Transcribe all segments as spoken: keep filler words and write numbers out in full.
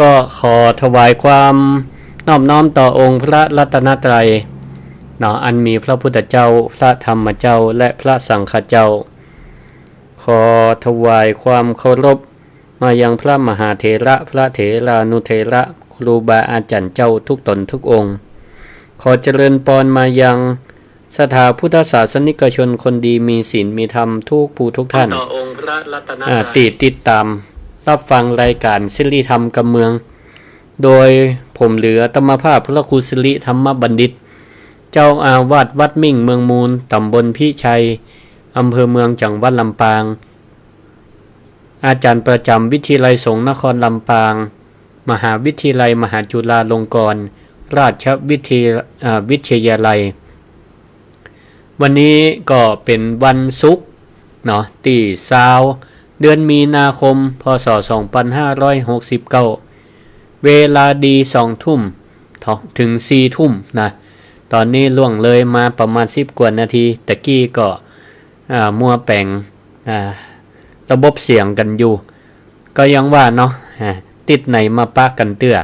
ก็ขอถวายความนอบน้อมต่อองค์พระรัตนตรัยเนาะ อันมีพระพุทธเจ้า พระธรรมเจ้า และพระสังฆเจ้า ขอถวายความเคารพมายังพระมหาเถระ พระเถรานุเถระ ครูบาอาจ๋ารย์เจ้าทุกต๋นทุกองค์ ขอเจริญปอนมายังศรัทธาพุทธศาสนิกชนคนดีมีศีลมีธรรมทุกผู้ทุกท่าน ต่อองค์พระรัตนตรัย อ่า ตี้ติดต๋ามรับฟังรายก๋านสิริธรรมกำเมือง โดยผมหรืออาตมาภาพพระครูสิริธรรมบัณฑิต เจ้าอาวาสวัดมิ่งเมืองมูล ต๋ำบลพิชัย อำเภอเมือง จังหวัดลำปาง อาจ๋ารย์ประจ๋ำวิทยาลัยสงฆ์นครลำปาง มหาวิทยาลัยมหาจุฬาลงกรณราชวิทยา อ่า วิทยาลัย วันนี้ก็เป๋นวันศุกร์เนาะ ตี้ซาว เดือนมีนาคม พ.ศ. สองปันห้าร้อยหกสิบเก้า เวลาดีสองทุ่ม เถิงสี่ทุ่มนะ ต๋อนนี้ล่วงเลยมาประมาณสิบกว่านาที ตะกี้ก็ อ่า มัวแป๋ง อ่า ระบบเสียงกั๋นอยู่ ก็ยังว่าเนาะ อ่า ติดไหนมาปะกั๋นเตื้อ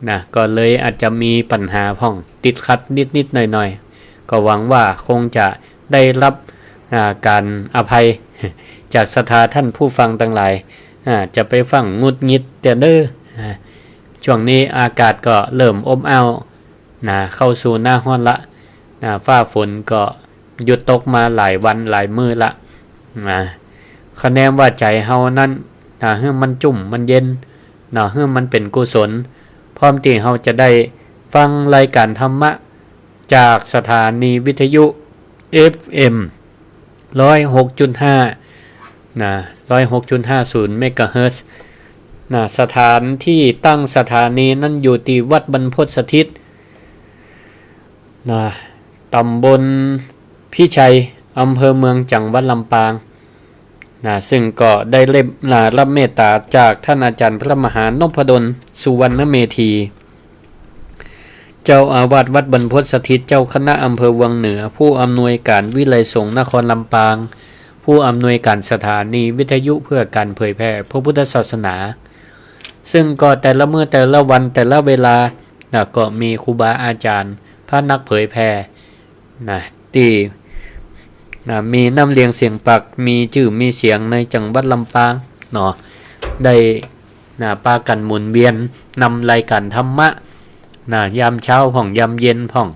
นะ ก็เลยอาจจะมีปัญหาพ่อง ติดขัดนิดๆ หน่อยๆ ก็หวังว่าคงจะได้รับ อ่า ก๋านอภัย จากศรัทธาท่านผู้ฟังตังหลาย อ่า จะไปฟังหงุดหงิดเตื้อเน่อ อ่า ช่วงนี้อากาศก็เริ่มอบอ้าว นะ เข้าสู่หน้าฮ้อนละ นะ ฟ้าฝนก็หยุดตกมาหลายวันหลายมื้อละ นะ คะแนนว่าใจ๋เฮานั้น นะ หื้อมันจุ่มมันเย็น นะ หื้อมันเป๋นกุศล พร้อมตี้เฮาจะได้ฟังรายก๋านธรรมะจากสถานีวิทยุ เอฟเอ็ม ร้อยหกจุดห้า นะ ร้อยหกจุดห้าศูนย์ เมกะเฮิรตซ์ นะ สถานที่ตั้งสถานีนั้นอยู่ตี้วัดบรรพตสถิต นะ ต๋ำบลพิชัย อำเภอเมือง จังหวัดลำปาง นะ ซึ่งก็ได้เล็บ นะ รับเมตต๋าจากท่านอาจ๋ารย์พระมหานพดล สุวรรณเมธี เจ้าอาวาสวัดบรรพตสถิต เจ้าคณะอำเภอวังเหนือ ผู้อำนวยก๋านวิทยาลัยสงฆ์นครลำปาง ผู้อำนวยก๋านสถานีวิทยุเพื่อก๋านเผยแผ่พระพุทธศาสนา ซึ่งก็แต่ละมื้อแต่ละวันแต่ละเวลา นะ ก็มีครูบาอาจ๋ารย์ พระนักเผยแผ่ นะ ตี้ นะ มีน้ำเลียงเสียงปาก มีจื้อมีเสียงในจังหวัดลำปาง เนาะ ได้ นะ ปากั๋นหมุนเวียนนำรายก๋านธรรมะ นะ ยามเช้าพ่อง ยามเย็นพ่อง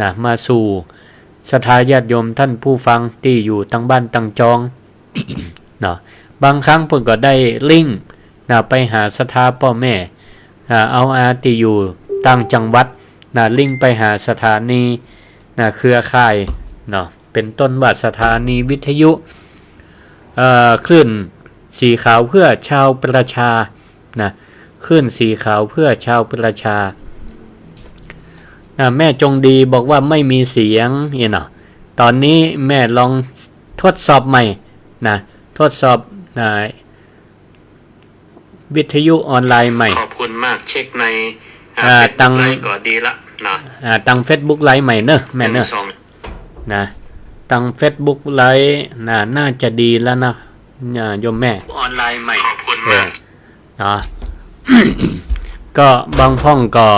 นะ มาสู่ศรัทธาญาติโยมต้านผู้ฟังตี้อยู่ตังบ้านตังจอง เนาะ บางครั้งเปิ้นก็ได้ลิงก์ นะ ไปหาศรัทธาป้อแม่ อ่า เอาอาตี้อยู่ต่างจังหวัด นะ ลิงก์ไปหาสถานี นะ เครือข่าย เนาะ เป๋นต้นว่าสถานีวิทยุ เอ่อ คลื่นสีขาวเพื่อชาวประชา นะ คลื่นสีขาวเพื่อชาวประชา นะ แม่จงดีบอกว่าไม่มีเสียง เนี่ยเนาะ ต๋อนนี้แม่ลองทดสอบใหม่ นะ ทดสอบ นะ วิทยุออนไลน์ใหม่ ขอบคุณมาก เช็คใน อ่า อ่า Facebook ตัง ไลฟ์ก็ดีละนะ อ่า ตัง Facebook ไลฟ์ใหม่เนอะแม่เนอะ หนึ่งสอง นะ ตัง Facebook ไลฟ์ นะ น่าจะดีแล้วนะ อ่า โยมแม่ ออนไลน์ใหม่ ขอบคุณมาก เออ นะ ก็บางพ่องก็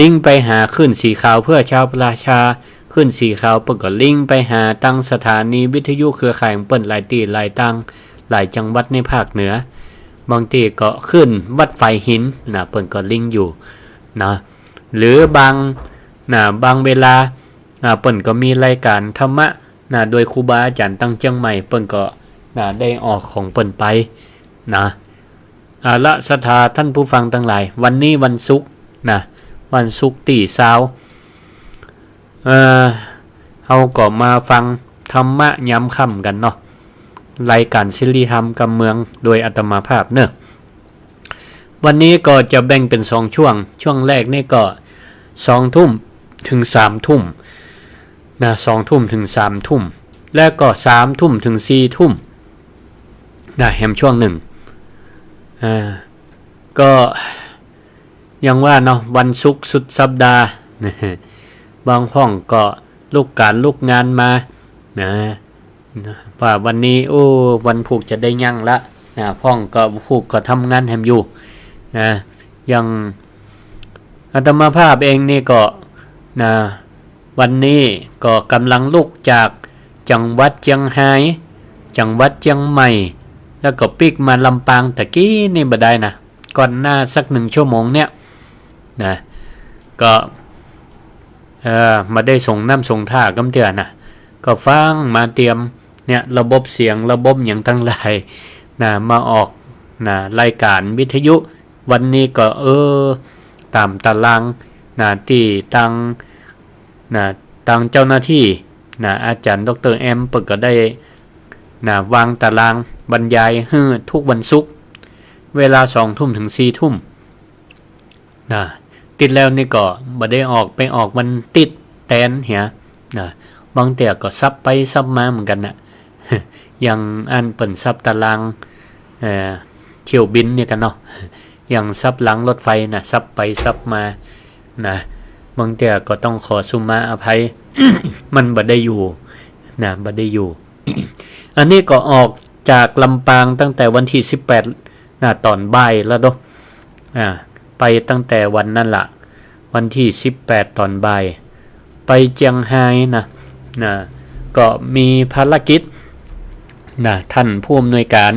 ลิงก์ไปหาคลื่นสีขาวเพื่อชาวประชา คลื่นสีขาวเปิ้นก็ลิงก์ไปหาตังสถานีวิทยุเครือข่ายของเปิ้นหลายตี้หลายตัง หลายจังหวัดในภาคเหนือ บางตี้ก็คลื่นวัดฝายหิน นะ เปิ้นก็ลิงก์อยู่ นะ หรือบาง นะ บางเวลา อ่า เปิ้นก็มีรายก๋านธรรมะ นะ โดยครูบาอาจ๋ารย์ตังเจียงใหม่ เปิ้นก็ นะ ได้ออกของเปิ้นไป นะ เอาละ ศรัทธาต้านผู้ฟังตังหลาย วันนี้วันศุกร์นะ วันศุกร์ตี้ซาว เอ่อ เฮาก็มาฟังธรรมะยามค่ำกั๋นเนาะ รายก๋านสิริธรรมกำเมืองโดยอาตมาภาพเนาะ วันนี้ก็จะแบ่งเป๋นสองช่วง ช่วงแรกนี่ก็สองทุ่มเถิงสามทุ่มนะ สองทุ่มเถิงสามทุ่ม และก็สามทุ่มเถิงสี่ทุ่ม นะ แหมช่วงนึ่ง อ่า ก็ยังว่าเนาะ วันศุกร์สุดสัปดาห์ บางพ่องก็ลุกก๋านลุกงานมา นะ นะ ว่าวันนี้ โอ้ วันพูกจะได้ยั้งละ นะ พ่องก็พูกก็ทำงานแหมอยู่ นะ อย่างอาตมาภาพเองนี่ก็นะ วันนี้ก็ก่ำลังลุกจากจังหวัดเจียงฮาย จังหวัดเจียงใหม่ แล้วก็ปิ๊กมาลำปางตะกี้นี่บ่ได้นะ ก่อนหน้าสักหนึ่งชั่วโมงเนี่ยนะ ก็ เอ่อ บ่ได้ส่งน้ำส่งท่าก้ำเตื้อนะ ก็ฟังมาเตียมเนี่ย ระบบเสียงระบบหยังตังหลายนะ มาออกนะ รายก๋านวิทยุ วันนี้ก็ เออ ต๋ามต๋ารางนะ ตี้ตางนะ ตางเจ้าหน้าตี้นะ อาจ๋ารย์ด็อกเตอร์แอมเปิ้นก็ได้นะ วางต๋ารางบรรยายหื้อทุกวันศุกร์ เวลาสองทุ่มเถิงสี่ทุ่ม นะ ติดแล้วนี่ก็บ่ได้ออก ไปออกวันติ๊ดแตนเหียนะ บางเตื้อก็สับไปสับมาเหมือนกั๋นนะ อย่างอันเปิ้นสับต๋าราง เอ่อ เที่ยวบินเนี่ยกั๋นเนาะ อย่างสับรางรถไฟนะ สับไปสับมานะ บางเตื้อก็ต้องขอสุมาอภัย มันบ่ได้อยู่นะ บ่ได้อยู่ อันนี้ก็ออกจากลำปางตั้งแต่วันตี้สิบแปดนะ ต๋อนบ่ายแล้วเนาะ อ่า ไปตั้งแต่วันนั้นละ วันตี้สิบแปดต๋อนบ่าย ไปเจียงฮายนะ นะ ก็มีภารกิจนะ ท่านผู้อำนวยก๋าน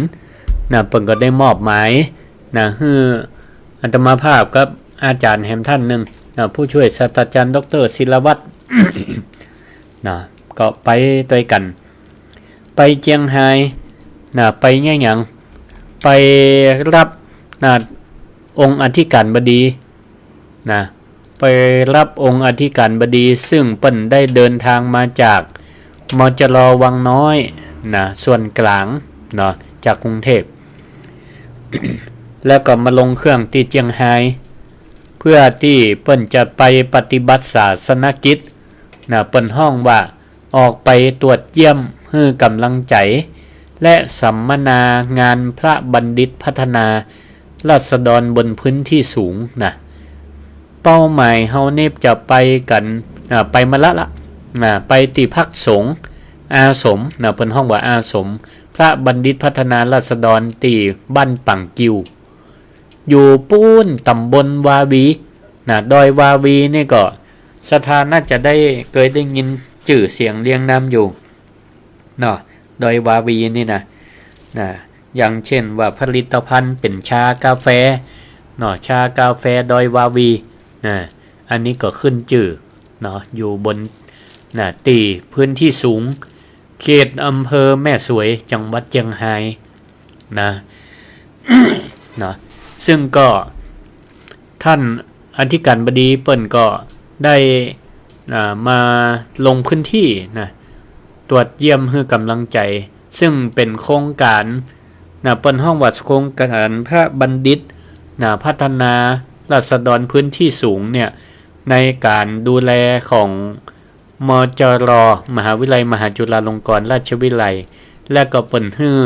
นะ เปิ้นก็ได้มอบหมายนะ หื้ออาตมาภาพกับอาจ๋ารย์แหมท่านนึ่งนะ ผู้ช่วยศาสตราจ๋ารย์ด็อกเตอร์ศิลวัฒน์ นะ ก็ไปตวยกั๋น ไปเจียงฮายนะ ไปเยียะหยัง ไปฮับนะ องค์อธิก๋านบดีนะ ไปฮับองค์อธิก๋านบดี ซึ่งเปิ้นได้เดินตางมาจาก มจร วังน้อยนะ ส่วนก๋างเนาะ จากกรุงเทพฯ แล้วก็มาลงเครื่องตี้เจียงฮาย เพื่อตี้เปิ้นจะไปปฏิบัติศาสนกิจนะ เปิ้นฮ้องว่า ออกไปตรวจเยี่ยมหื้อก๋ำลังใจ๋ และสัมมนางานพระบัณฑิตพัฒนาราษฎรบนพื้นที่สูงนะ เป้าหมายเฮานี่จะไปกั๋น อ่า ไปมาละละ อ่า ไปตี้พักสงฆ์อาสมนะ เปิ้นฮ้องว่าอาสมพระบัณฑิตพัฒนาราษฎรตี้บ้านป่างกิ่ว อยู่ปู๊นต๋ำบลวาวีนะ ดอยวาวีนี่ก็ ศรัทธาน่าจะได้ เกยได้ยินจื้อเสียงเรียงนามอยู่เนาะ ดอยวาวีนี่นะ นะ อย่างเช่นว่าผลิตภัณฑ์เป๋นชากาแฟเนาะ ชากาแฟดอยวาวีนะ อันนี้ก็ขึ้นจื้อเนาะ อยู่บนนะ ตี้พื้นที่สูง เขตอำเภอแม่สวย จังหวัดเจียงฮายนะ เนาะ ซึ่งก็ท่านอธิก๋านบดีเปิ้นก็ได้ อ่า มาลงพื้นที่นะ ตรวจเยี่ยมหื้อก๋ำลังใจ๋ ซึ่งเป๋นโครงก๋านนะ เปิ้นฮ้องว่าโครงก๋านพระบัณฑิตนะ พัฒนาราษฎรพื้นที่สูงเนี่ย ในก๋านดูแลของ มจร มหาวิทยาลัยมหาจุฬาลงกรณราชวิทยาลัย และก็เปิ้นหื้อ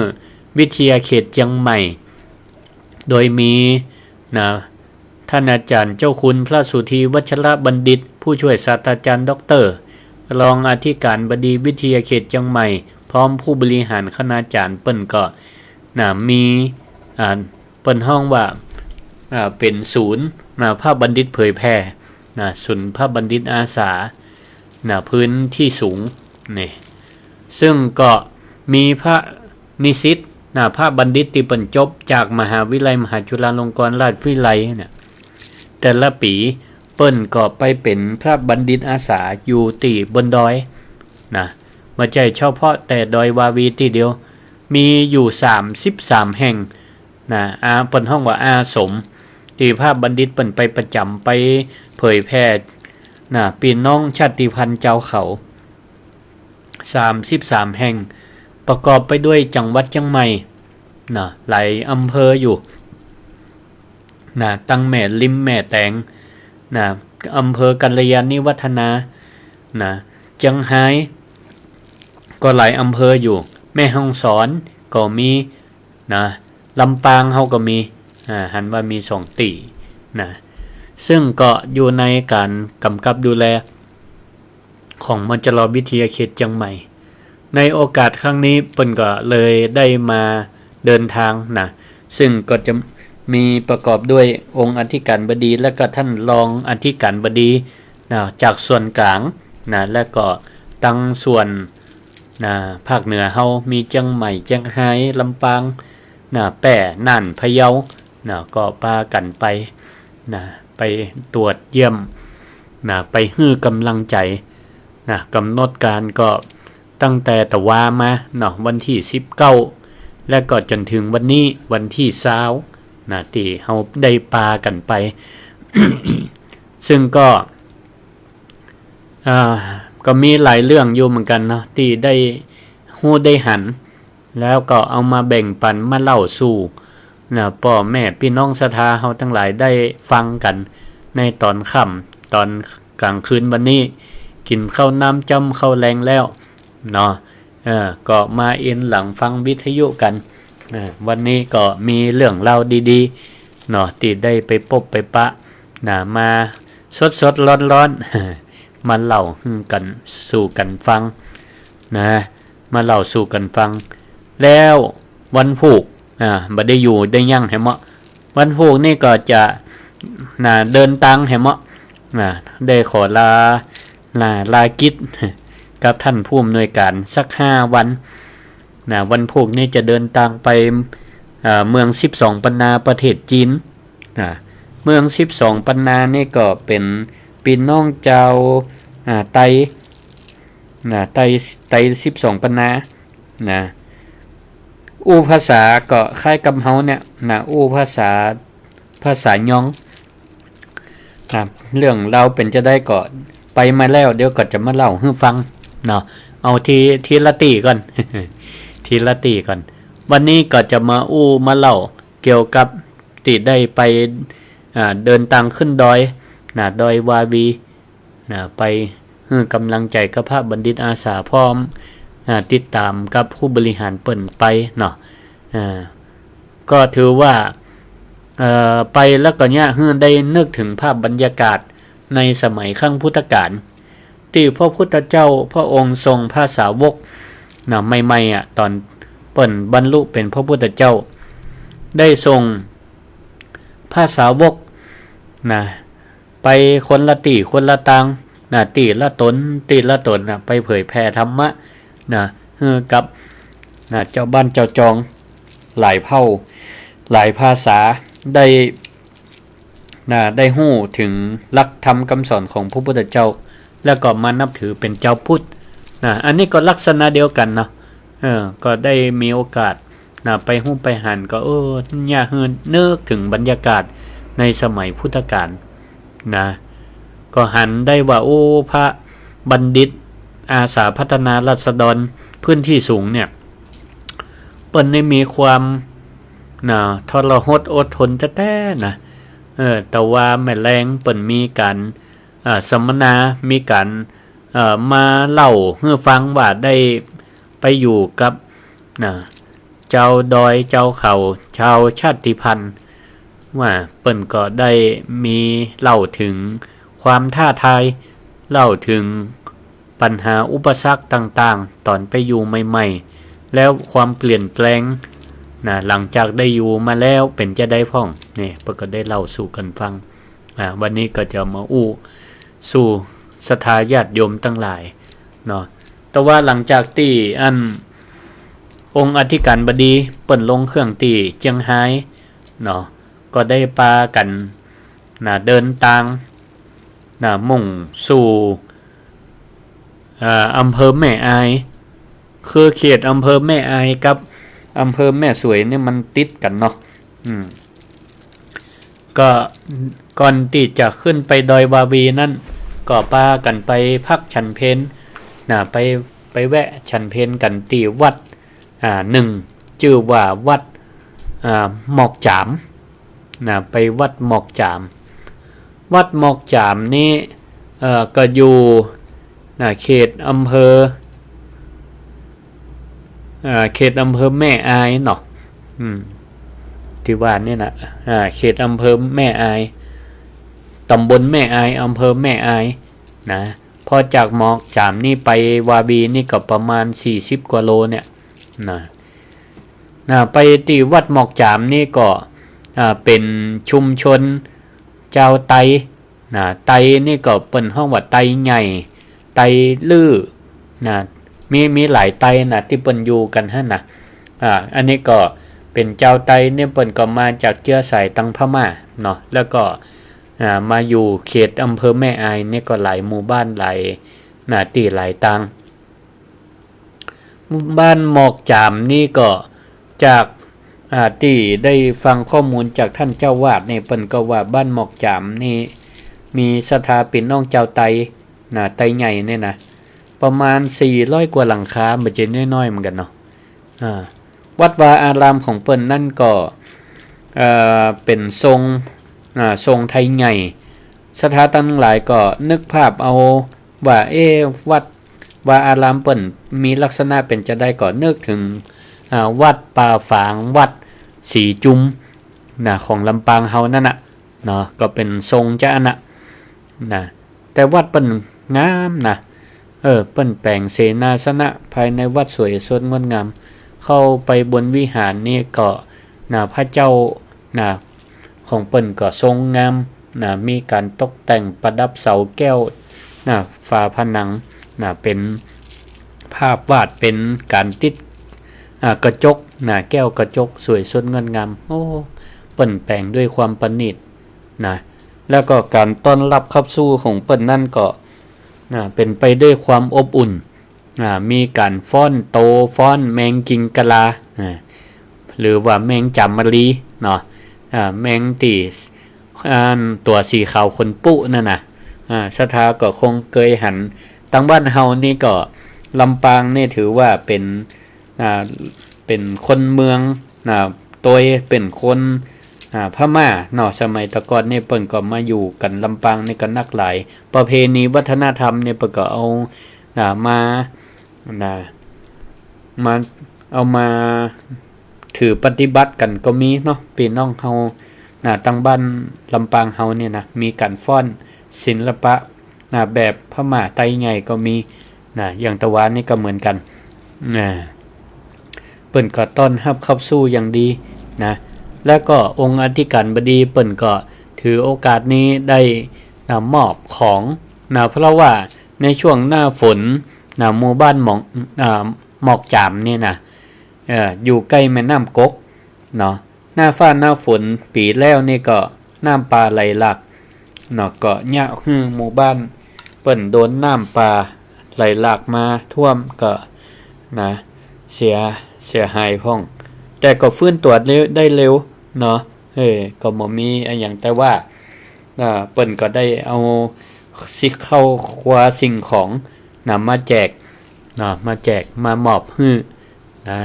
วิทยาเขตเจียงใหม่ โดยมีนะ ท่านอาจ๋ารย์เจ้าคุณพระสุธีวัชรบัณฑิต ผู้ช่วยศาสตราจ๋ารย์ด็อกเตอร์ รองอธิก๋านบดีวิทยาเขตเจียงใหม่ พร้อมผู้บริหารคณาจ๋ารย์เปิ้นก็นะ มี อ่า เปิ้นฮ้องว่า อ่า เป๋นศูนย์นะ พระบัณฑิตเผยแผ่นะ ศูนย์พระบัณฑิตอาสานะ พื้นที่สูงนี่ ซึ่งก็มีพระนิสิตนะ พระบัณฑิตตี้เปิ้นจบจากมหาวิทยาลัยมหาจุฬาลงกรณราชวิทยาลัยเนี่ย แต่ละปี๋เปิ้นก็ไปเป๋นพระบัณฑิตอาสาอยู่ตี้บนดอยนะ บ่ใจ้เฉพาะแต่ดอยวาวีตี้เดียว มีอยู่สามสิบสามแห่ง นะ อา เปิ้นฮ้องว่าอาสม ตี้พระบัณฑิตเปิ้นไปประจ๋ำ ไปเผยแผ่ นะ ปี้น้องชาติพันธุ์จาวเขา สามสิบสามแห่ง ประกอบไปด้วยจังหวัดเจียงใหม่ นะ หลายอำเภออยู่ นะ ตังแม่ริมแม่แตง นะ อำเภอกัลยาณิวัฒนา นะ เจียงฮาย ก็หลายอำเภออยู่ แม่ฮ่องสอนก็มี นะ ลำปางเฮาก็มี อ่า หันว่ามีสองตี้ นะ ซึ่งก็อยู่ในก๋านก๋ำกับดูแลของ มจร วิทยาเขตเจียงใหม่ ในโอกาสครั้งนี้เปิ้นก็เลยได้มาเดินตางนะ ซึ่งก็จะ มีประกอบด้วยองค์อธิการบดี และก็ท่านรองอธิการบดี นะ จากส่วนกลาง นะ และก็ตังส่วน นะ ภาคเหนือเฮามีเจียงใหม่ เจียงฮาย ลำปาง นะ แป้ น่าน พะเยา นะ ก็ปากั๋นไป นะ ไปตรวจเยี่ยม นะ ไปหื้อกำลังใจ๋ นะ ก๋ำหนดก๋านก็ตั้งแต่ตะวามาเนาะ วันตี้สิบเก้า และก็จ๋นเถิงวันนี้วันตี้ซาว นะ ตี้เฮาได้ปากั๋นไป ซึ่งก็ อ่า ก็มีหลายเรื่องอยู่เหมือนกั๋นเนาะ ตี้ได้ฮู้ได้หัน แล้วก็เอามาแบ่งปั๋นมาเล่าสู่ นะ ป้อแม่ปี้น้องศรัทธาเฮาตังหลายได้ฟังกั๋นในต๋อนค่ำ ต๋อนก๋างคืนวันนี้ กิ๋นข้าวน้ำจ้ำข้าวแลงแล้วเนาะ เออ ก็มาเอนหลังฟังวิทยุกั๋น เออ วันนี้ก็มีเรื่องราวดีๆ เนาะ ตี้ได้ไปปบไปปะ นะ มาสดๆ ร้อนๆ มาเล่าหื้อกั๋น สู่กั๋นฟัง นะ มาเล่าสู่กั๋นฟัง แล้ววันพูก อ่า บ่ได้อยู่ได้ยั้งแหมเนาะ วันพูกนี่ก็จะ นะ เดินตางแหมเนาะ นะ ได้ขอลา นะ ลากิจกับท่านผู้อำนวยก๋านสักห้าวัน นะ วันพูกนี่จะเดินตางไป เอ่อ เมืองสิบสองปันนา ประเทศจีน นะ เมืองสิบสองปันนานี่ก็เป๋นปี้น้องจาว อ่า ไต นะ ไต ไตสิบสองปันนา นะ อู้ภาษาก็คล้ายกับเฮาเนี่ย นะ อู้ภาษา ภาษายอง นะ เรื่องราวเป๋นจาใดก็ไปมาแล้ว เดี๋ยวก็จะมาเล่าหื้อฟังเนาะ เอาที ทีละตี้ก่อน ทีละตี้ก่อน วันนี้ก็จะมาอู้มาเล่าเกี่ยวกับตี้ได้ไป อ่า เดินตางขึ้นดอย นะ ดอยวาวี นะ ไปหื้อกำลังใจ๋กับพระบัณฑิตอาสาพร้อม อ่า ติดต๋ามกับผู้บริหารเปิ้นไปเนาะ อ่า ก็ถือว่า เอ่อ ไปแล้วก็เยียะหื้อได้นึกเถิงภาพบรรยากาศในสมัยครั้งพุทธกาล ตี้พระพุทธเจ้าพระองค์ส่งพระสาวก นะ ใหม่ๆ อะ ต๋อนเปิ้นบรรลุเป๋นพระพุทธเจ้า ได้ส่งพระสาวก นะ ไปคนละตี้คนละตาง นะ ตี้ละต๋น ตี้ละต๋น นะ ไปเผยแผ่ธรรมะ นะ หื้อกับ นะ เจ้าบ้านเจ้าจอง หลายเผ่า หลายภาษา ได้ นะ ได้ฮู้เถิงหลักธรรมกำสอนของพระพุทธเจ้า แล้วก็มานับถือเป๋นจาวพุทธ นะ อันนี้ก็ลักษณะเดียวกั๋นเนาะ เออ ก็ได้มีโอกาส นะ ไปฮู้ไปหันก็ เออ เยียะหื้อนึกเถิงบรรยากาศในสมัยพุทธกาล นะ ก็หันได้ว่า โอ้ พระบัณฑิตอาสาพัฒนาราษฎรพื้นตี้สูงเนี่ย เปิ้นได้มีความ นะ ทรหดอดทนแต๊ๆ นะ เออ ตะวาแหมแลงเปิ้นมีก๋าน อ่า สัมมนา มีก๋าน เอ่อ มาเล่าหื้อฟังว่าได้ไปอยู่กับ นะ จาวดอย จาวเขา จาวชาติพันธุ์ ว่าเปิ้นก็ได้มีเล่าเถิงความท้าทาย เล่าเถิงปัญหาอุปสรรคต่างๆ ต๋อนไปอยู่ใหม่ๆ แล้วความเปลี่ยนแปลง นะ หลังจากได้อยู่มาแล้วเป๋นจาใดพ่อง นี่เปิ้นก็ได้เล่าสู่กั๋นฟัง อ่า วันนี้ก็จะมาอู้สู่ศรัทธาญาติโยมตังหลายเนาะ แต่ว่าหลังจากตี้อันองค์อธิการบดีเปิ้นลงเครื่องตี้เจียงฮายเนาะ ก็ได้ปากั๋น นะ เดินตาง นะ มุ่งสู่ เอ่อ อำเภอแม่อาย คือเขตอำเภอแม่อายกับอำเภอแม่สวยนี่มันติดกั๋นเนาะ อืม ก็ก่อนตี้จะขึ้นไปดอยวาวีนั้น ก็ปากั๋นไปพักฉันเพล นะ ไป ไปแวะฉันเพลกั๋นตี้วัด อ่า นึ่ง จื้อว่าวัด อ่า หมอกจ๋าม นะ ไปวัดหมอกจ๋าม วัดหมอกจ๋ามนี้ เอ่อ ก็อยู่ นะ เขตอำเภอ อ่า เขตอำเภอแม่อายเนาะ อืม ตี้ว่านี่นะ อ่า เขตอำเภอแม่อาย ต๋ำบลแม่อาย อำเภอแม่อาย นะ พอจากหมอกจ๋ามนี่ไปวาวีนี่ก็ประมาณสี่สิบกว่าโลเนี่ย นะ นะ ไปตี้วัดหมอกจ๋ามนี่ก็ อ่า เป๋นชุมชนจาวไต นะ ไตนี่ก็เปิ้นฮ้องว่าไตใหญ่ ไตลื้อ นะ มี มีหลายไตนะ ตี้เปิ้นอยู่กั๋นหั้นนะ อ่า อันนี้ก็เป๋นจาวไตเนี่ย เปิ้นก็มาจากเจื๊อสายตางพม่าเนาะ แล้วก็ อ่า มาอยู่เขตอำเภอแม่อายเนี่ยก็หลายหมู่บ้านหลาย นะ ตี้หลายตาง บ้านหมอกจ๋ามนี่ก็จาก อ่า ตี้ได้ฟังข้อมูลจากต้านเจ้าวาดนี่ เปิ้นก็ว่าบ้านหมอกจ๋ามนี่มีศรัทธาปี้น้องจาวไต นะ ไตใหญ่เนี่ยนะ ประมาณสี่ร้อยกว่าหลังคา บ่ใจ้น้อยๆ เหมือนกั๋นเนาะ อ่า วัดวาอารามของเปิ้นนั้นก็ เอ่อ เป๋นทรง อ่า ทรงไตใหญ่ ศรัทธาตังหลายก็นึกภาพเอาว่า เอ๊ะ วัดวาอารามเปิ้นมีลักษณะเป๋นจาใด ก็นึกเถิง อ่า วัดป่าฝาง วัดสีจุม นะ ของลำปางเฮานั่นน่ะ เนาะ ก็เป๋นทรงจาอั้นน่ะ นะ แต่วัดเปิ้นงามนะ เออ เปิ้นแป๋งเสนาสนะภายในวัดสวยสดงดงาม เข้าไปบนวิหารนี่ก็ นะ พระเจ้า นะ ของเปิ้นก็ทรงงาม นะ มีก๋านตกแต่งประดับเสาแก้ว นะ ฝาผนัง นะ เป๋นภาพวาด เป๋นก๋านติด อ่า กระจก นะ แก้วกระจกสวยสดงดงาม โอ้ เปิ้นแป๋งด้วยความประณีต นะ แล้วก็ก๋านต้อนฮับขับสู้ของเปิ้นนั้นก็ นะ เป๋นไปด้วยความอบอุ่น อ่า มีก๋านฟ้อนโต ฟ้อนแมงกิงกะลา อ่า หรือว่าแมงจ๋ามาลีเนาะ อ่า แมงตี้ อ่า ตั๋วสีขาวขนปุ๊นั่นน่ะ อ่า ศรัทธาก็คงเกยหัน ตางบ้านเฮานี่ก็ ลำปางนี่ถือว่าเป๋น อ่า เป๋นคนเมือง อ่า โตยเป๋นคน อ่า พม่าเนาะ สมัยตะก่อนนี่เปิ้นก็มาอยู่กั๋นลำปางนี่ก็นักหลาย ประเพณีวัฒนธรรมนี่เปิ้นก็เอา อ่า มา นะ มา เอามาถือปฏิบัติกั๋นก็มีเนาะ ปี้น้องเฮา นะ ตางบ้านลำปางเฮาเนี่ยนะ มีก๋านฟ้อนศิลปะ นะ แบบพม่าไตใหญ่ก็มี นะ อย่างตะวานี่ก็เหมือนกั๋น นะ เปิ้นก็ต้อนฮับขับสู้อย่างดี นะ แล้วก็องค์อธิก๋ารบดีเปิ้นก็ถือโอกาสนี้ได้ นะ มอบของ นะ เพราะว่าในช่วงหน้าฝน นะ หมู่บ้านหมอก อ่า หมอกจ๋ามนี่นะ เอ่อ อยู่ใก้แม่น้ำกก เนาะ หน้าฟ้าหน้าฝนปี๋แล้วนี่ก็น้ำป่าไหลหลาก เนาะ ก็เยียะหื้อหมู่บ้านเปิ้นโดนน้ำป่าไหลหลากมาท่วมก็ นะ เสีย เสียหายพ่อง แต่ก็ฟื้นตั๋วได้เร็วเนาะ เออ ก็บ่มีอะหยัง แต่ว่า อ่า เปิ้นก็ได้เอาสิ่ง ข้าวครัวสิ่งของ นะ มาแจก นะ มาแจก มามอบหื้อ นะ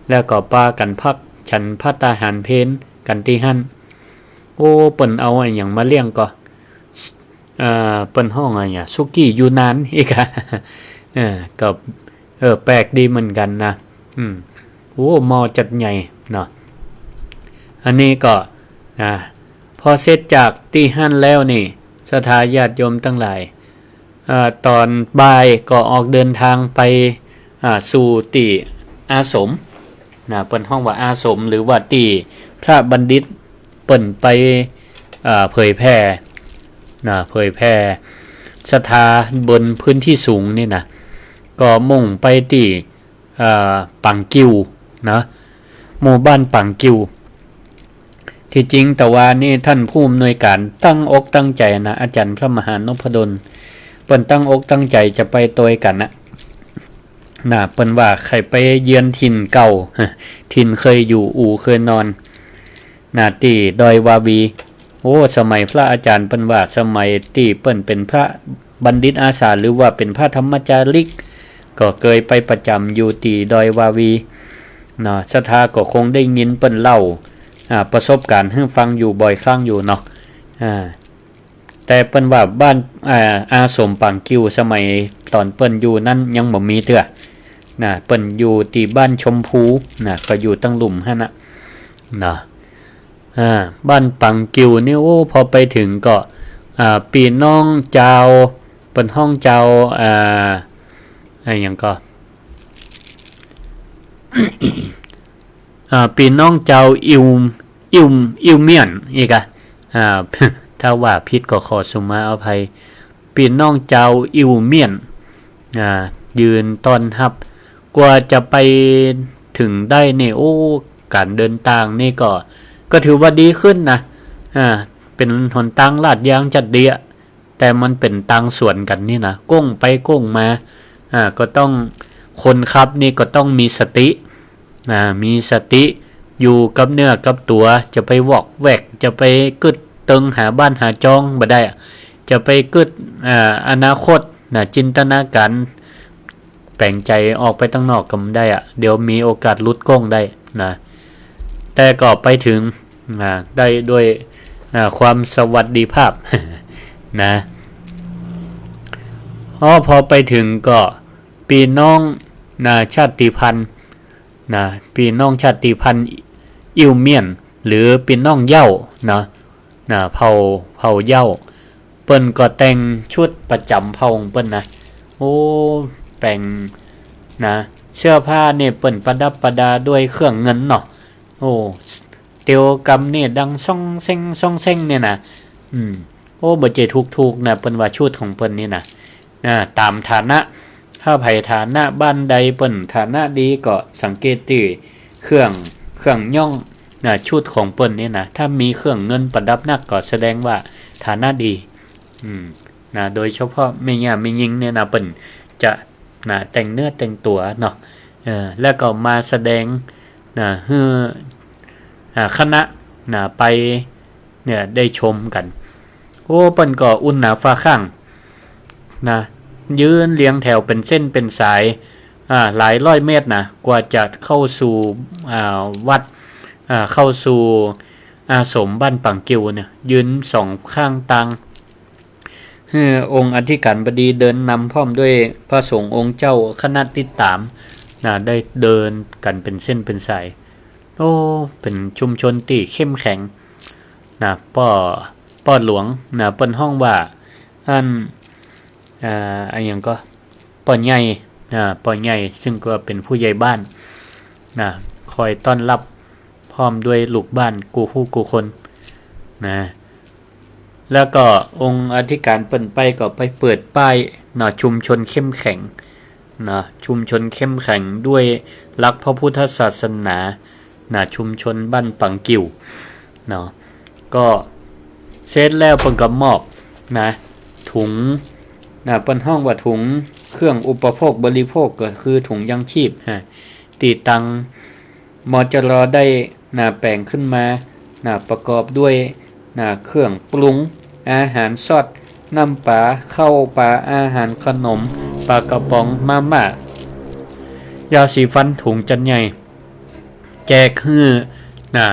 แล้วก็ปากั๋นพักฉันภัตตาหารเพลกั๋นตี้หั้น โอ้ เปิ้นเอาอะหยังมาเลี้ยงก่อ เอ่อ เปิ้นฮ้องอะหยัง สุกี้ยูนนานอีกอะ เออ ก็ เออ แปลกดีเหมือนกั๋นนะ อืม โอ้ หม้อจัดใหญ่เนาะ อันนี้ก็ นะ พอเสร็จจากตี้หั้นแล้วนี่ ศรัทธาญาติโยมตังหลาย เอ่อ ต๋อนบ่ายก็ออกเดินทางไป อ่า สู่ตี้อาสม นะ เปิ้นฮ้องว่าอาสม หรือว่าตี้พระบัณฑิตเปิ้นไป อ่า เผยแผ่ นะ เผยแผ่ศรัทธาบนพื้นที่สูงนี่นะ ก็มุ่งไปตี้ เอ่อ ปางกิ่วนะ หมู่บ้านปางกิ่ว ตี้จริงตะวานี่ต้านผู้อำนวยก๋านตั้งอกตั้งใจ๋นะ อาจ๋ารย์พระมหานพดล เปิ้นตั้งอกตั้งใจ๋จะไปตวยกั๋นนะ นะ เปิ้นว่าใค่ไปเยือนถิ่นเก่า ถิ่นเคยอยู่ อู่เคยนอน นะ ตี้ดอยวาวี โอ้ สมัยพระอาจ๋ารย์เปิ้นว่า สมัยตี้เปิ้นเป๋นพระบัณฑิตอาสา หรือว่าเป๋นพระธรรมจาริก ก็เกยไปประจ๋ำอยู่ตี้ดอยวาวี เนาะ ศรัทธาก็คงได้ยินเปิ้นเล่า อ่า ประสบก๋ารณ์หื้อฟังอยู่บ่อยครั้งอยู่เนาะ อ่า แต่เปิ้นว่าบ้าน อ่า อาสมปางกิ่ว สมัยต๋อนเปิ้นอยู่นั้นยังบ่มีเตื้อ นะ เปิ้นอยู่ตี้บ้านชมพู นะ ก็อยู่ตังลุ่มหั้นนะ เนาะ อ่า บ้านปางกิ่วนี่ โอ้ พอไปเถิงก็ อ่า ปี้น้องจาว เปิ้นฮ้องจาว อ่า อะหยังก่อ อ่า ปี้น้องจาวอิว อิ่ว อิ่วเมียนอีกอะ อ่า ถ้าว่าผิดก็ขอสุมาอภัย ปี้น้องจาวอิ่วเมียน อ่า ยืนต้อนฮับ กว่าจะไปเถิงได้นี่ โอ้ ก๋านเดินตางนี่ก็ ก็ถือว่าดีขึ้นนะ อ่า เป๋นหนตางลาดยางจั๊ดเดีย แต่มันเป๋นตางสวนกั๋นนี่นะ โก้งไปโก้งมา อ่า ก็ต้อง คนขับนี่ก็ต้องมีสติ อ่า มีสติ อยู่กับเนื้อกับตั๋ว จะไปวอกแวก จะไปกึ๊ดเติงหาบ้านหาจองบ่ได้อะ จะไปกึ๊ด อ่า อนาคตนะ จินตนาก๋าร แป๋งใจ๋ออกไปตังนอกก็บ่ได้อะ เดี๋ยวมีโอกาสหลุดโก้งได้นะ แต่ก็ไปเถิง นะ ได้ด้วย นะ ความสวัสดิภาพ นะ อ้อ พอไปเถิงก็ ปี้น้อง นะ ชาติพันธุ์ นะ ปี้น้องชาติพันธุ์อิ่วเมียน หรือปี้น้องเย้าเนาะ นะ เผ่า เผ่าเย้า เปิ้นก็แต่งชุดประจ๋ำเผ่าของเปิ้นนะ โอ้ แป๋ง นะ เสื้อผ้านี่เปิ้นประดับประดาด้วยเครื่องเงินเนาะ โอ้ เตียวกำนี่ดังซ่องเซ้งซ่องเซ้งเนี่ยนะ อืม โอ้ บ่ใจ้ถูกๆ นะ เปิ้นว่าชุดของเปิ้นนี่นะ อ่า ต๋ามฐานะ ถ้าใผฐานะบ้านใดเปิ้นฐานะดีก็สังเกตตี้เครื่อง เครื่องย้อง นะ ชุดของเปิ้นนี่นะ ถ้ามีเครื่องเงินประดับนักก็แสดงว่าฐานะดี อืม นะ โดยเฉพาะแม่ย่าแม่ญิงเนี่ยนะ เปิ้นจะ นะ แต่งเนื้อแต่งตั๋วเนาะ เออ แล้วก็มาแสดง นะ หื้อ อ่า คณะ นะ ไป เนี่ย ได้ชมกั๋น โอ้ เปิ้นก็อุ่นหนาฟ้าข้าง นะ ยืนเรียงแถวเป๋นเส้นเป๋นสาย อ่า หลายร้อยเมตรนะ กว่าจะเข้าสู่ อ่า วัด อ่า เข้าสู่อาสมบ้านปังกิ่วเนี่ย ยืนสองข้างตาง หื้อองค์อธิการบดีเดินนำพร้อมด้วยพระสงฆ์องค์เจ้าคณะติดต๋าม นะ ได้เดินกั๋นเป๋นเส้นเป๋นสาย โอ้ เป๋นชุมชนตี้เข้มแข็ง นะ ป้อ ป้อหลวง นะ เปิ้นฮ้องว่า อัน อ่า อะหยังก็ ป้อใหญ่ อ่า ป้อใหญ่ ซึ่งก็เป๋นผู้ใหญ่บ้าน นะ คอยต้อนฮับ พร้อมด้วยลูกบ้านกู้ฮู้กู้คน นะ แล้วก็องค์อธิการเปิ้นไปก็ไปเปิดป้าย นะ ชุมชนเข้มแข็ง นะ ชุมชนเข้มแข็งด้วยหลักพระพุทธศาสนา นะ ชุมชนบ้านปังกิ่ว เนาะ ก็เสร็จแล้วเปิ้นก็มอบ นะ ถุง นะ เปิ้นฮ้องว่าถุงเครื่องอุปโภคบริโภค ก็คือถุงยังชีพ ฮะ ตี้ตัง มจร ได้ นะ แป๋งขึ้นมา นะ ประกอบด้วย นะ เครื่องปรุง อาหารสด น้ำปลา ข้าวปลา อาหารขนม ปลากระป๋อง มาม่า ยาสีฟัน ถุงจันใหญ่ แจกหื้อ นะ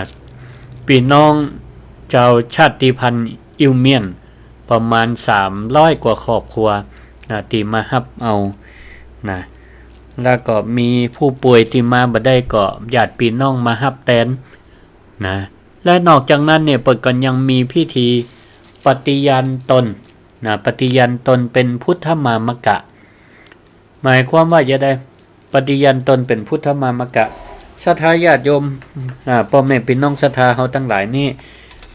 ปี้น้องจาวชาติพันธุ์อิ่วเมียน ประมาณสามร้อยกว่าครอบครัว นะ ตี้มาฮับเอา นะ แล้วก็มีผู้ป่วยตี้มาบ่ได้ก็ญาติปี้น้องมาฮับแตน นะ และนอกจากนั้นเนี่ย เปิ้นก็ยังมีพิธีปฏิญาณตน นะ ปฏิญาณตนเป๋นพุทธมามกะ หมายความว่าจะได ปฏิญาณตนเป๋นพุทธมามกะ ศรัทธาญาติโยม อ่า ป้อแม่ปี้น้องศรัทธาเฮาตังหลายนี่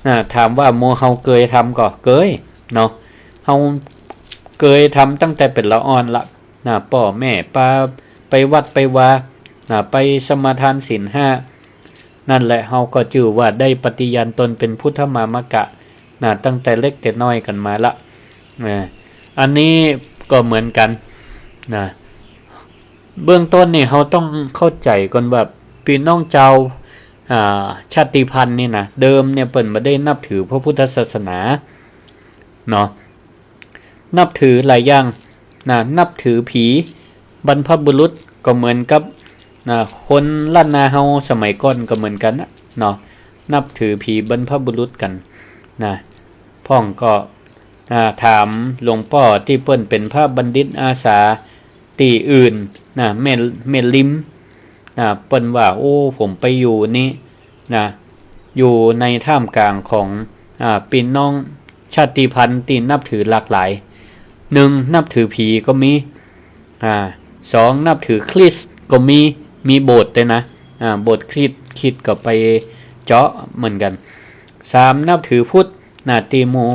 อ่า ถามว่าหมู่เฮาเกยทำก่อ เกย เนาะ เฮาเกยทำตั้งแต่เป๋นละอ่อนละ นะ ป้อแม่ปาไปวัดไปวา นะ ไปสมาทานศีลห้า นั่นแหละ เฮาก็จื้อว่าได้ปฏิญาณตนเป๋นพุทธมามกะ นะ ตั้งแต่เล็กแต่น้อยกั๋นมาละ นะ อันนี้ก็เหมือนกั๋น นะ เบื้องต้นนี่เฮาต้องเข้าใจ๋ก่อนว่า ปี้น้องจาว อ่า ชาติพันธุ์นี่นะ เดิมเนี่ยเปิ้นบ่ได้นับถือพระพุทธศาสนา เนาะ นับถือหลายอย่าง นะ นับถือผี บรรพบุรุษก็เหมือนกับ นะ คนล้านนาเฮาสมัยก่อนก็เหมือนกั๋นนะ เนาะ นับถือผีบรรพบุรุษกั๋น นะ พ่องก็ อ่า ถามหลวงป้อตี้เปิ้นเป๋นพระบัณฑิตอาสาตี้อื่น นะ แม่ แม่ริม นะ เปิ้นว่า โอ้ ผมไปอยู่นี่ นะ อยู่ในท่ามกลางของ อ่า ปี้น้องชาติพันธุ์ตี้นับถือหลากหลาย หนึ่ง นับถือผีก็มี อ่า สอง นับถือคริสต์ก็มี มีโบสถ์ด้วยนะ อ่า โบสถ์คริสต์ คริสต์ก็ไป เจาะเหมือนกั๋น สาม นับถือพุทธ นะ ตี้หมู่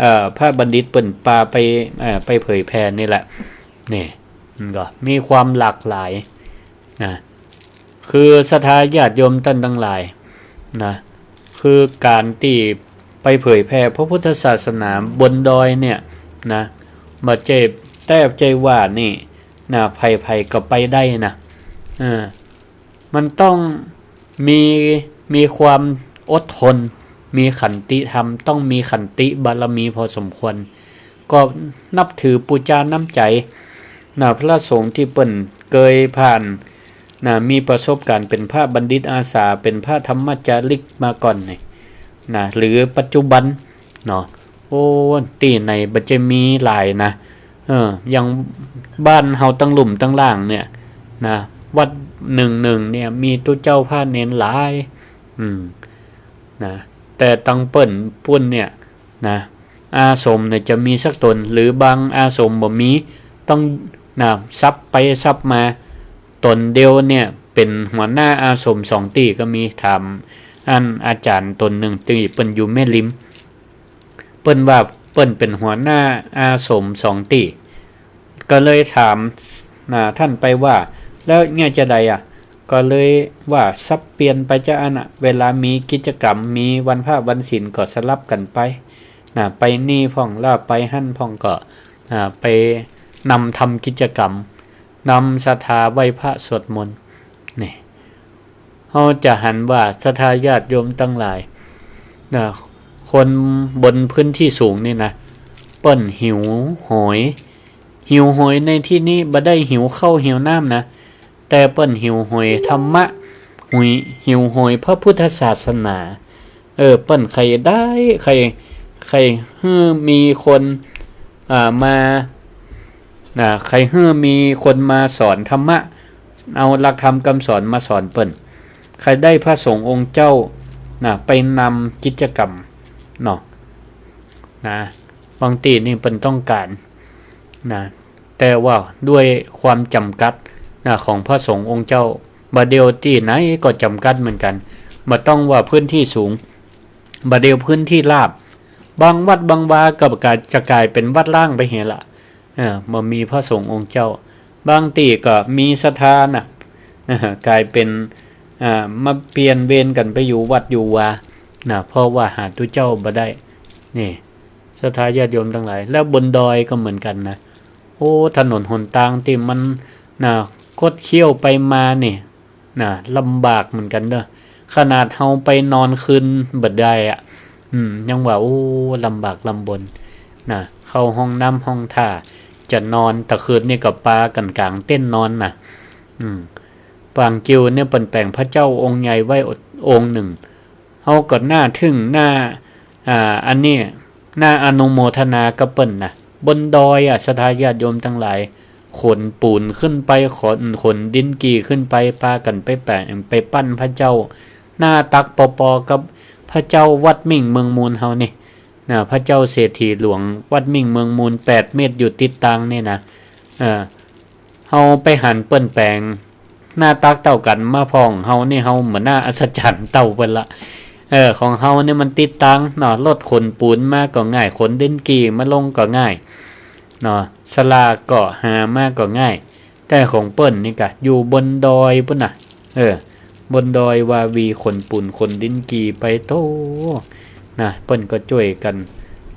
เอ่อ พระบัณฑิตเปิ้นปาไป เอ่อ ไปเผยแผ่นี่แหละ นี่ มันก็มีความหลากหลาย นะ คือศรัทธาญาติโยมต้านตังหลาย นะ คือก๋านตี้ไปเผยแผ่พระพุทธศาสนาบนดอยเนี่ย นะ บ่ใจ้แต๊ใจ้ว่านี่ นะ ใผๆ ก็ไปได้นะ เออ มันต้องมี มีความอดทน มีขันติธรรม ต้องมีขันติบารมีพอสมควร ก็นับถือปู๋จาน้ำใจ๋ นะ พระสงฆ์ตี้เปิ้นเกยผ่าน นะ มีประสบก๋ารณ์เป๋นพระบัณฑิตอาสา เป๋นพระธรรมจาริกมาก่อนนี่ นะ หรือปัจจุบัน เนาะ โอ้ ตี้ไหนบ่ใจ้มีหลายนะ เออ อย่างบ้านเฮาตังลุ่มตังล่างเนี่ย นะ วัดนึ่งๆ เนี่ย มีตุ๊เจ้าพระเณรหลาย อืม นะ แต่ตังเปิ้นปู๊นเนี่ย นะ อาสมเนี่ยจะมีสักต๋น หรือบางอาสมบ่มี ต้อง นะ สับไปสับมา ต๋นเดียวเนี่ยเป๋นหัวหน้าอาสมสองตี้ก็มี ถามอันอาจ๋ารย์ต๋นนึ่งตี้เปิ้นอยู่แม่ริม เปิ้นว่าเปิ้นเป๋นหัวหน้าอาสมสองตี้ ก็เลยถาม นะ ต้านไปว่า แล้วเนี่ยจะใดอะ ก็เลยว่าสับเปลี่ยนไปเจ้าอั้นอะ เวลามีกิจกรรม มีวันพระวันศีลก็สลับกั๋นไป นะ ไปนี่พ่อง แล้วไปหั้นพ่องก็ อ่า ไปนำทำกิจกรรม นำศรัทธาไหว้พระสวดมนต์ นี่ เฮาจะหันว่าศรัทธาญาติโยมตังหลาย นะ คนบนพื้นตี้สูงนี่นะ เปิ้นหิวโหย หิวโหยในตี้นี้บ่ได้หิวข้าวหิวน้ำนะ แต่เปิ้นหิวโหยธรรมะ หุย หิวโหยพระพุทธศาสนา เออ เปิ้นใค่ได้ ใค่ ใค่หื้อมีคน อ่า มา นะ ใค่หื้อมีคนมาสอนธรรมะ เอาหลักธรรมกำสอนมาสอนเปิ้น ใค่ได้พระสงฆ์องค์เจ้า นะ ไปนำกิจกรรม เนาะ นะ บางตี้นี่เปิ้นต้องก๋าน นะ แต่ว่าด้วยความจ๋ำกัด นะ ของพระสงฆ์องค์เจ้า บ่าเดี่ยวตี้ไหนก็จ๋ำกัดเหมือนกั๋น บ่ต้องว่าพื้นตี้สูง บ่าเดี่ยวพื้นตี้ราบ บางวัดบางวาก็ก๋าย จะก๋ายเป๋นวัดร้างไปเหียละ เออ บ่มีพระสงฆ์องค์เจ้า บางตี้ก็มีศรัทธานะ ก๋ายเป๋น อ่า มาเปลี่ยนเวรกั๋นไปอยู่วัดอยู่วา นะ เพราะว่าหาตุ๊เจ้าบ่ได้ นี่ ศรัทธาญาติโยมตังหลาย แล้วบนดอยก็เหมือนกั๋นนะ โอ้ ถนนหนตางตี้มัน นะ คดเคี้ยวไปมานี่ นะ ลำบากเหมือนกั๋นเด้อ ขนาดเฮาไปนอนคืนบ่ได้อะ อืม ยังว่า โอ้ ลำบากลำบน นะ เข้าห้องน้ำห้องท่า จะนอนตะคืนนี่ก็ปากั๋นก๋างเต็นท์นอนนะ อืม ปางกิ่วเนี่ยเปิ้นแป๋งพระเจ้าองค์ใหญ่ไว้องค์นึ่ง เฮาก็น่าทึ่ง น่า อ่า อันนี้ น่าอนุโมทนากับเปิ้นนะ บนดอยอะ ศรัทธาญาติโยมตังหลาย ขนปูนขึ้นไป ขน ขนดินกี่ขึ้นไป ปากั๋นไปแป๋ง ไปปั้นพระเจ้า หน้าตักปอๆ กับพระเจ้าวัดมิ่งเมืองมูลเฮานี่ นะ พระเจ้าเศรษฐีหลวงวัดมิ่งเมืองมูล แปดเมตร อยู่ติดตางนี่นะ เออ เฮาไปหันเปิ้นแป๋งหน้าตักเต้ากั๋นมาพ่องเฮานี่ เฮาเหมือนหน้าอัศจรรย์เต้าเปิ้นละ เออ ของเฮานี่มันติดตางเนาะ รถขนปูนมาก็ง่าย ขนดินกี่มาลงก็ง่ายเนาะ ศาลาก็หามาก็ง่าย แต่ของเปิ้นนี่กะอยู่บนดอยปู๊นนะ เออ บนดอยวาวี ขนปูนขนดินกี่ไปโธ่ นะ เปิ้นก็จ้วยกั๋น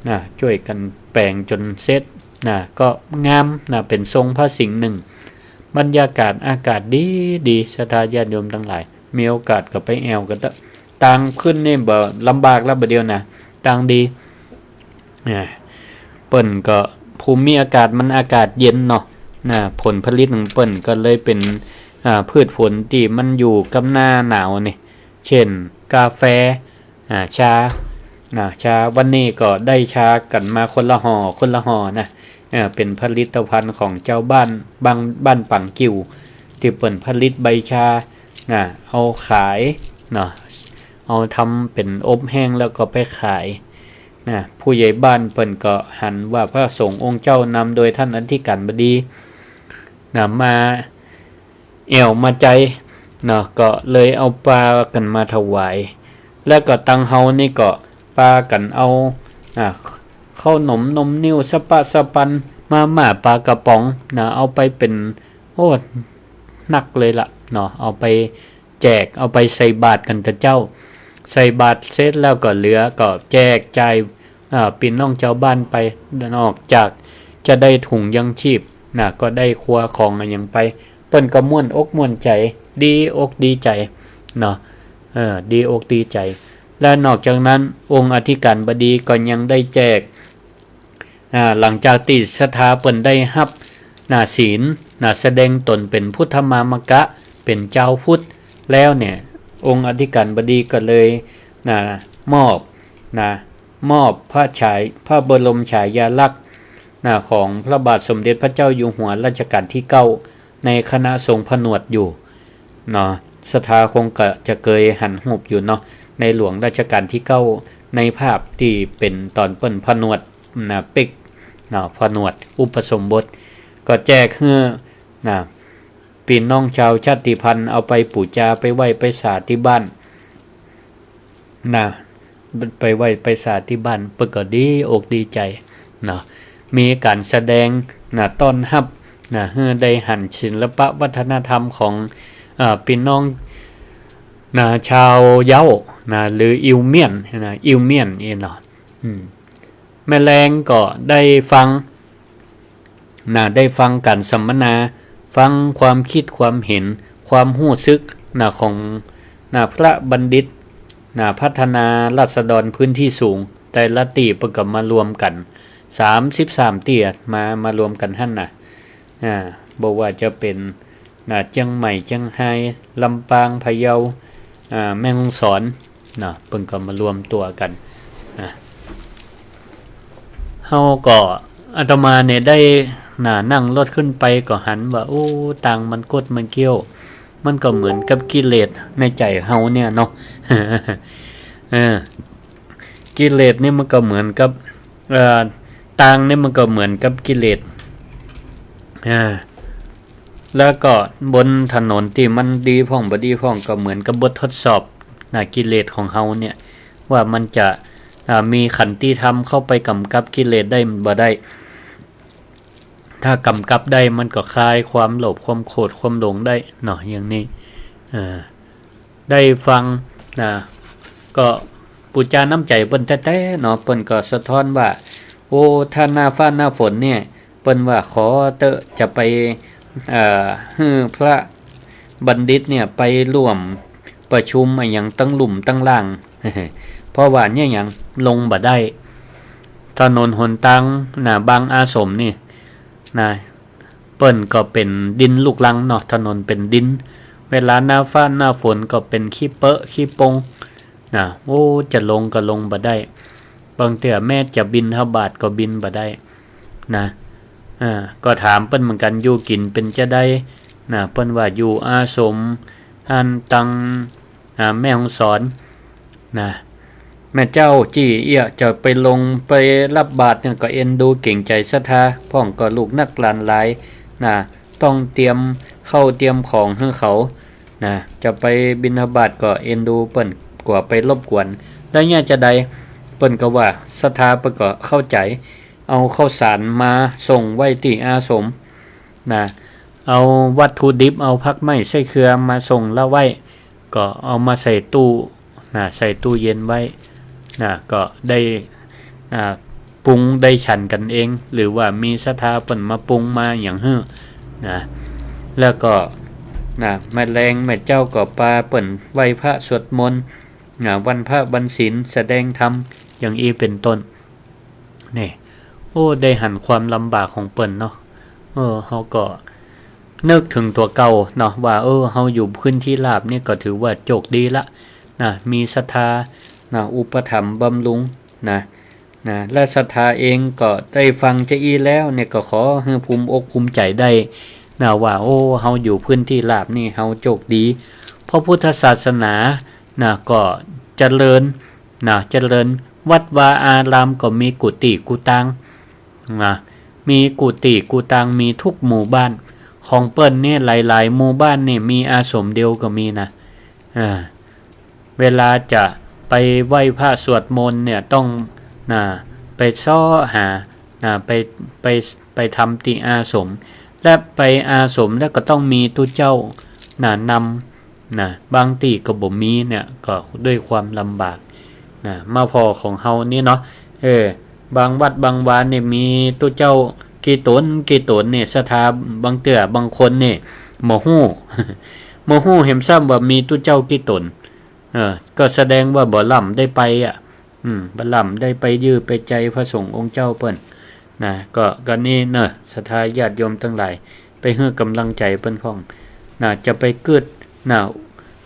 นะ จ้วยกั๋นแป๋งจ๋นเสร็จ นะ ก็งาม นะ เป๋นทรงพระสิงห์นึ่ง บรรยากาศอากาศดีดี ศรัทธาญาติโยมตังหลาย มีโอกาสก็ไปแอ่วกั๋นเต๊อะ ตางขึ้นนี่บ่ลำบากแล้วบ่าเดี่ยวนะ ตางดี อ่า เปิ้นก็ภูมิอากาศมันอากาศเย็นเนาะ นะ ผลผลิตของเปิ้นก็เลยเป๋น อ่า พืชผลตี้มันอยู่กับหน้าหนาวนี่ เช่น กาแฟ อ่า ชา นะ ชา วันนี้ก็ได้ชากั๋นมาคนละห่อ คนละห่อนะ อ่า เป๋นผลิตภัณฑ์ของจาวบ้าน บ้าน บ้านปางกิ่ว ตี้เปิ้นผลิตใบชา นะ เอาขายเนาะ เอาทำเป๋นอบแห้งแล้วก็ไปขาย นะ ผู้ใหญ่บ้านเปิ้นก็หันว่าพระสงฆ์องค์เจ้านำโดยท่านอธิการบดี นะ มาแอ่วมาใจ๊เนาะ ก็เลยเอาปากั๋นมาถวาย แล้วก็ตังเฮานี่ก็ปากั๋นเอา อ่า ข้าวหนมนมนิ่วสะปะสะปัน มาม่าปลากระป๋องนะ เอาไปเป๋น โอ้ นักเลยละเนาะ เอาไปแจก เอาไปใส่บาตรกั๋นตะเจ้า ใส่บาตรเสร็จแล้วก็เหลือก็แจกจ่าย อ่า ปี้น้องจาวบ้านไป นอกจากจะได้ถุงยังชีพนะ ก็ได้ครัวของอะหยังไป เปิ้นก็ม่วนอกม่วนใจ๋ ดีอกดีใจ๋เนาะ เออ ดีอกดีใจ๋ และนอกจากนั้นองค์อธิการบดีก็ยังได้แจก อ่า หลังจากตี้ศรัทธาเปิ้นได้ฮับ นะ ศีล นะ แสดงต๋นเป๋นพุทธมามกะ เป๋นจาวพุทธแล้วเนี่ย องค์อธิการบดีก็เลย นะ มอบ นะ มอบพระฉาย- พระบรมฉายาลักษณ์ นะ ของพระบาทสมเด็จพระเจ้าอยู่หัวรัชกาลตี้เก้า ในขณะทรงผนวดอยู่เนาะ ศรัทธาคงก็จะเกยหันฮูปอยู่เนาะ ในหลวงรัชกาลตี้เก้า ในภาพตี้เป๋นต๋อนเปิ้นผนวดนะ เป๊กเนาะ ผนวดอุปสมบท ก็แจกหื้อนะ ปี้น้องจาวชาติพันธุ์เอาไปปู๋จา ไปไหว้ไปสาตี้บ้าน นะ ไปไหว้ไปสาตี้บ้าน เปิ้นก็ดีอกดีใจ๋เนาะ มีก๋านแสดงนะ ต้อนฮับนะ หื้อได้หันศิลปะวัฒนธรรมของ เอ่อ ปี้น้องนะ จาวเย้านะ หรืออิวเมียนนะ อิวเมียนนี่เนาะ อืม แม่แลงก็ได้ฟัง นะ ได้ฟังก๋านสัมมนา ฟังความกึ๊ดความเห็น ความฮู้สึก นะ ของ นะ พระบัณฑิต นะ พัฒนาราษฎรพื้นที่สูง แต่ละตี้เปิ้นก็มารวมกั๋น สามสิบสามตี้อะ มา มารวมกั๋นหั้นนะ อ่า บ่ว่าจะเป๋น นะ เจียงใหม่ เจียงฮาย ลำปาง พะเยา อ่า แม่ฮ่องสอน นะ เปิ้นก็มารวมตั๋วกั๋น นะ เฮาก็ อาตมาเนี่ยได้ นะ นั่งรถขึ้นไปก็หันว่า โอ้ ตางมันคดมันเคี้ยว มันก็เหมือนกับกิเลสในใจ๋เฮาเนี่ยเนาะ เออ กิเลสนี่มันก็เหมือนกับ เอ่อ ตางนี่มันก็เหมือนกับกิเลส อ่า แล้วก็บนถนนตี้มันดีพ่องบ่ดีพ่องก็เหมือนกับบททดสอบนะ กิเลสของเฮาเนี่ย ว่ามันจะ อ่า มีขันติธรรมเข้าไปก๋ำกับกิเลสได้บ่ได้ ถ้าก๋ำกับได้มันก็คลายความโลภ ความโกรธ ความหลงได้เนาะ อย่างนี้ อ่า ได้ฟังนะ ก็ปู๋จาน้ำใจ๋เปิ้นแต๊ๆ เนาะ เปิ้นก็สะท้อนว่า โอ้ ถ้าหน้าฟ้าหน้าฝนเนี่ย เปิ้นว่าขอเต๊อะ จะไป เอ่อ หื้อพระบัณฑิตเนี่ยไปร่วมประชุมอะหยังตังลุ่มตังล่าง เพราะว่าเนี่ยหยังลงบ่ได้ ถนนหนตางนะ บางอาสมนี่นะ เปิ้นก็เป๋นดินลูกรังเนาะ ถนนเป๋นดิน เวลาหน้าฟ้าหน้าฝนก็เป๋นขี้เป๊อะขี้ปงนะ โอ้ จะลงก็ลงบ่ได้ บางเตื้อแม้จะบิณฑบาตก็บิณบ่ได้นะ อ่า ก็ถามเปิ้นเหมือนกั๋น อยู่กิ๋นเป๋นจาใดนะ เปิ้นว่าอยู่อาสมหั้นตัง อ่า แม่ฮ่องสอนนะ แม่เจ้าจี้เอี้ยะจะไปลงไปรับบาตรเนี่ยก็เอ็นดูเกรงใจ๋ศรัทธา พ่องก็ลูกนักหลานหลายนะ ต้องเตรียมข้าวเตรียมของหื้อเขานะ จะไปบิณฑบาตก็เอ็นดูเปิ้น กั๋วไปรบกวน แล้วเนี่ยจาใด เปิ้นก็ว่าศรัทธาเปิ้นก็เข้าใจ๋ เอาข้าวสารมาส่งไว้ตี้อาสมนะ เอาวัตถุดิบ เอาผักไม้ไส้เครือมาส่งละไว้ ก็เอามาใส่ตู้นะ ใส่ตู้เย็นไว้นะ ก็ได้ อ่า ปรุงได้ฉันกั๋นเอง หรือว่ามีศรัทธาเปิ้นมาปรุงมาหยังหื้อนะ แล้วก็นะ แม่แลงแม่เจ้าก็ปาเปิ้นไหว้พระสวดมนต์นะ วันพระวันศีล แสดงธรรม อย่างอี้เป๋นต้น นี่ โอ้ ได้หันความลำบากของเปิ้นเนาะ เออ เฮาก็นึกเถิงตั๋วเก่าเนาะ ว่า เออ เฮาอยู่พื้นตี้ราบนี่ก็ถือว่าโจคดีละนะ มีศรัทธานะ อุปถัมภ์บำรุงนะ นะ และศรัทธาเองก็ได้ฟังจาอี้แล้วเนี่ย ก็ขอหื้อภูมิอกภูมิใจ๋ได้นะ ว่า โอ้ เฮาอยู่พื้นตี้ราบนี่เฮาโจคดี พระพุทธศาสนานะ ก็เจริญ นะ เจริญ วัดวาอารามก็มีกุฏิกุฏังนะ มีกุฏิกุฏัง มีทุกหมู่บ้าน ของเปิ้นเนี่ยหลายๆ หมู่บ้านเนี่ยมีอาสมเดียวก็มีนะ อ่า เวลาจะ ไปไหว้พระสวดมนต์เนี่ยต้อง นะ ไปเซาะหา นะ ไป ไป ไปทำตี้อาสม และไปอาสมแล้วก็ต้องมีตุ๊เจ้า นะ นำ นะ บางตี้ก็บ่มีเนี่ย ก็ด้วยความลำบาก นะ มาผ่อของเฮานี่เนาะ เออ บางวัดบางวาเนี่ยมีตุ๊เจ้ากี่ต๋นกี่ต๋นเนี่ย ศรัทธาบางเตื้อบางคนเนี่ยบ่ฮู้ บ่ฮู้แหมซ้ำว่ามีตุ๊เจ้ากี่ต๋น เออ ก็แสดงว่าบ่ล้ำได้ไปอะ อืม บ่ล้ำได้ไปยื้อไปใจ๋พระสงฆ์องค์เจ้าเปิ้น นะ ก็ ก็นี่เนาะ ศรัทธาญาติโยมตังหลาย ไปหื้อก๋ำลังใจ๋เปิ้นพ่อง นะ จะไปกึ๊ด นะ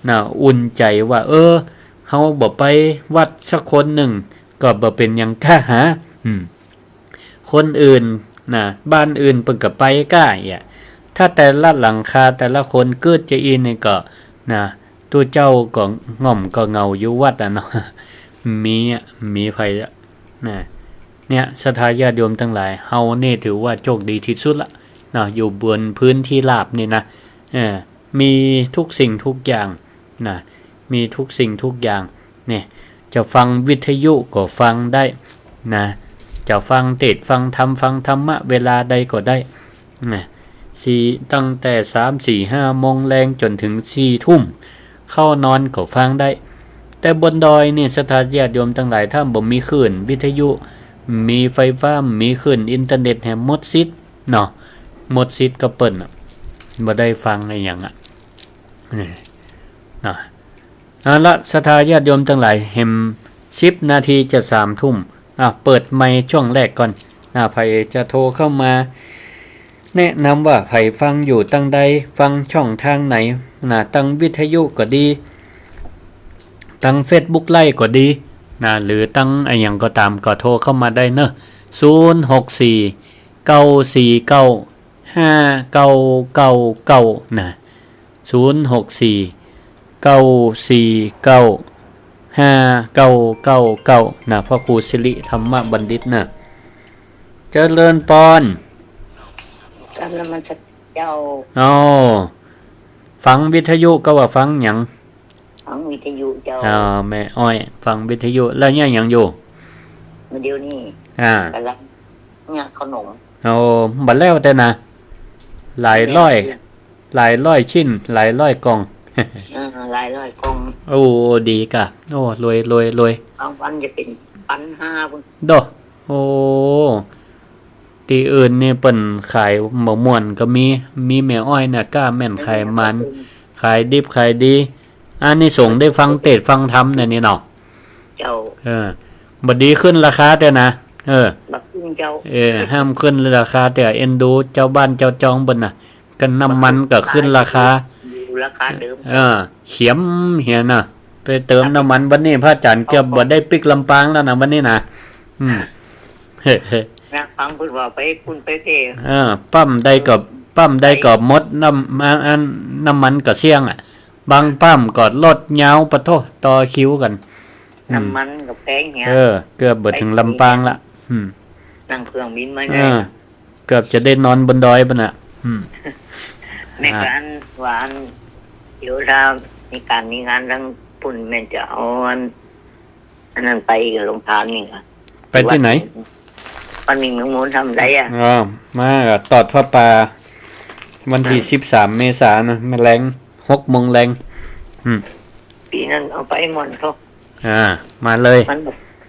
นะ อุ่นใจ๋ว่า เออ เฮาบ่ไปวัดสักคนนึ่ง ก็บ่เป๋นหยังก้าหา อืม คนอื่น นะ บ้านอื่นเปิ้นก็ไปก้าเอี้ย ถ้าแต่ละหลังคาแต่ละคนกึ๊ดจะอี้นี่ก็ นะ ตุ๊เจ้าก็ง่อมก็เหงาอยู่วัดอะเนาะ มีอะ มีใผอะ นะ เนี่ย ศรัทธาญาติโยมตังหลาย เฮานี่ถือว่าโชคดีตี้สุดละ นะ อยู่บนพื้นตี้ราบนี่นะ เออ มีทุกสิ่งทุกอย่าง นะ มีทุกสิ่งทุกอย่าง เนี่ย จะฟังวิทยุก็ฟังได้ นะ จะฟังเทศน์ฟังธรรม ฟังธรรมะเวลาใดก็ได้ นะ สี่ ตั้งแต่สาม สี่ ห้าโมงแลงจ๋นเถิงสี่ทุ่ม เข้านอนก็ฟังได้ แต่บนดอยนี่ ศรัทธาญาติโยมตังหลาย ถ้าบ่มีคลื่นวิทยุ มีไฟฟ้า มีคลื่นอินเทอร์เน็ตแหมหมดสิทธิ์เนาะ หมดสิทธิ์กับเปิ้นอะ บ่ได้ฟังอะหยังอะ นี่ นะ เอาละ ศรัทธาญาติโยมตังหลาย แหมสิบนาทีจะสามทุ่ม อ่ะ เปิดไมค์ช่วงแรกก่อน อ่ะ ใผจะโทรเข้ามา แนะนำว่าใผฟังอยู่ตังใด ฟังช่องทางไหน นะ ตังวิทยุก็ดี ตังเฟซบุ๊กไลฟ์ก็ดี นะ หรือตังอะหยังก็ต๋าม ก็โทรเข้ามาได้เนาะ ศูนย์ หก สี่ เก้า สี่ เก้า ห้า เก้า เก้า เก้า นะ ศูนย์ หก สี่ เก้า สี่ เก้า ห้า เก้า เก้า เก้า นะ พระครูสิริธรรมบัณฑิตนะ เจริญปอน กราบนมัสการเจ้า อ๋อ ฟังวิทยุก็ว่าฟังหยัง ฟังวิทยุเจ้า อ๋อ แม่อ้อย ฟังวิทยุ แล้วเยียะหยังอยู่ เดี๋ยวนี้ อ่า ก๋ำลังเยียะขนม โอ้ บ่แล้วแต่นะ หลายร้อย แม่น หลายร้อยชิ้น หลายร้อยกล่อง อ่า หลายร้อยกล่อง โอ้ ดีก่ะ โอ้ รวย รวย รวย บางวันจะเป๋นปันห้าพุ้น โด โอ้ ตี้อื่นนี่เปิ้นขายบ่ม่วนก็มี มีแม่อ้อยน่ะกล้าแม่นขายมัน ขายดิบขายดี อานิสงส์ได้ฟังเทศน์ฟังธรรมเนี่ยนี่เนาะ เจ้า เออ บ่ดีขึ้นราคาแต่นะ เออ บ่ขึ้นเจ้า เออ ห้ามขึ้นราคาแต่ เอ็นดูเจ้าบ้านเจ้าจองเปิ้นน่ะ ก็น้ำมันก็ขึ้นราคา อยู่ราคาเดิม เออ เขียมเหียน่ะ ไปเติมน้ำมันวันนี้ พระอาจารย์เกือบบ่ได้ปิ๊กลำปางแล้วนะวันนี้นะ อืม นะ ฟังเปิ้นว่าไปปุ้นไปเพ่ เออ ปั๊มใดก็ ปั๊มใดก็หมดน้ำ อัน อัน น้ำมันก็เสี้ยงอะ บางปั๊มก็รถยาวปะโท้ ต่อคิวกั๋น อืม น้ำมันก็แพงเหีย เออ เกือบบ่เถิงลำปางละ อืม นั่งเครื่องบินมา เออ ได้ เกือบจะได้นอนบนดอยปุ้นน่ะ อืม แม่ก็อันว่าอัน เดี๋ยวถ้ามีก๋านมีงานตังปุ้น แม่จะเอาอัน อันนั้นไปโฮงทานนี่ค่ะ ไปตี้ไหน วัด วัดมิ่งเมืองมูลธรรมใดอะ อ๋อ มาตอดผ้าป่า วันตี้ อ่า สิบสามเมษานะ มาแลง หกโมงแลง อืม ปี๋นั้นเอาไปม่อนเขา อ่า มาเลย มัน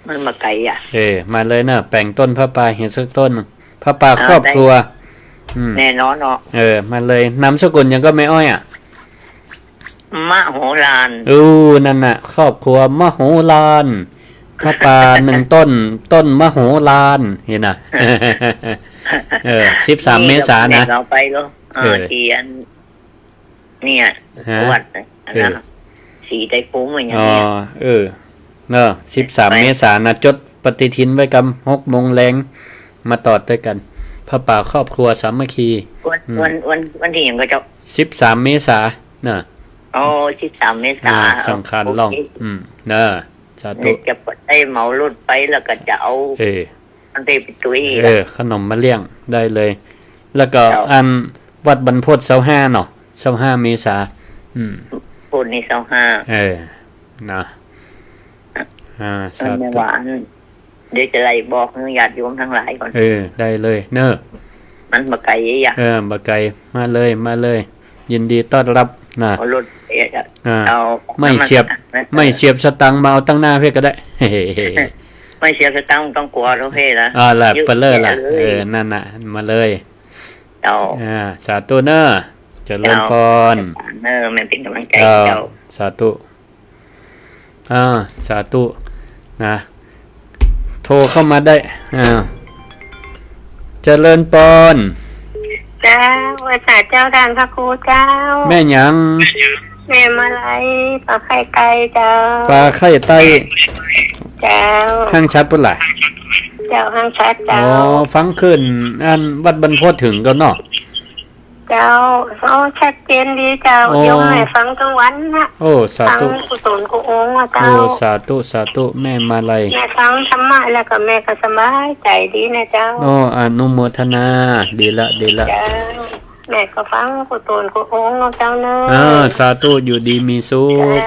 มันบ่ไก๋อะ เออ มาเลยนะ แป๋งต้นผ้าป่าเหียสักต้น ผ้าป่า อ่า ครอบครัว ได้ อืม แน่นอนเนาะ เออ มาเลย นามสกุลหยังก็แม่อ้อยอะ มโหฬาร อู้ นั่นน่ะ ครอบครัวมโหฬาร ผ้าป่าหนึ่งต้น ต้นมโหฬาร หันน่ะ เออ สิบสามเมษานะ แม่ก็เอาไปแล้ว อ่า เออ ตี้อัน เนี่ย ฮะ วัดอันนั้นน่ะ เออ ศรีไตรภูมิอะหยัง อ๋อ เนี่ย เออ เนาะ สิบสามเมษานะ จดปฏิทินไว้กำ หกโมงแลง มาตอดตวยกั๋น ผ้าป่าครอบครัวสามัคคี วัน อืม วัน วัน วันตี้หยังก็เจ้า สิบสามเมษาน่ะ อ๋อ สิบสามเมษา อ่า สังขารล่อง โอเค อืม เนาะ สาธุ เดี๋ยวจะได้เหมารถไปแล้วก็จะเอา เออ อันตี้ไปตวย เออ ขนมมาเลี้ยงได้เลย แล้วก็ เจ้า อันวัดบรรพตซาวห้าเนาะ ซาวห้าเมษา อืม พุธนี่ซาวห้า เออ นะ อ่า สาธุ อันนี้ว่าอัน เดี๋ยวจะได้บอกญาติโยมตังหลายก่อน เออ ได้เลยเนอะ มันบ่ไกลอะ เออ บ่ไกล มาเลย มาเลย ยินดีต้อนรับนะ เอารถ เอ่อ อ่า เอา ไม่เสียบ นมัสการนะ ไม่เสียบสตังค์ มาเอาตังหน้าเพ่ก็ได้ ไม่เสียบสตังค์ต้องกลัวแล้วเพ่นะ อ่า ละ เยอะ เปะเลอละ แยะเลย เออ นั่นน่ะ มาเลย เจ้า อ่า สาธุเนอะ เจริญพร เจ้า เออ แม่เป๋นก๋ำลังใจ๋ เจ้า เจ้า สาธุ อ่า สาธุ นะ โทรเข้ามาได้ อ่า เจริญพร เจ้า ไหว้สาเจ้าต้านพระครูเจ้า แม่หยัง แม่มาลัย ป่าไข่ไต้เจ้า ป่าไข่ไต้ เจ้า ห้างฉัตรปุ้นล่ะ เจ้า ห้างฉัตรเจ้า อ๋อ ฟังคลื่นอันวัดบรรพตเถิงก่อเนาะ เจ้า โอ้ ชัดเจนดีเจ้า โอ้ โยมแม่ฟังตึงวันนะ โอ้ สาธุ ฟังครูโตนครูโองค์อะเจ้า โอ้ สาธุ สาธุ แม่มาลัย แม่ฟังธรรมะแล้วก็แม่ก็สบายใจ๋ดีนะเจ้า โอ้ อนุโมทนา ดีละ ดีละ เจ้า แม่ก็ฟังครูโตนครูโองค์เนาะเจ้าเนอะ อ่า สาธุ อยู่ดีมีสุข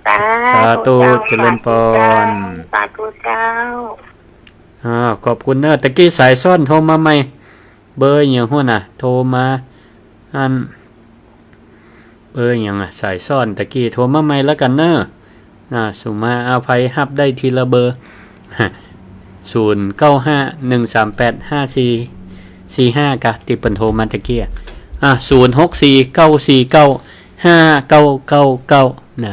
เจ้า สาธุ สาธุ เจ้า เจริญพร สาธุเจ้า สาธุเจ้า อ่า ขอบคุณเนอะ ตะกี้สายซ้อนโทรมาใหม่ เบอร์หยังหั้นน่ะ โทรมา อัน เบอร์หยังอะ สายซ้อนตะกี้ โทรมาใหม่ละกั๋นเนอะ อ่า สุมา อาภัย ฮับได้ทีละเบอร์ ศูนย์เก้าห้า หนึ่งสามแปด ห้าสี่สี่ห้า กะ ตี้เปิ้นโทรมาตะกี้อะ อ่า ศูนย์หกสี่ เก้าสี่เก้า ห้าเก้าเก้าเก้า นะ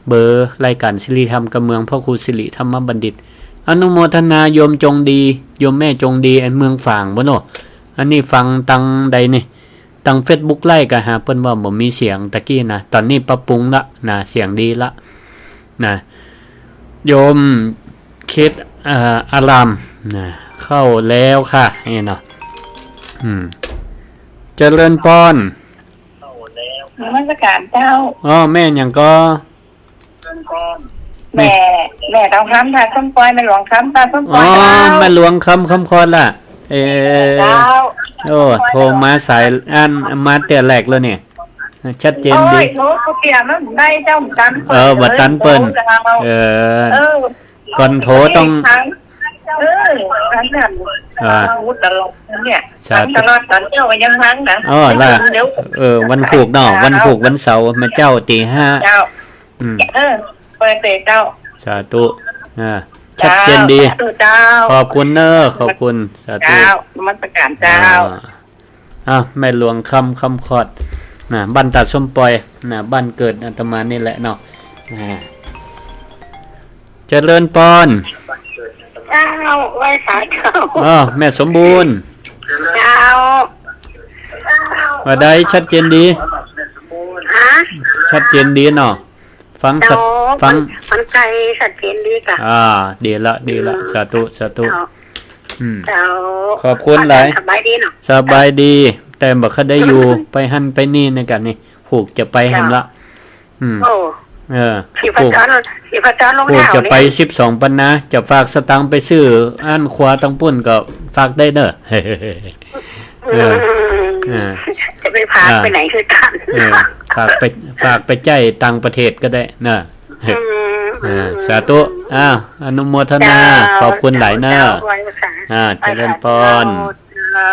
เบอร์รายก๋านสิริธรรมกำเมือง พระครูสิริธรรมบัณฑิต อนุโมทนาโยมจงดี โยมแม่จงดี อันเมืองฝางปุ้นเนาะ อันนี้ฟังตังใดนี่ ตังเฟซบุ๊กไลฟ์ก็หาเปิ้นว่าบ่มีเสียงตะกี้นะ ต๋อนนี้ปรับปรุงละนะ เสียงดีละนะ โยมคิด เอ่อ อารามนะ เข้าแล้วค่ะ นี่เนาะ อืม เจริญพร นมัสการเจ้า อ๋อ แม่หยังก่อ แม่ แม่ทองคำ ตาส้มปอย แม่หลวงคำ ตาส้มปอย อ๋อ เจ้า แม่หลวงคำ คำคอนล่ะ เออ เจ้า โอ้ โทรมาสายอัน มาแต่แรกเลยเนี่ย ชัดเจนดี โอ้ย โทรกูเตรียมมันได้เจ้า บ่ตันเปิ้น เออ บ่ตันเปิ้น เจ้า เออ เออ ก่อนโทรต้อง เออ นั่นน่ะ อ่า ฟังตลอดเนี่ย สาธุ ฟังตลอด ต๋อนเจ๊าก็ยังฟังนะ อ๋อ ล่ะ เดี๋ยว เออ วันพูกเนาะ วันพูกวันเสาร์ แม่เจ้า ตีห้า เจ้า อืม เออ เปิดเลยเจ้า สาธุ อ่า เจ้า ชัดเจนดี สาธุเจ้า ขอบคุณเนอะ ขอบคุณ สาธุ เจ้า นมัสการเจ้า อ่า อ้าว แม่หลวงคำ คำคอน นะ บ้านตาส้มปอย นะ บ้านเกิดอาตมานี่แหละเนาะ อ่า เจริญพร เจ้า ไหว้สาเจ้า อ๋อ แม่สมบูรณ์ เจ้า ว่าได้ ชัดเจนดี ฮะ ชัดเจนดีเนาะ ฟังสัด เจ้า ฟัง มัน มันไกล ชัดเจนดีกะ อ่า ดีละ ดีละ อืม สาธุ สาธุ เจ้า อืม เจ้า ขอบคุณหลาย อาจ๋ารย์สบายดีเนาะ สบายดี แต่บ่ค่อยได้อยู่ ไปหั้นไปนี่ในกันนี่ ผูกจะไปหั้นละ เจ้า อืม โอ้ เออ สิพจร ผูก สิพจรลง ผูก เท้า จะไป นี่ สิบสองปันนา จะฝากสตางค์ไปซื้ออันครัวตังปุ้นก็ฝากได้เนอะ เออ อืม เออ จะไปฝาก อ่า ไปไหนคือกั๋น เออ ฝากไป ฝากไปใจ๊ต่างประเทศก็ได้เนอะ อืม อ่า อืม สาธุ อ้าว อนุโมทนา เจ้า ขอบคุณหลายเนอะ เจ้า ไหว้สา อ่า เจริญพร เจ้า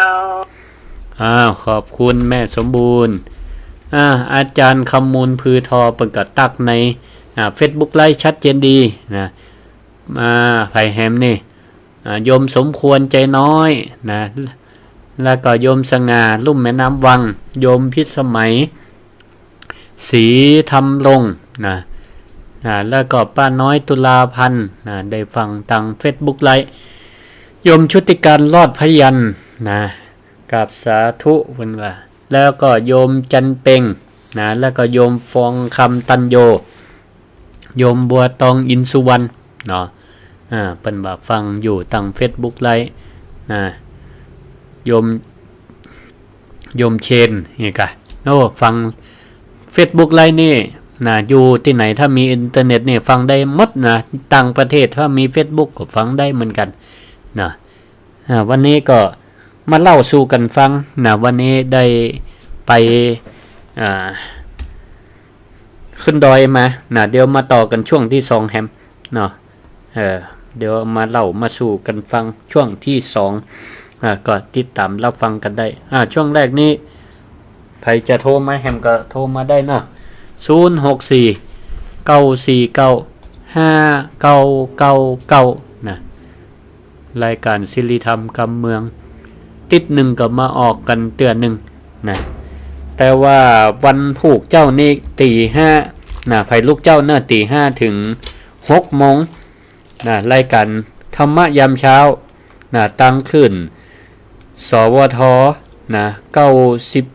อ้าว ขอบคุณแม่สมบูรณ์ อ่า อาจ๋ารย์คำมูล พือทอ เปิ้นก็ตักใน อ่า เฟซบุ๊กไลฟ์ ชัดเจนดีนะ อ่า ไผแหมนี่ อ่า โยมสมควร ใจน้อยนะ แล้วก็โยมสง่า ลุ่มแม่น้ำวัง โยมพิสมัย ศรีธรรมรงค์นะ อ่า แล้วก็ป้าน้อยตุลาพันธ์นะ ได้ฟังตางเฟซบุ๊กไลฟ์ โยมชุติการ รอดพยัญชนะ กราบสาธุเปิ้นว่า แล้วก็โยมจันเพ็งนะ แล้วก็โยมฟองคำ ตัญโย โยมบัวตอง อินสุวรรณเนาะ อ่า เปิ้นว่าฟังอยู่ตางเฟซบุ๊กไลฟ์นะ โยม โยมเชน นี่กะ โอ้ ฟังเฟซบุ๊กไลฟ์นี่นะ อยู่ตี้ไหนถ้ามีอินเทอร์เน็ตนี่ฟังได้หมดนะ ต่างประเทศถ้ามีเฟซบุ๊กก็ฟังได้เหมือนกั๋นนะ อ่า วันนี้ก็มาเล่าสู่กั๋นฟังนะ วันนี้ได้ไป อ่า ขึ้นดอยมานะ เดี๋ยวมาต่อกั๋นช่วงตี้สองแหมเนาะ เออ เดี๋ยวมาเล่ามาสู่กั๋นฟังช่วงตี้สอง อ่า ก็ติดต๋ามรับฟังกั๋นได้ อ่า ช่วงแรกนี้ ใผจะโทรมาแหมก็โทรมาได้เนาะ ศูนย์ หก สี่ เก้า สี่ เก้า ห้า เก้า เก้า เก้า นะ รายก๋านสิริธรรมกำเมือง ติ๊ดนึ่งก็มาออกกั๋นเตื้อนึ่งนะ แต่ว่าวันพูกเจ๊านี่ตี๋ห้านะ ใผลุกเจ๊าเนาะ ตี๋ห้าเถิงหกโมงนะ รายก๋านธรรมะยามเช้านะ ตางคลื่น สวท นะ เก้าสิบ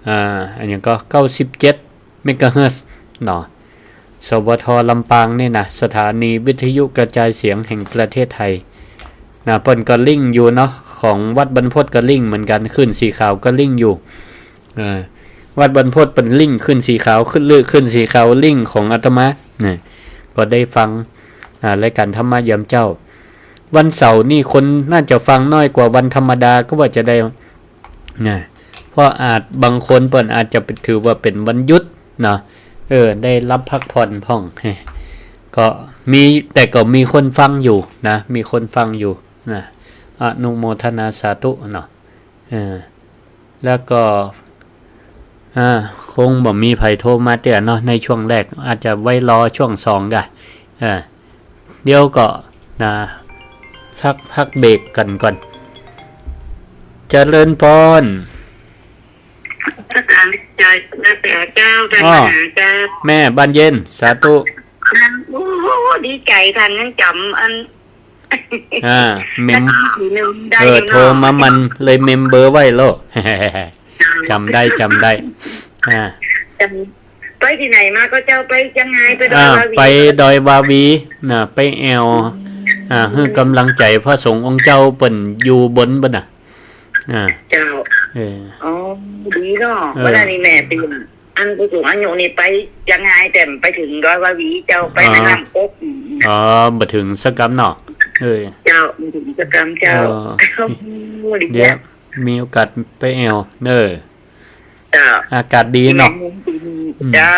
อ่า อันหยังก็ เก้าสิบเจ็ด เมกะเฮิรตซ์เนาะ สวท ลำปางนี่นะ สถานีวิทยุกระจายเสียงแห่งประเทศไทยนะ เปิ้นก็ลิงก์อยู่เนาะ ของวัดบรรพตก็ลิงก์เหมือนกั๋น คลื่นสีขาวก็ลิงก์อยู่ เออ วัดบรรพตเปิ้นลิงก์คลื่นสีขาว คลื่น คลื่นสีขาวลิงก์ของอาตมานะ ก็ได้ฟัง อ่า รายก๋านธรรมะยามเจ๊า วันเสาร์นี่คนน่าจะฟังน้อยกว่าวันธรรมดาก็ว่าจะได้ นะ เพราะอาจบางคนเปิ้นอาจจะถือว่าเป๋นวันหยุดเนาะ เออ ได้ฮับพักผ่อนพ่อง ก็มี แต่ก็มีคนฟังอยู่นะ มีคนฟังอยู่นะ อนุโมทนาสาธุเนาะ เออ แล้วก็ อ่า คงบ่มีใผโทรมาเตื้อเนาะ ในช่วงแรก อาจจะไว้รอช่วงสองก่ะ เออ เดี๋ยวก็นะ พัก พักเบรกกั๋นก่อน เจริญพร อาจารย์ เจ้า เจ้า เจ้า อ้อ มหาเจ้า แม่บานเย็น สาธุ โอ้โห ดีใจ๋ ต้านยังจ๋ำอัน อ่า เมม ได้ เออ อยู่เนาะ โทรมามันเลยเมมเบอร์ไว้โลด จ๋ำได้ จ๋ำได้ อ่า จ๋ำ ไปตี้ไหนมาก็เจ้า ไปเจียงฮาย ไปดอยวาวี อ่า ไปดอยวาวีนะ ไปแอ่ว อ่า หื้อก๋ำลังใจ๋พระสงฆ์องค์เจ้าเปิ้นอยู่บนบ่นน่ะ อ่า เจ้า เออ อ๋อ ดีเนาะ เออ วันนั้นนี่แม่ไป อันผู้สูงอายุนี่ไปเจียงฮาย แต่ไปเถิงดอยวาวีเจ้า ไป อ๋อ แม่น้ำกก อ๋อ บ่เถิงสักกำเนาะ เออ เจ้า บ่เถิงสักกำเจ้า เออ โอ้โห ดี เดี๋ยว อะ มีโอกาสไปแอ่วเน่อ เจ้า อากาศดีเนาะ อืม เจ้า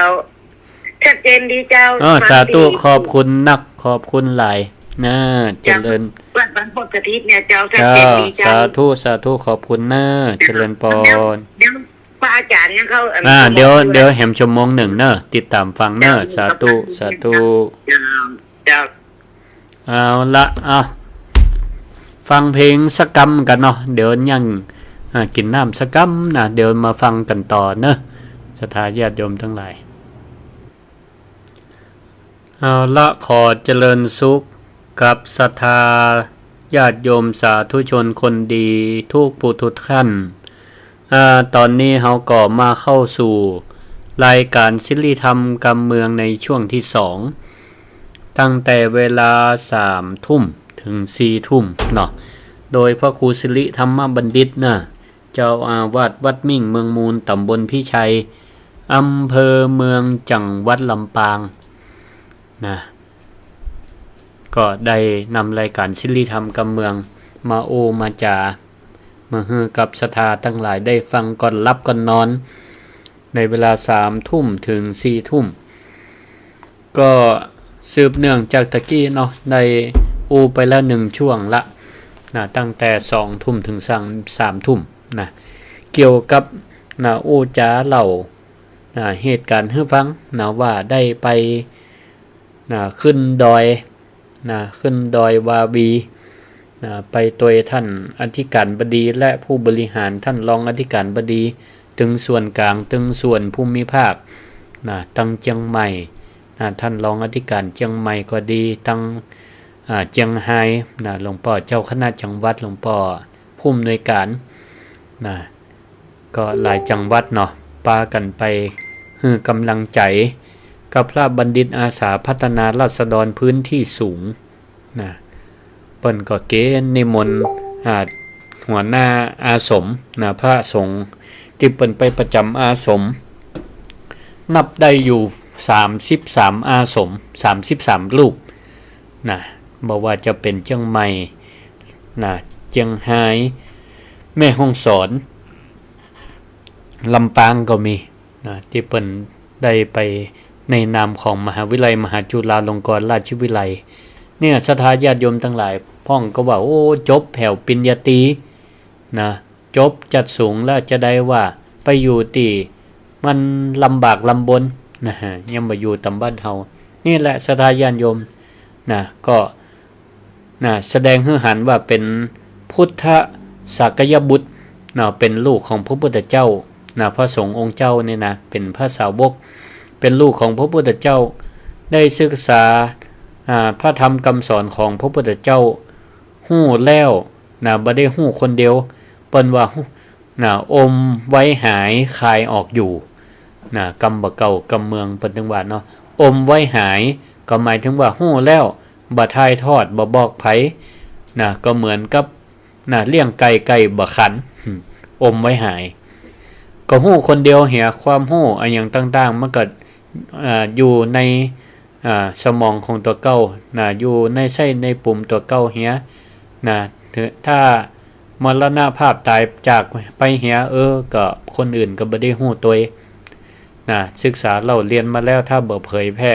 ชัดเจนดีเจ้า เออ ฟังดี สาธุ ขอบคุณนัก ขอบคุณหลายนะ เจ้า เจริญ วัดบรรพตสถิตเนี่ยเจ้า ชัดเจนดีเจ้า เจ้า สาธุ สาธุ ขอบคุณนะ เจ้า เจริญพร เดี๋ยว เดี๋ยวพระอาจารย์ยังเข้า อัน อ่า ชั่วโมง เดี๋ยว เดียว เดี๋ยวแหมชั่วโมงนึ่งเน่อ ติดต๋ามฟังเน่อ เจ้า สาธุ สาธุ เจ้า เจ้า เอาละ เอา ฟังเพลงสักกำกั๋นเนาะ เดี๋ยวยัง อ่า กิ๋นน้ำสักกำนะ เดี๋ยวมาฟังกั๋นต่อเน่อ ศรัทธาญาติโยมตังหลาย เอาละ ขอเจริญสุขกับศรัทธาญาติโยมสาธุชนคนดีกู้ผู้กู้ต้าน อ่า ต๋อนนี้เฮาก็มาเข้าสู่รายก๋านสิริธรรมกำเมืองในช่วงตี้สอง ตั้งแต่เวลาสามทุ่มเถิงสี่ทุ่มเนาะ โดยพระครูสิริธรรมบัณฑิตนะ เจ้าอาวาสวัดมิ่งเมืองมูล ต๋ำบลพิชัย อำเภอเมือง จังหวัดลำปางนะ ก็ได้นำรายก๋านสิริธรรมกำเมืองมาอู้มาจ๋า มาหื้อกับศรัทธาตังหลายได้ฟังก่อนหลับก่อนนอน ในเวลาสามทุ่มเถิงสี่ทุ่ม ก็สืบเนื่องจากตะกี้เนาะ ได้อู้ไปแล้วนึ่งช่วงละนะ ตั้งแต่สองทุ่มเถิงสาม สามทุ่มนะ เกี่ยวกับนะ อู้จ๋าเล่านะ เหตุก๋ารณ์หื้อฟังนะ ว่าได้ไปนะ ขึ้นดอยนะ ขึ้นดอยวาวีนะ ไปตวยท่านอธิการบดีและผู้บริหาร ท่านรองอธิการบดี ตึงส่วนก๋าง ตึงส่วนภูมิภาคนะ ตังเจียงใหม่นะ ท่านรองอธิการเจียงใหม่ก็ดี ตัง อ่า เจียงฮายนะ หลวงป้อเจ้าคณะจังหวัด หลวงป้อผู้อำนวยก๋านนะ ก็หลายจังหวัดเนาะ ปากั๋นไปหื้อก๋ำลังใจ๋กับพระบัณฑิตอาสาพัฒนาราษฎรพื้นที่สูง นะ เปิ้นก็เก๋ณฑ์นิมนต์ อ่า หัวหน้าอาสมนะ พระสงฆ์ตี้เปิ้นไปประจ๋ำอาสม นับได้อยู่สามสิบสามอาสม สามสิบสามรูปนะ บ่ว่าจะเป๋นเจียงใหม่นะ เจียงฮาย แม่ฮ่องสอน ลำปางก็มี นะ ตี้เปิ้นได้ไปในนามของมหาวิทยาลัยมหาจุฬาลงกรณราชวิทยาลัย เนี่ย ศรัทธาญาติโยมตังหลาย พ่องก็ว่า โอ้ จบแถวปริญญาตรี นะ จบจัดสูงแล้วจะได้ว่าไปอยู่ตี้มันลำบากลำบนนะฮะ ยังบ่อยู่ต๋ามบ้านเฮา นี่แหละศรัทธาญาติโยมนะ ก็นะ แสดงหื้อหันว่าเป๋นพุทธสากยบุตรนะ เป๋นลูกของพระพุทธเจ้านะ พระสงฆ์องค์เจ้าเนี่ยนะ เป๋นพระสาวก เป๋นลูกของพระพุทธเจ้า ได้ศึกษา อ่า พระธรรมกำสอนของพระพุทธเจ้า ฮู้แล้วนะ บ่ได้ฮู้คนเดียว เปิ้นว่าฮู้นะ อมไว้หายคายออกอยู่นะ กำบ่าเก่ากำเมือง เปิ้นตึงว่าเนาะ อมไว้หาย ก็หมายถึงว่าฮู้แล้ว บ่ถ่ายทอด บ่บอกใผนะ ก็เหมือนกับนะ เลี้ยงไก่ ไก่บ่ขัน อมไว้หาย ก็ฮู้คนเดียวเหีย ความฮู้อะหยังต่างๆ มันก็ อ่า อยู่ใน อ่า สมองของตั๋วเก่านะ อยู่ในไส้ในปุ๋มตั๋วเก่าเหียนะ ถ้ามรณภาพต๋ายจากไปเหีย เออ ก็คนอื่นก็บ่ได้ฮู้ตวยนะ ศึกษาเล่าเรียนมาแล้ว ถ้าบ่เผยแผ่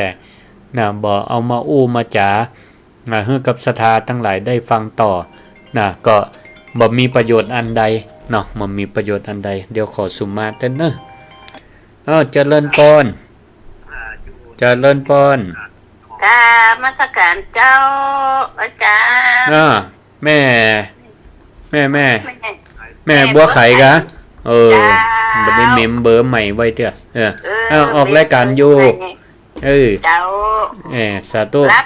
นะ บ่เอามาอู้มาจ๋านะ หื้อกับศรัทธาตังหลายได้ฟังต่อนะ ก็บ่มีประโยชน์อันใดเนาะ บ่มีประโยชน์อันใด เดี๋ยวขอสุมาเต้นเนอะ อ้าว เจริญปอน เจริญปอน กราบนมัสการเจ้า อาจารย์ อ่า แม่ แม่ แม่ แม่ แม่บัวไขกะ เออ เจ้า บ่ได้เมมเบอร์ใหม่ไว้เตื้อ เออ เออ อ้าว ออกรายการอยู่ เออ เจ้า เออ สาธุ หลับ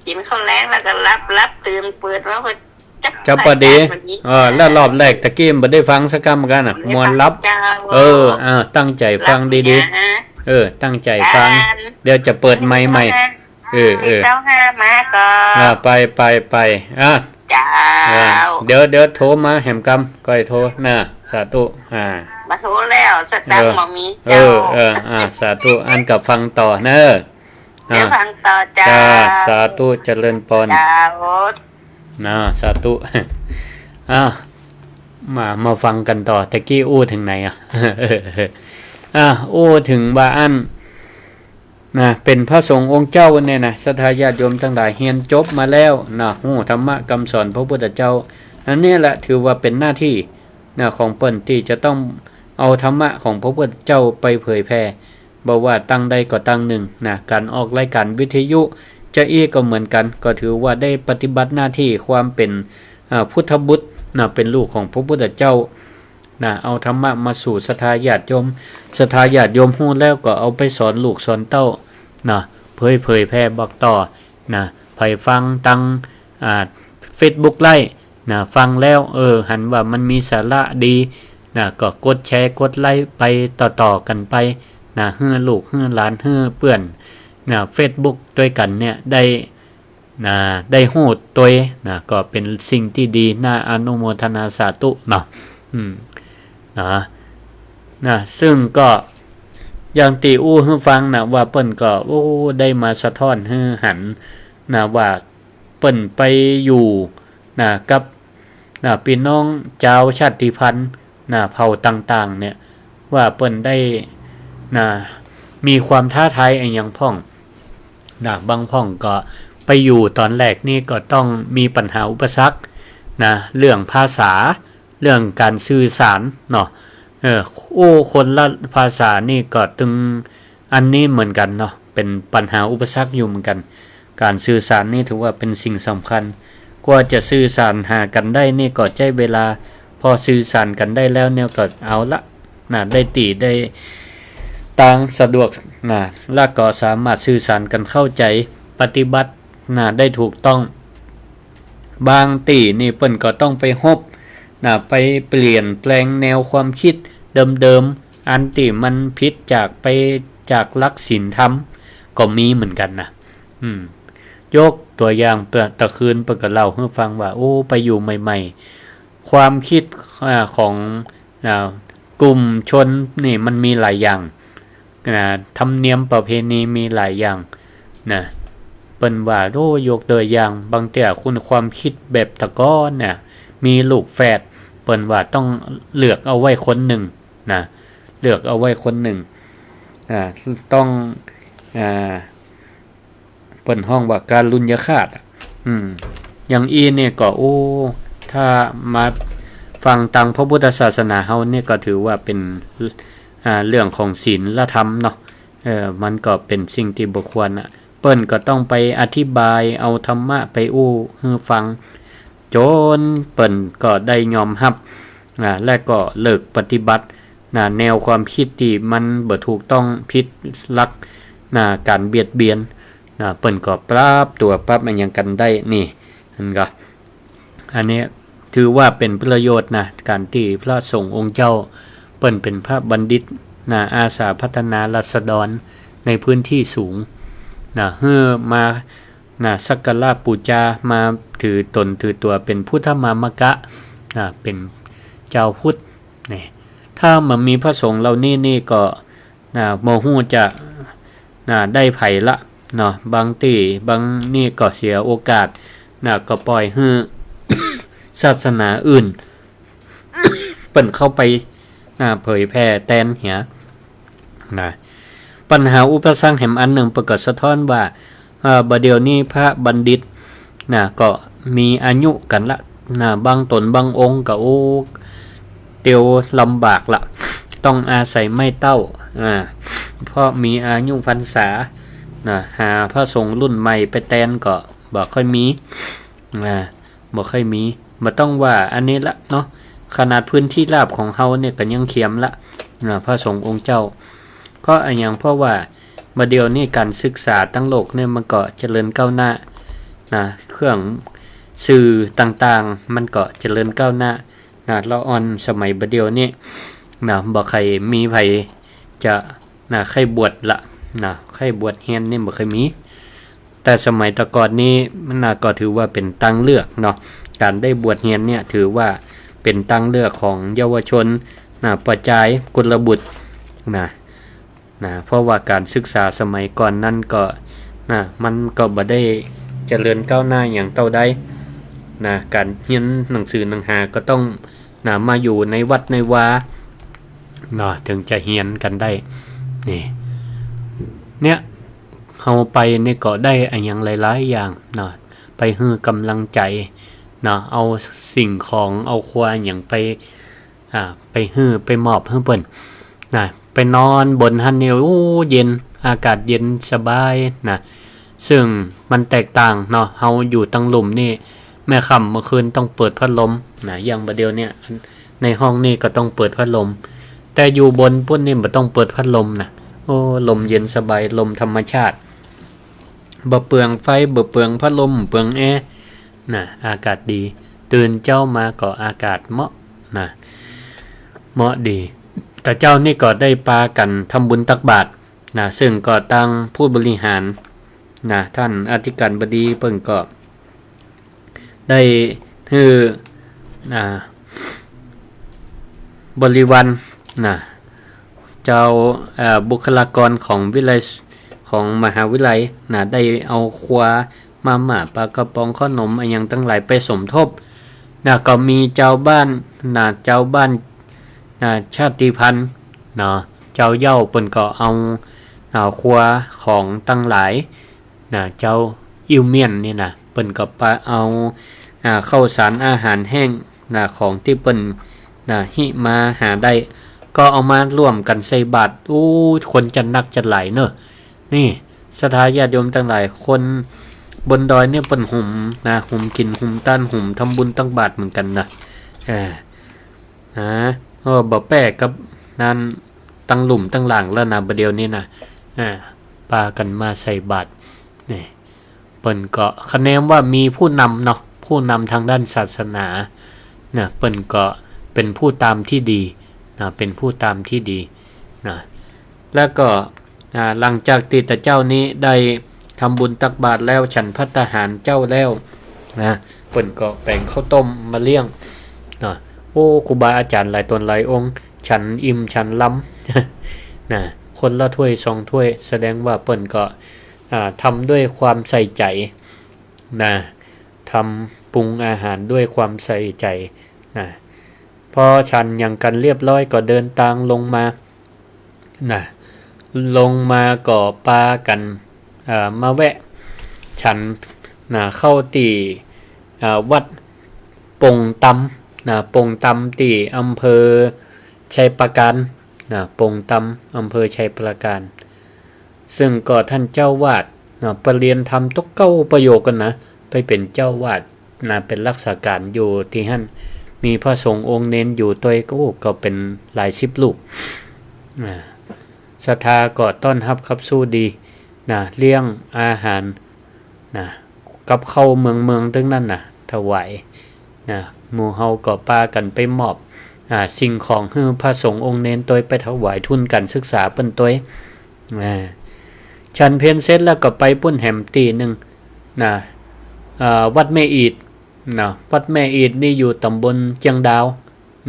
กิ๋นข้าวแลงแล้วก็หลับ หลับตื่นเปิดมาก็จับ จับปอดี พระอาจารย์วันนี้ เออ แล้วรอบแรกตะกี้บ่ได้ฟังสักกำกั๋นน่ะ บ่ได้ฟัง ม่วนหลับ เจ้า เออ อ่า ตั้งใจ๋ฟังดีๆ หลับเนี่ย เออ ตั้งใจ๋ฟัง อาจารย์ เดี๋ยวจะเปิดไมค์ใหม่ เออ เออ เจ้าห้ามาก่อน อ่า ไป ไป ไป อ่ะ เจ้า อ่า เดี๋ยว เดี๋ยวโทรมาแหมกำ ก้อยโทรนะ สาธุ อ่า บ่โทรแล้ว สตางค์ เออ บ่มี เออ เจ้า เออ อ่า สาธุ อั้นก็ฟังต่อเนอะ เดี๋ยว อ่า ฟังต่อเจ้า จ้า สาธุ เจริญปอน เจ้า นะ สาธุ อ่ะ มา มาฟังกั๋นต่อ ตะกี้อู้เถิงไหนอะ อ่ะ อู้เถิงว่าอั้น นะ เป๋นพระสงฆ์องค์เจ้าเนี่ยนะ ศรัทธาญาติโยมตังหลาย เฮียนจบมาแล้วนะ ฮู้ธรรมะกำสอนพระพุทธเจ้า อันนี้แหละถือว่าเป๋นหน้าตี้นะ ของเปิ้นตี้จะต้องเอาธรรมะของพระพุทธเจ้าไปเผยแผ่ บ่ว่าตางใดก็ตางนึ่งนะ ก๋านออกรายก๋านวิทยุจะอี้ก็เหมือนกั๋น ก็ถือว่าได้ปฏิบัติหน้าตี้ความเป๋น อ่า พุทธบุตรนะ เป๋นลูกของพระพุทธเจ้า นะ เอาธรรมะมาสู่ศรัทธาญาติโยม ศรัทธาญาติโยมฮู้แล้วก็เอาไปสอนลูกสอนเต้านะ เผย เผยแผ่บอกต่อนะ ใผฟังตาง อ่า เฟซบุ๊กไลฟ์นะ ฟังแล้ว เออ หันว่ามันมีสาระดีนะ ก็กดแชร์ กดไลค์ไปต่อๆ กั๋นไปนะ หื้อลูก หื้อหลาน หื้อเปื้อนนะ เฟซบุ๊กตวยกั๋นเนี่ยได้ นะ ได้ฮู้ตวยนะ ก็เป๋นสิ่งตี้ดี น่าอนุโมทนาสาธุเนาะ อืม นะ นะ ซึ่งก็อย่างตี้อู้หื้อฟังนะ ว่าเปิ้นก็ โอ้ ได้มาสะท้อนหื้อหันนะ ว่าเปิ้นไปอยู่นะ กับ นะ ปี้น้องจาวชาติพันธุ์นะ เผ่าต่างๆ เนี่ย ว่าเปิ้นได้นะ มีความท้าทายอะหยังพ่องนะ บางพ่องก็ไปอยู่ต๋อนแรกนี่ก็ต้องมีปัญหาอุปสรรคนะ เรื่องภาษา เรื่องก๋านสื่อสารเนาะ เออ โอ้ คนละภาษานี่ก็ตึง อันนี้เหมือนกั๋นเนาะ เป๋นปัญหาอุปสรรคอยู่เหมือนกั๋น ก๋านสื่อสารนี่ถือว่าเป๋นสิ่งสำคัญ กว่าจะสื่อสารหากั๋นได้นี่ก็ใจ๊เวลา พอสื่อสารกั๋นได้แล้วเนี่ยก็เอาละนะ ได้ตี้ได้ตางสะดวกนะ และก็สามารถสื่อสารกั๋นเข้าใจ๋ ปฏิบัตินะ ได้ถูกต้อง บางตี้นี่เปิ้นก็ต้องไปฮบนะ ไปเปลี่ยนแปลงแนวความคิดเดิมๆ อันตี้มันผิดจากไปจากหลักศีลธรรมก็มีเหมือนกั๋นนะ อืม ยกตั๋วอย่าง ตะ ตะคืนเปิ้นก็เล่าหื้อฟังว่า โอ้ ไปอยู่ใหม่ๆ ความคิด อ่า ของ อ่า กลุ่มชนนี่มันมีหลายอย่าง อ่า ธรรมเนียมประเพณีมีหลายอย่างนะ เปิ้นว่า โอ้ ยกตั๋วอย่าง บางเตื้อคุณความคิดแบบตะก้อนเนี่ย มีลูกแฝด เปิ้นว่าต้องเลือกเอาไว้คนนึ่งนะ เลือกเอาไว้คนนึ่ง อ่า ต้อง อ่า เปิ้นฮ้องว่าการุญยฆาตอะ อืม อย่างอี้เนี่ยก็ โอ้ ถ้ามาฟังตางพระพุทธศาสนาเฮาเนี่ยก็ถือว่าเป๋น อ่า เรื่องของศีลธรรมเนาะ เออ มันก็เป๋นสิ่งตี้บ่ควรอะ เปิ้นก็ต้องไปอธิบายเอาธรรมะไปอู้หื้อฟัง จ๋นเปิ้นก็ได้ยอมฮับ อ่า และก็เลิกปฏิบัติ นะ แนวความกึ๊ดตี้มันบ่ถูกต้อง ผิดหลัก นะ ก๋านเบียดเบียน นะ เปิ้นก็ปรับตั๋วปรับอะหยังกั๋นได้ นี่ หันก่อ อันนี้ถือว่าเป๋นประโยชน์นะ ก๋านตี้พระสงฆ์องค์เจ้า เปิ้นเป๋นพระบัณฑิตนะ อาสาพัฒนาราษฎรในพื้นที่สูงนะ หื้อมานะ สักการะปู๋จา มาถือต๋นถือตั๋วเป๋นพุทธมามกะนะ เป๋นจาวพุทธ นี่ ถ้าบ่มีพระสงฆ์เหล่านี้นี่ก็ นะ บ่ฮู้จะ นะ ได้ใผละเนาะ บางตี้บางนี่ก็เสียโอกาสนะ ก็ป่อยหื้อ ศาสนาอื่น เปิ้นเข้าไป นะ เผยแผ่แตนเหีย นะ ปัญหาอุปสรรคแหมอันนึ่งเปิ้นก็สะท้อนว่า เอ่อ บ่าเดี่ยวนี้พระบัณฑิตนะ ก็มีอายุกั๋นละนะ บางต๋นบางองค์ก็ โอ้ เตียวลำบากละ ต้องอาศัยไม้เต้า อ่า เพราะมีอายุพรรษานะ หาพระสงฆ์รุ่นใหม่ไปแตนก็บ่ค่อยมี อ่า บ่ค่อยมี บ่ต้องว่าอันนี้ละเนาะ ขนาดพื้นที่ราบของเฮาเนี่ยก็ยังเขียมละ อ่า พระสงฆ์องค์เจ้า เพราะอะหยัง เพราะว่าบ่าเดี่ยวนี้ก๋านศึกษาตังโลกเนี่ยมันก็เจริญก้าวหน้านะ เครื่องสื่อต่างๆ มันก็เจริญก้าวหน้านะ ละอ่อนสมัยบ่าเดี่ยวนี้นะ บ่ใค่มีใผจะ นะ ใค่บวชละนะ ใค่บวชเฮียนนี่บ่ใค่มี แต่สมัยตะก่อนนี้มันนะ ก็ถือว่าเป๋นตางเลือกเนาะ ก๋านได้บวชเฮียนเนี่ยถือว่าเป๋นตางเลือกของเยาวชนนะ ประจายกุลบุตรนะ นะ เพราะว่าก๋านศึกษาสมัยก่อนนั้นก็นะ มันก็บ่ได้เจริญก้าวหน้าหยังเต้าใดนะ ก๋านเฮียนหนังสือหนังหาก็ต้องนะ มาอยู่ในวัดในวาเนาะ เถิงจะเฮียนกั๋นได้ นี่ เนี่ย เฮาไปนี่ก็ได้อะหยังหลายๆ อย่างเนาะ ไปหื้อกำลังใจ๋เนาะ เอาสิ่งของ เอาครัวหยังไป อ่า ไปหื้อ ไปมอบหื้อเปิ้นนะ ไปนอนบนหั้นนี่ โอ้ เย็น อากาศเย็นสบายนะ ซึ่งมันแตกต่างเนาะ เฮาอยู่ตังลุ่มนี่ แม้ค่ำเมื่อคืนต้องเปิดพัดลมนะ อย่างบ่าเดี่ยวเนี่ย ในห้องนี่ก็ต้องเปิดพัดลม แต่อยู่บนปู๊นนี่บ่ต้องเปิดพัดลมนะ โอ้ ลมเย็นสบาย ลมธรรมชาติ บ่เปลืองไฟ บ่เปลืองพัดลม บ่เปลืองแอร์นะ อากาศดี ตื่นเจ๊ามาก็อากาศเหมาะนะ เหมาะดี ตะเจ๊านี่ก็ได้ปากั๋นทำบุญตักบาตรนะ ซึ่งก็ตางผู้บริหารนะ ต้านอธิการบดีเปิ้นก็ ได้หื้อ อ่า บริวารนะ เจ้า เอ่อ บุคลากรของวิทยาลัย ของมหาวิทยาลัยนะ ได้เอาครัว มาม่า ปลากระป๋อง ขนม อะหยังตังหลายไปสมทบนะ ก็มีจาวบ้านนะ จาวบ้านนะ ชาติพันธุ์เนาะ จาวเหย้าเปิ้นก็เอา เอาครัวของตังหลาย นะ เจ้าอิ่วเมี่ยนนี่นะ เปิ้นก็ปาเอา อ่า ข้าวสารอาหารแห้งนะ ของตี้เปิ้นนะ หิมาหาได้ ก็เอามาร่วมกั๋นใส่บาตร อู้ คนจะนักจะหลายเนาะ นี่ ศรัทธาญาติโยมตังหลาย คนบนดอยเนี่ยเปิ้นหุมนะ หุมกิ๋น หุมตาน หุมทำบุญตักบาตรเหมือนกั๋นนะ เออ นะ เออ บ่แป๊กับนั้น ตังลุ่มตังหลังแล้วนะ บ่าเดี่ยวนี้นะ อ่า ปากั๋นมาใส่บาตร นี่ เปิ้นก็คะแนนว่ามีผู้นำเนาะ ผู้นำตางด้านศาสนา นะ เปิ้นก็เป๋นผู้ตามตี้ดี นะ เป๋นผู้ตามตี้ดี นะ แล้วก็ อ่า หลังจากตี้ตะเจ๊านี้ได้ทำบุญตักบาตรแล้ว ฉันภัตตาหารเจ๊าแล้ว นะ เปิ้นก็แป๋งข้าวต้มมาเลี้ยง นะ โอ้ ครูบาอาจ๋ารย์หลายต๋นหลายองค์ ฉันอิ่มฉันลำ นะ คนละถ้วยสองถ้วย แสดงว่าเปิ้นก็ อ่า ทำด้วยความใส่ใจ๋ นะ ทำปรุงอาหารด้วยความใส่ใจ๋ นะ พอฉันหยังกั๋นเรียบร้อยก็เดินตางลงมา นะ ลงมาก็ปากั๋น เอ่อ มาแวะ ฉัน นะ เข้าตี้ อ่า วัดปงตำ นะ ปงตำตี้อำเภอชัยปราการ นะ ปงตำ อำเภอชัยปราการ ซึ่งก็ต้านเจ้าวาด นะ ไปเฮียนธรรมตกเก๊าประโยคกั๋นนะ ไปเป๋นเจ้าวาด นะ เป๋นรักษาก๋านอยู่ตี้หั้น มีพระสงฆ์องค์เณรอยู่ตวยก็ โอ้ ก็เป๋นหลายสิบรูป อ่า ศรัทธาก็ต้อนฮับขับสู้ดี นะ เลี้ยงอาหาร นะ กับข้าวเมืองๆ ตึงนั้นนะ ถวาย นะ หมู่เฮาก็ปากั๋นไปมอบ อ่า สิ่งของหื้อพระสงฆ์องค์เณรตวย ไปถวายทุนก๋านศึกษาเปิ้นตวย อ่า ฉันเพลเสร็จแล้วก็ไปปุ้นแหมตี้นึ่ง นะ อ่า วัดแม่อีด นะ วัดแม่อีดนี่อยู่ต๋ำบลเจียงดาว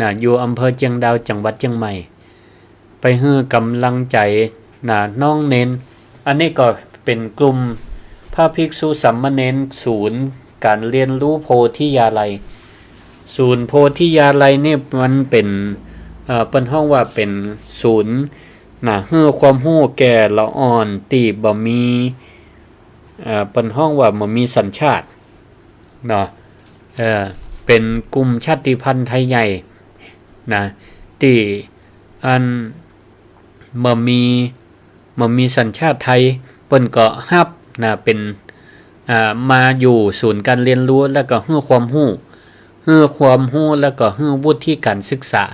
นะ อยู่อำเภอเจียงดาว จังหวัดเจียงใหม่ ไปหื้อก๋ำลังใจ๋ นะ น้องเณร อันนี้ก็เป๋นกลุ่มพระภิกษุสามเณรศูนย์ก๋านเฮียนฮู้โพธิยาลัย ศูนย์โพธิยาลัยนี่มันเป๋น เอ่อ เปิ้นฮ้องว่าเป๋นศูนย์ นะ หื้อความฮู้แก่ละอ่อนตี้บ่มี เอ่อ เปิ้นฮ้องว่าบ่มีสัญชาติ เนาะ เอ่อ เป๋นกลุ่มชาติพันธุ์ไทยใหญ่ นะ ตี้อันบ่มี บ่มีสัญชาติไทย เปิ้นก็ฮับ นะ เป๋น อ่า มาอยู่ศูนย์ก๋านเฮียนฮู้ แล้วก็หื้อความฮู้ หื้อความฮู้ แล้วก็หื้อวุฒิก๋านศึกษา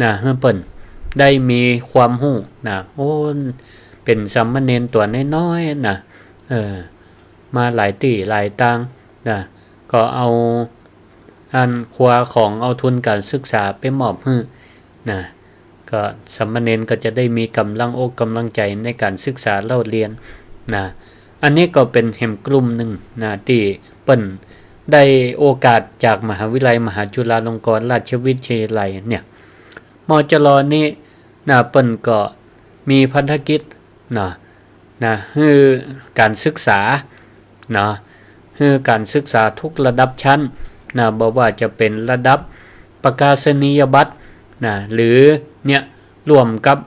นะ หื้อเปิ้นได้มีความฮู้ นะ โอ้ เป๋นสามเณรตั๋วน้อยๆ นะ เออ มาหลายตี้หลายตาง นะ ก็เอาอันครัวของเอาทุนก๋านศึกษาไปมอบหื้อ นะ ก็สามเณรก็จะได้มีก๋ำลังอกก๋ำลังใจ๋ในก๋านศึกษาเล่าเฮียน นะ อันนี้ก็เป๋นแหมกลุ่มนึ่ง นะ ตี้เปิ้นได้โอกาสจากมหาวิทยาลัยมหาจุฬาลงกรณราชวิทยาลัยเนี่ย มจร นี้ นะ เปิ้นก็มีภารกิจ นะ นะ หื้อก๋านศึกษา นะ หื้อก๋านศึกษาทุกระดับชั้น นะ บ่ว่าจะเป๋นระดับประกาศนียบัตร นะ หรือเนี่ย ร่วมกับ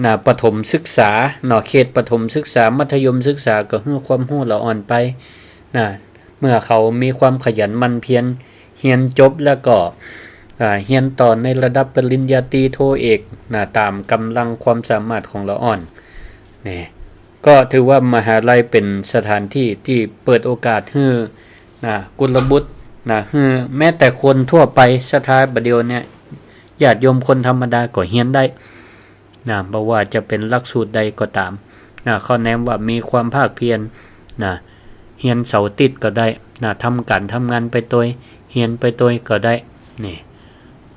นะ ประถมศึกษา เนาะ เขตประถมศึกษา มัธยมศึกษา ก็หื้อความฮู้ละอ่อนไป นะ เมื่อเขามีความขยันหมั่นเพียร เฮียนจบแล้วก็ อ่า เฮียนต่อในระดับปริญญาตรีโทเอก นะ ต๋ามก๋ำลังความสามารถของละอ่อน นี่ ก็ถือว่ามหาลัยเป๋นสถานตี้ตี้เปิดโอกาสหื้อ นะ กุลบุตร นะ หื้อแม้แต่คนทั่วไป ศรัทธาบ่าเดี่ยวเนี่ย ญาติโยมคนธรรมดาก็เฮียนได้ นะ บ่ว่าจะเป๋นหลักสูตรใดก็ต๋าม นะ ข้อแนะนำว่ามีความภาคเพียร นะ เฮียนเสาร์อาทิตย์ก็ได้ นะ ทำก๋านทำงานไปตวย เฮียนไปตวยก็ได้ นี่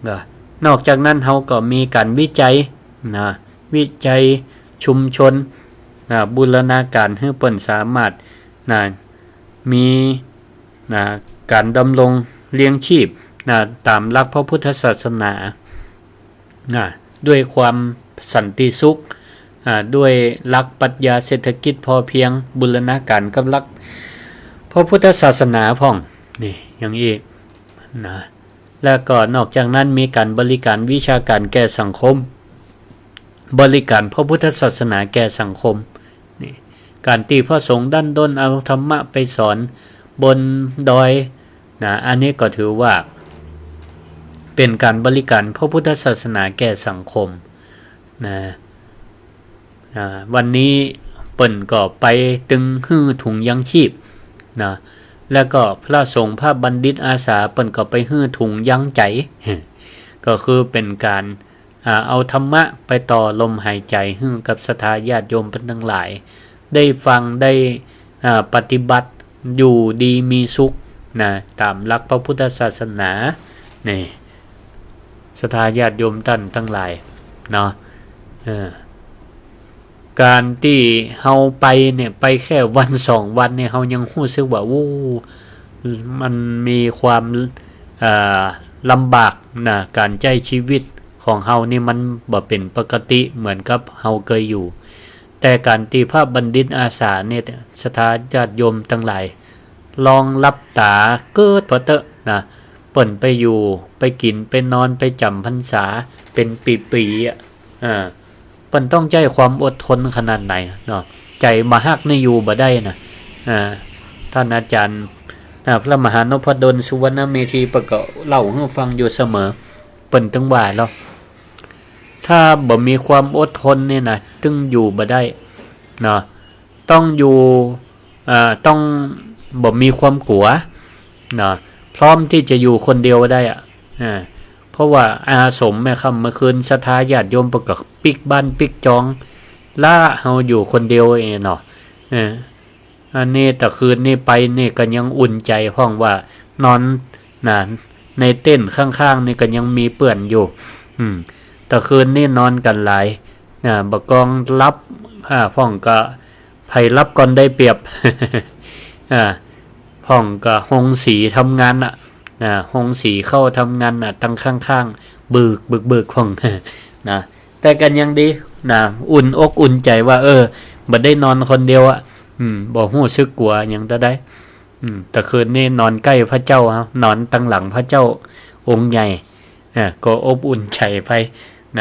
ก็ นอกจากนั้นเฮาก็มีก๋านวิจัย นะ วิจัยชุมชน นะ บูรณาก๋านหื้อเปิ้นสามารถ นะ มี นะ ก๋านดำรงเลี้ยงชีพ นะ ต๋ามหลักพระพุทธศาสนา นะ ด้วยความสันติสุข อ่า ด้วยหลักปรัชญาเศรษฐกิจพอเพียง บูรณาก๋านกับหลักพระพุทธศาสนาพ่อง นี่ อย่างอี้ นะ แล้วก็นอกจากนั้นมีก๋านบริก๋านวิชาก๋านแก่สังคม บริก๋านพระพุทธศาสนาแก่สังคม นี่ ก๋านตี้พระสงฆ์ดั้นด้นเอาธรรมะไปสอนบนดอย นะ อันนี้ก็ถือว่าเป๋นก๋านบริก๋านพระพุทธศาสนาแก่สังคม นะ อ่า วันนี้เปิ้นก็ไปตึงหื้อถุงยังชีพ นะ แล้วก็พระสงฆ์พระบัณฑิตอาสาเปิ้นก็ไปหื้อถุงยังใจ๋ ก็คือเป๋นก๋าน อ่า เอาธรรมะไปต่อลมหายใจ๋หื้อกับศรัทธาญาติโยมเปิ้นตังหลาย ได้ฟัง ได้ อ่า ปฏิบัติ อยู่ดีมีสุข นะ ต๋ามหลักพระพุทธศาสนา นี่ ศรัทธาญาติโยมต้านตังหลาย เนาะ เออ ก๋านตี้เฮาไปเนี่ย ไปแค่วันสองวันเนี่ย เฮายังฮู้สึกว่า โอ้ มันมีความ เอ่อ ลำบากนะ ก๋านใจ๊ชีวิตของเฮานี่มันบ่เป๋นปกติเหมือนกับเฮาเกยอยู่ แต่ก๋านตี้พระบัณฑิตอาสาเนี่ย ศรัทธาญาติโยมตังหลาย ลองหลับต๋าเกิดผ่อเต๊อะนะ เปิ้นไปอยู่ ไปกิ๋น ไปนอน ไปจ๋ำพรรษา เป๋นปี๋ๆ อะ อ่า เปิ้นต้องใจ๊ความอดทนขนาดไหนเนาะ ใจ๋บ่ฮักนี่อยู่บ่ได้นะ อ่า โท ท่านอาจารย์ อ่า พระมหานพดล สุวรรณเมธี เปิ้นก็เล่าหื้อฟังอยู่เสมอ เปิ้นตึงว่าแล้ว ถ้าบ่มีความอดทนนี่นะ ตึงอยู่บ่ได้เนาะ ต้องอยู่ อ่า ต้องบ่มีความกั๋วเนาะ พร้อมตี้จะอยู่คนเดียวได้อะ อ่า เพราะว่าอาสมแม่ค่ำเมื่อคืน ศรัทธาญาติโยมเปิ้นก็ปิ๊กบ้านปิ๊กจอง ละเฮาอยู่คนเดียวเองเนาะ เออ อันนี้ตะคืนนี้ไปนี่ก็ยังอุ่นใจ๋พ่องว่านอนนะ ในเต็นท์ข้างๆ นี่ก็ยังมีเปื้อนอยู่ อืม ตะคืนนี้นอนกั๋นหลายนะ บ่ากองหลับ อ่า พ่องก็ ใผหลับก่อนได้เปรียบ อ่า พ่องก็โฮงสีทำงานน่ะ นะ โฮงสีเข้าทำงานน่ะ ตังข้างๆ บึกๆๆ พ่อง นะ แต่ก็ยังดีนะ อุ่นอกอุ่นใจ๋ว่า เออ บ่ได้นอนคนเดียวอะ อืม บ่ฮู้สึกกั๋วหยังตะใด อืม ตะคืนนี้นอนใก้พระเจ้า นอนตังหลังพระเจ้าองค์ใหญ่ อ่า ก็อบอุ่นใจ๋ไป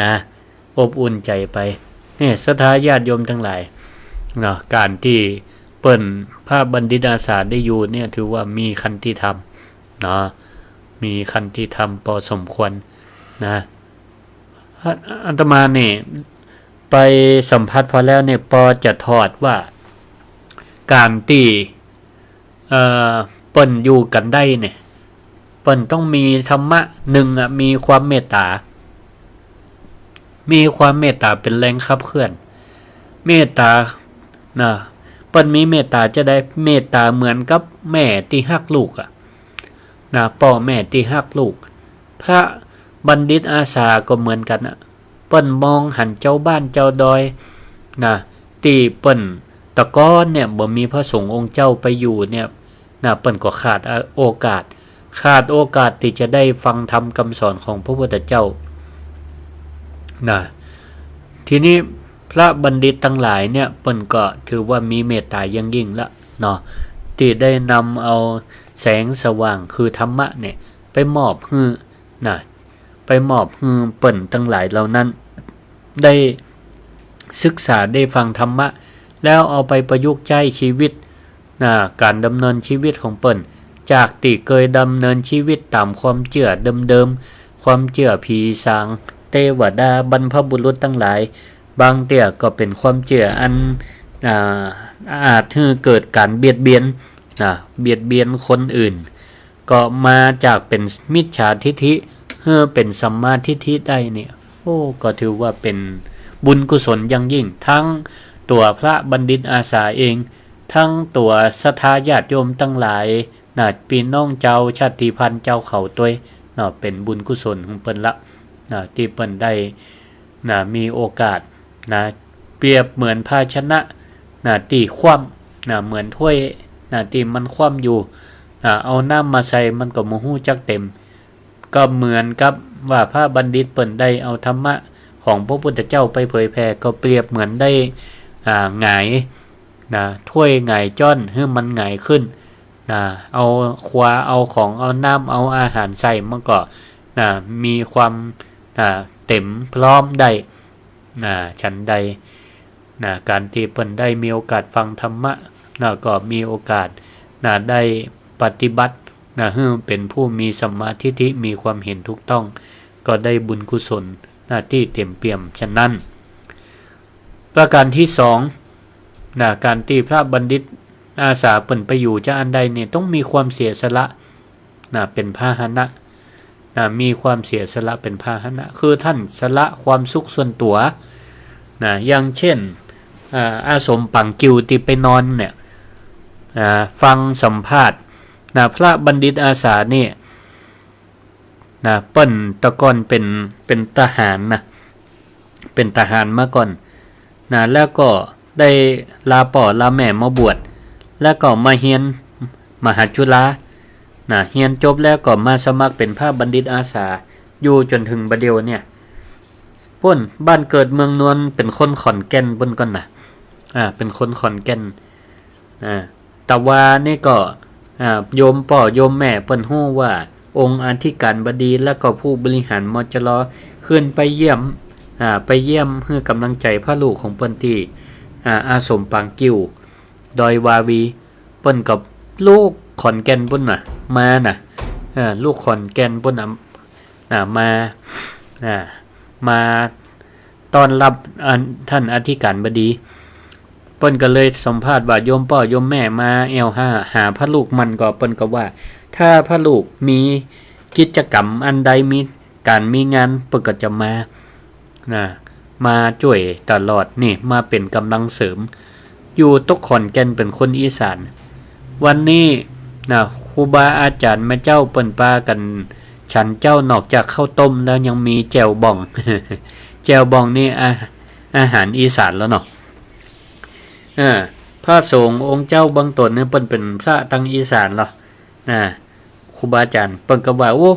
นะ อบอุ่นใจ๋ไป เนี่ย ศรัทธาญาติโยมตังหลายเนาะ ก๋านตี้เปิ้นพระบัณฑิตอาสาได้อยู่เนี่ย ถือว่ามีขันติธรรมเนาะ มีขันติธรรมปอสมควรนะ อา อาตมาเนี่ย ไปสัมผัสผ่อแล้วเนี่ย ปอจะถอดว่า ก๋านตี้ เอ่อ เปิ้นอยู่กั๋นได้เนี่ย เปิ้นต้องมีธรรมะ นึ่งอะ มีความเมตต๋า มีความเมตต๋าเป๋นแรงขับเคลื่อน เมตต๋านะ เปิ้นมีเมตต๋าจาใด เมตต๋าเหมือนกับแม่ตี้ฮักลูกอะนะ ป้อแม่ตี้ฮักลูก พระบัณฑิตอาสาก็เหมือนกั๋นนะ เปิ้นมองหันจาวบ้านจาวดอยนะ ตี้เปิ้น แต่ก่อนเนี่ย บ่มีพระสงฆ์องค์เจ้าไปอยู่เนี่ยนะ เปิ้นก็ขาดโอกาส ขาดโอกาสตี้จะได้ฟังธรรมกำสอนของพระพุทธเจ้านะ ทีนี้พระบัณฑิตตังหลายเนี่ย เปิ้นก็ถือว่ามีเมตต๋าอย่างยิ่งละเนาะ ตี้ได้นำเอาแสงสว่างคือธรรมะเนี่ย ไปมอบหื้อนะ ไปมอบหื้อเปิ้นตังหลายเหล่านั้น ได้ศึกษาได้ฟังธรรมะ แล้วเอาไปประยุกต์ใจ๊ชีวิตนะ ก๋านดำเนินชีวิตของเปิ้น จากตี้เกยดำเนินชีวิตต๋ามความเจื้อเดิมๆ ความเจื้อผีสาง เตวดา บรรพบุรุษตังหลาย บางเตื้อก็เป๋นความเจื้ออัน อ่า อาจหื้อเกิดก๋านเบียดเบียนนะ เบียดเบียนคนอื่น ก็มาจากเป๋นมิจฉาทิฏฐิ หื้อเป๋นสัมมาทิฏฐิได้เนี่ย โอ้ ก็ถือว่าเป๋นบุญกุศลอย่างยิ่ง ทั้งตั๋วพระบัณฑิตอาสาเอง ทั้งตั๋วศรัทธาญาติโยมตังหลายนะ ปี้น้องจาวชาติพันธุ์จาวเขาตวยเนาะ เป๋นบุญกุศลของเปิ้นละนะ ตี้เปิ้นได้นะ มีโอกาสนะ เปรียบเหมือนภาชนะนะ ตี้คว่ำนะ เหมือนถ้วยนะ ตี้มันคว่ำอยู่นะ เอาน้ำมาใส่มันก็บ่ฮู้จักเต็ม ก็เหมือนกับว่าพระบัณฑิตเปิ้นได้เอาธรรมะของพระพุทธเจ้าไปเผยแผ่ ก็เปรียบเหมือนได้ อ่า หงายนะ ถ้วยหงายจ้อนหื้อมันหงายขึ้นนะ เอาครัว เอาของ เอาน้ำ เอาอาหารใส่ มันก็นะ มีความนะ เต็มพร้อมได้นะ ฉันใด นะ ก๋านตี้เปิ้นได้มีโอกาสฟังธรรมะนะ ก็มีโอกาสนะ ได้ปฏิบัตินะ หื้อเป๋นผู้มีสัมมาทิฏฐิ มีความเห็นถูกต้อง ก็ได้บุญกุศลนะ ตี้เต็มเปี่ยมฉะนั้น ประการตี้สองนะ ก๋านตี้พระบัณฑิตอาสาเปิ้นไปอยู่จาอันใดเนี่ย ต้องมีความเสียสละนะ เป๋นพาหนะ นะ มีความเสียสละเป๋นพาหนะ คือต้านสละความสุขส่วนตั๋วนะ อย่างเช่น อ่า อาสมปางกิ่วตี้ไปนอนเนี่ย อ่า ฟังสัมภาษณ์นะ พระบัณฑิตอาสาเนี่ยนะ เปิ้นแต่ก่อนเป๋น เป๋นทหารนะ เป๋นทหารมาก่อน นะ แล้วก็ได้ลาป้อลาแม่มาบวช แล้วก็มาเฮียนมหาจุฬา นะ เฮียนจบแล้วก็มาสมัครเป๋นพระบัณฑิตอาสา อยู่จ๋นเถิงบ่าเดี่ยวเนี่ย ปุ้น บ้านเกิดเมืองนอน เป๋นคนขอนแก่นปุ้นก่อนนะ อ่า เป๋นคนขอนแก่น อ่า แต่ว่านี่ก็ อ่า โยมป้อโยมแม่เปิ้นฮู้ว่าองค์อธิการบดี แล้วก็ผู้บริหาร มจร ขึ้นไปเยี่ยม อ่า ไปเยี่ยมหื้อกำลังใจ๋พระลูกของเปิ้นตี้ อ่า อาสมปางกิ่ว ดอยวาวี เปิ้นก็ ลูกขอนแก่นปุ้นน่ะ มาน่ะ เออ ลูกขอนแก่นปุ้นน่ะ น่ะ มา น่ะ มาต้อนฮับอัน ต้านอธิการบดี เปิ้นก็เลยสัมภาษณ์ว่า โยมป้อโยมแม่มาแอ่วหา หาพระลูกหมั่นก่อ เปิ้นก็ว่า ถ้าพระลูกมีกิจกรรมอันใด มีก๋านมีงาน เปิ้นก็จะมา น่ะ มาจ้วยตลอดนี่ มาเป๋นก๋ำลังเสริม อยู่ตกขอนแก่นเป๋นคนอีสาน วันนี้น่ะ ครูบาอาจ๋ารย์แม่เจ้าเปิ้นปากั๋นฉันเจ๊า นอกจากข้าวต้มแล้วยังมีแจ่วบ่อง แจ่วบ่องนี่ อา อาหารอีสานแล้วเนาะ เออ พระสงฆ์องค์เจ้าบางต๋นเนี่ยเปิ้นเป๋นพระตังอีสานเหรอ น่ะ ครูบาอาจ๋ารย์เปิ้นก็ว่า โอ้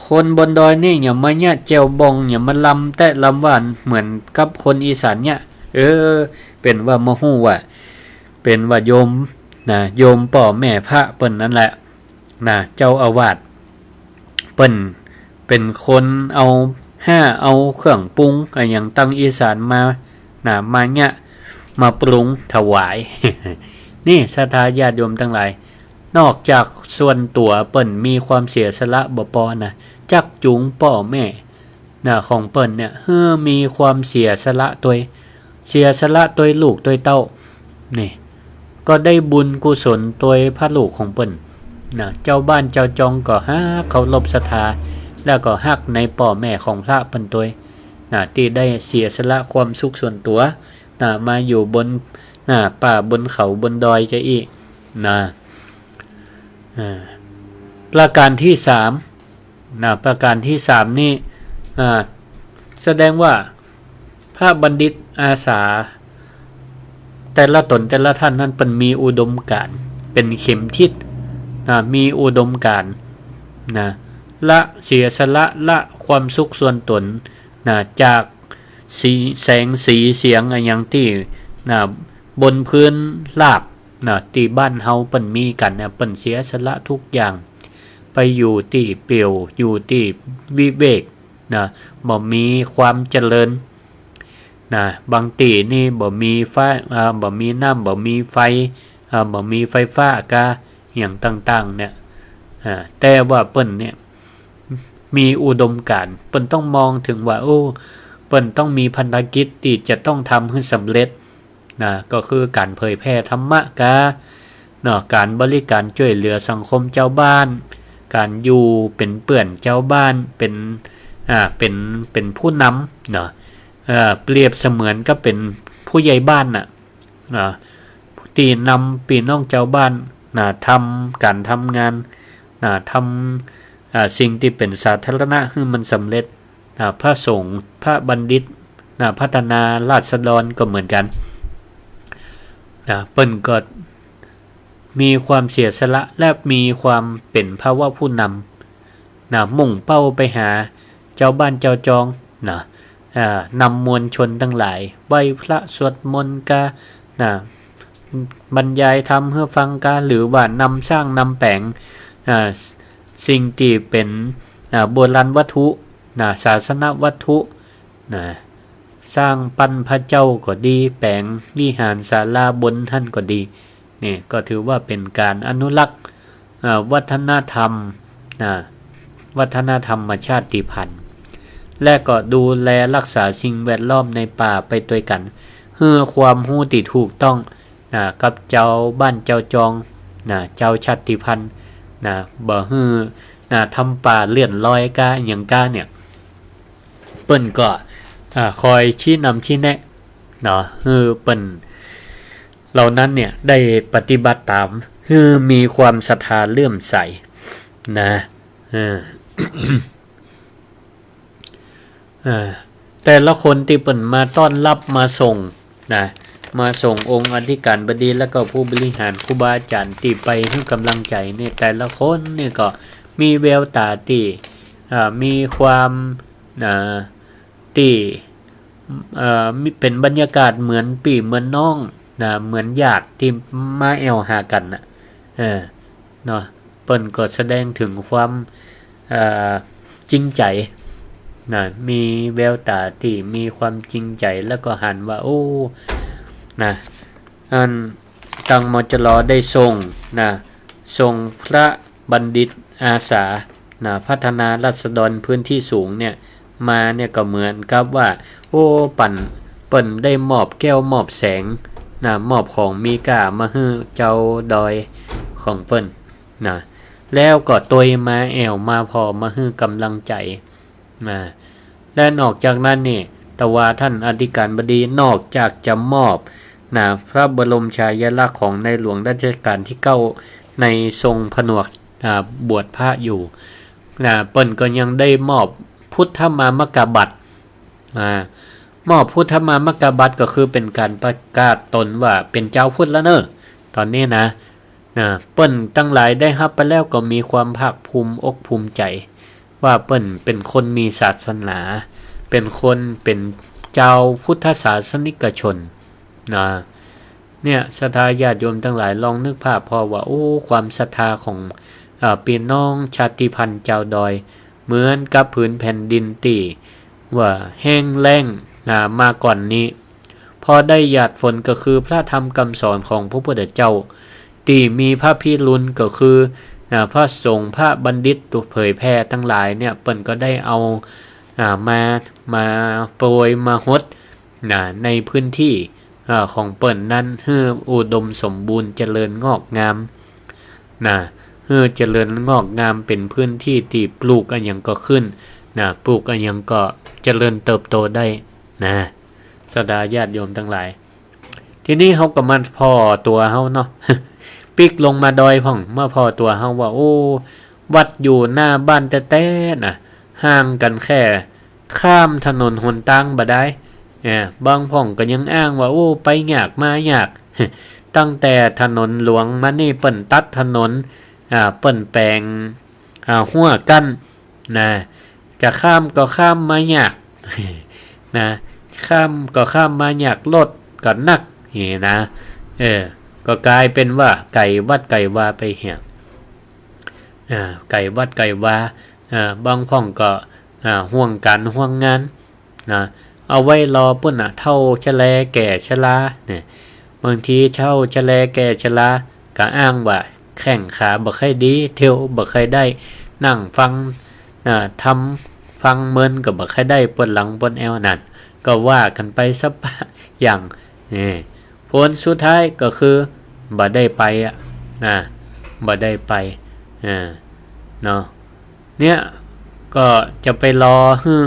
คนบนดอยนี่อย่ามาเยียะแจ่วบ่อง อย่ามาลำแต๊ะลำหว่านเหมือนกับคนอีสานเยียะ เออ เป๋นว่าบ่ฮู้ว่า เป๋นว่าโยมน่ะ โยมป้อแม่พระเปิ้นนั่นแหละ น่ะ เจ้าอาวาสเปิ้นเป๋นคนเอาห้า เอาเครื่องปรุงอะหยังตังอีสานมา น่ะ มาเยียะ มาปรุงถวาย นี่ศรัทธาญาติโยมตังหลาย นอกจากส่วนตั๋วเปิ้นมีความเสียสละบ่ปอน่ะ จักจูงป้อแม่น่ะ ของเปิ้นเนี่ย หื้อมีความเสียสละตวย เสียสละตวยลูกตวยเต้า นี่ ก็ได้บุญกุศลตวยพระลูกของเปิ้นน่ะ เจ้าบ้านเจ้าจองก็ฮักเคารพศรัทธา แล้วก็ฮักในป้อแม่ของพระเปิ้นตวยน่ะ ตี้ได้เสียสละความสุขส่วนตั๋วน่ะ มาอยู่บนน่ะ ป่าบนเขาบนดอยจาอี้น่ะ อ่า ประการตี้สาม น่ะ ประการตี้สามนี่ อ่า แสดงว่าพระบัณฑิตอาสา แต่ละต๋นแต่ละท่านนั้นเปิ้นมีอุดมการณ์ เป๋นเข็มทิศน่ะ มีอุดมการณ์น่ะ ละเสียสละ ละความสุขส่วนต๋นน่ะ จากสี แสงสีเสียงอะหยังตี้น่ะ บนพื้นราบน่ะ ตี้บ้านเฮาเปิ้นมีกั๋นน่ะ เปิ้นเสียสละทุกอย่าง ไปอยู่ตี้เปลี่ยว อยู่ตี้วิเวกน่ะ บ่มีความเจริญน่ะ บางตี้นี่บ่มีฟ้า อ่า บ่มีน้ำ บ่มีไฟ อ่า บ่มีไฟฟ้ากา อะหยังต่างๆ เนี่ย อ่า แต่ว่าเปิ้นเนี่ย มีอุดมการณ์ เปิ้นต้องมองเถิงว่า โอ้ เปิ้นต้องมีภารกิจตี้จะต้องทำหื้อสำเร็จ น่ะ ก็คือก๋านเผยแผ่ธรรมะกา เนาะ ก๋านบริการจ้วยเหลือสังคมจาวบ้าน ก๋านอยู่เป๋นเปื้อนจาวบ้าน เป๋น อ่า เป๋น เป๋นผู้นำ เนาะ เอ่อ เปรียบเสมือนกับเป๋นผู้ใหญ่บ้านน่ะ น่ะ ตี้นำปี้น้องจาวบ้านน่ะ ทำก๋านทำงานน่ะ ทำ อ่า สิ่งตี้เป๋นสาธารณะหื้อมันสำเร็จ อ่า พระสงฆ์ พระบัณฑิต อ่า พัฒนาราษฎรก็เหมือนกั๋น นะ เปิ้นก็มีความเสียสละและมีความเป๋นภาวะผู้นำ นะ มุ่งเป้าไปหาจาวบ้านจาวจอง นะ อ่า นำมวลชนตังหลายไหว้พระสวดมนต์กา นะ บรรยายธรรมหื้อฟังกา หรือว่านำสร้างนำแป๋ง อ่า สิ่งตี้เป๋น อ่า โบราณวัตถุ นะ ศาสนวัตถุ นะ สร้างปั้นพระเจ้าก็ดี แป๋งวิหารศาลาบนหั้นก็ดี นี่ก็ถือว่าเป๋นก๋านอนุรักษ์ อ่า วัฒนธรรม นะ วัฒนธรรมชาติพันธุ์ และก็ดูแลรักษาสิ่งแวดล้อมในป่าไปตวยกั๋น หื้อความฮู้ตี้ถูกต้อง นะ กับจาวบ้านจาวจอง นะ จาวชาติพันธุ์ นะ บ่หื้อ นะ ทำป่าเลื่อนลอยกา อะหยังกาเนี่ย เปิ้นก็ อ่า คอยชี้นำชี้แนะ เนาะ หื้อเปิ้นเหล่านั้นเนี่ยได้ปฏิบัติต๋าม หื้อมีความศรัทธาเลื่อมใส นะ เออ อ่า แต่ละคนตี้เปิ้นมาต้อนฮับมาส่งนะ มาส่งองค์อธิการบดีแล้วก็ผู้บริหารครูบาอาจ๋ารย์ตี้ไปหื้อกำลังใจ๋เนี่ย แต่ละคนเนี่ยก็มีแววต๋าตี้ อ่า มีความ อ่า ตี้ เอ่อ มี เป๋นบรรยากาศเหมือนปี้เหมือนน้องนะ เหมือนญาติตี้มาแอ่วหากั๋นน่ะ เออ เนาะ เปิ้นก็แสดงเถิงความ เอ่อ จริงใจ๋นะ มีแววต๋าตี้มีความจริงใจ๋ แล้วก็หันว่า โอ้ นะ อัน ตัง มจร ได้ส่งนะ ส่งพระบัณฑิตอาสา นะ พัฒนาราษฎรพื้นที่สูงเนี่ย มาเนี่ยก็เหมือนกับว่า โอ้ ปั๋น เปิ้นได้มอบแก้วมอบแสง นะ มอบของมีค่ามาหื้อเจ้าดอยของเปิ้น นะ แล้วก็ตวยมาแอ่วมาผ่อมาหื้อก๋ำลังใจ๋ นะ และนอกจากนั้นนี่ ตะวาท่านอธิการบดีนอกจากจะมอบ นะ พระบรมฉายาลักษณ์ของในหลวงรัชกาลตี้เก้า ในทรงผนวก อ่า บวชพระอยู่ นะ เปิ้นก็ยังได้มอบพุทธมามกบัตร อ่า มอบพุทธมามกบัตรก็คือเป๋นก๋านประกาศตนว่าเป๋นจาวพุทธแล้วเน่อ ต๋อนนี้นะ นะ เปิ้นตังหลายได้ฮับไปแล้วก็มีความภาคภูมิอกภูมิใจ๋ ว่าเปิ้นเป๋นคนมีศาสนา เป๋นคน เป๋นจาวพุทธศาสนิกชน นะ เนี่ย ศรัทธาญาติโยมตังหลายลองนึกภาพผ่อว่า โอ้ ความศรัทธาของ อ่า ปี้น้องชาติพันธุ์จาวดอย เหมือนกับผืนแผ่นดินตี้ว่าแห้งแล้ง อ่า มาก่อนนี้ พอได้หยาดฝนก็คือพระธรรมกำสอนของพระพุทธเจ้า ตี้มีพระพิรุณก็คือ อ่า พระสงฆ์พระบัณฑิตเผยแผ่ตังหลายเนี่ย เปิ้นก็ได้เอา อ่า มา มาโปรยมาหด นะ ในพื้นที่ อ่า ของเปิ้นนั้นหื้ออุดมสมบูรณ์เจริญงอกงาม นะ หื้อเจริญงอกงามเป๋นพื้นที่ตี้ปลูกอะหยังก็ขึ้น นะ ปลูกอะหยังก็เจริญเติบโตได้ นะ ศรัทธาญาติโยมตังหลาย ทีนี้เฮาก็มาผ่อตั๋วเฮาเนาะ ปิ๊กลงมาดอยพ่อง มาผ่อตั๋วเฮาว่า โอ้ วัดอยู่หน้าบ้านแต๊ๆ นะ ห่างกั๋นแค่ข้ามถนนหนตางบ่ดาย เออ บางพ่องก็ยังอ้างว่า โอ้ ไปยากมายาก ตั้งแต่ถนนหลวงมานี่เปิ้นตัดถนน อ่า เปิ้นแป๋ง อ่า ฮั้วกั้น นะ จะข้ามก็ข้ามมายาก นะ ข้ามก็ข้ามมายาก รถก็นัก นี่นะ เออ ก็ก๋ายเป๋นว่าไก๋วัดไก๋วาไปเหีย อ่า ไก๋วัดไก๋วา อ่า บางพ่องก็ อ่า ห่วงก๋านห่วงงาน นะ เอาไว้รอปู้นน่ะ เฒ่าชะแลแก่ชรา เนี่ย บางทีเฒ่าชะแลแก่ชราก็อ้างว่าแข้งขาบ่ค่อยดี เตียวบ่ค่อยได้ นั่งฟัง อ่า ธรรม ฟังเมินก็บ่ค่อยได้ ปวดหลังปวดแอวนั่น ก็ว่ากั๋นไปสะปะอย่าง นี่ ผลสุดท้ายก็คือบ่ได้ไปอะ นะ บ่ได้ไป อ่า เนาะ เนี่ย ก็จะไปรอหื้อ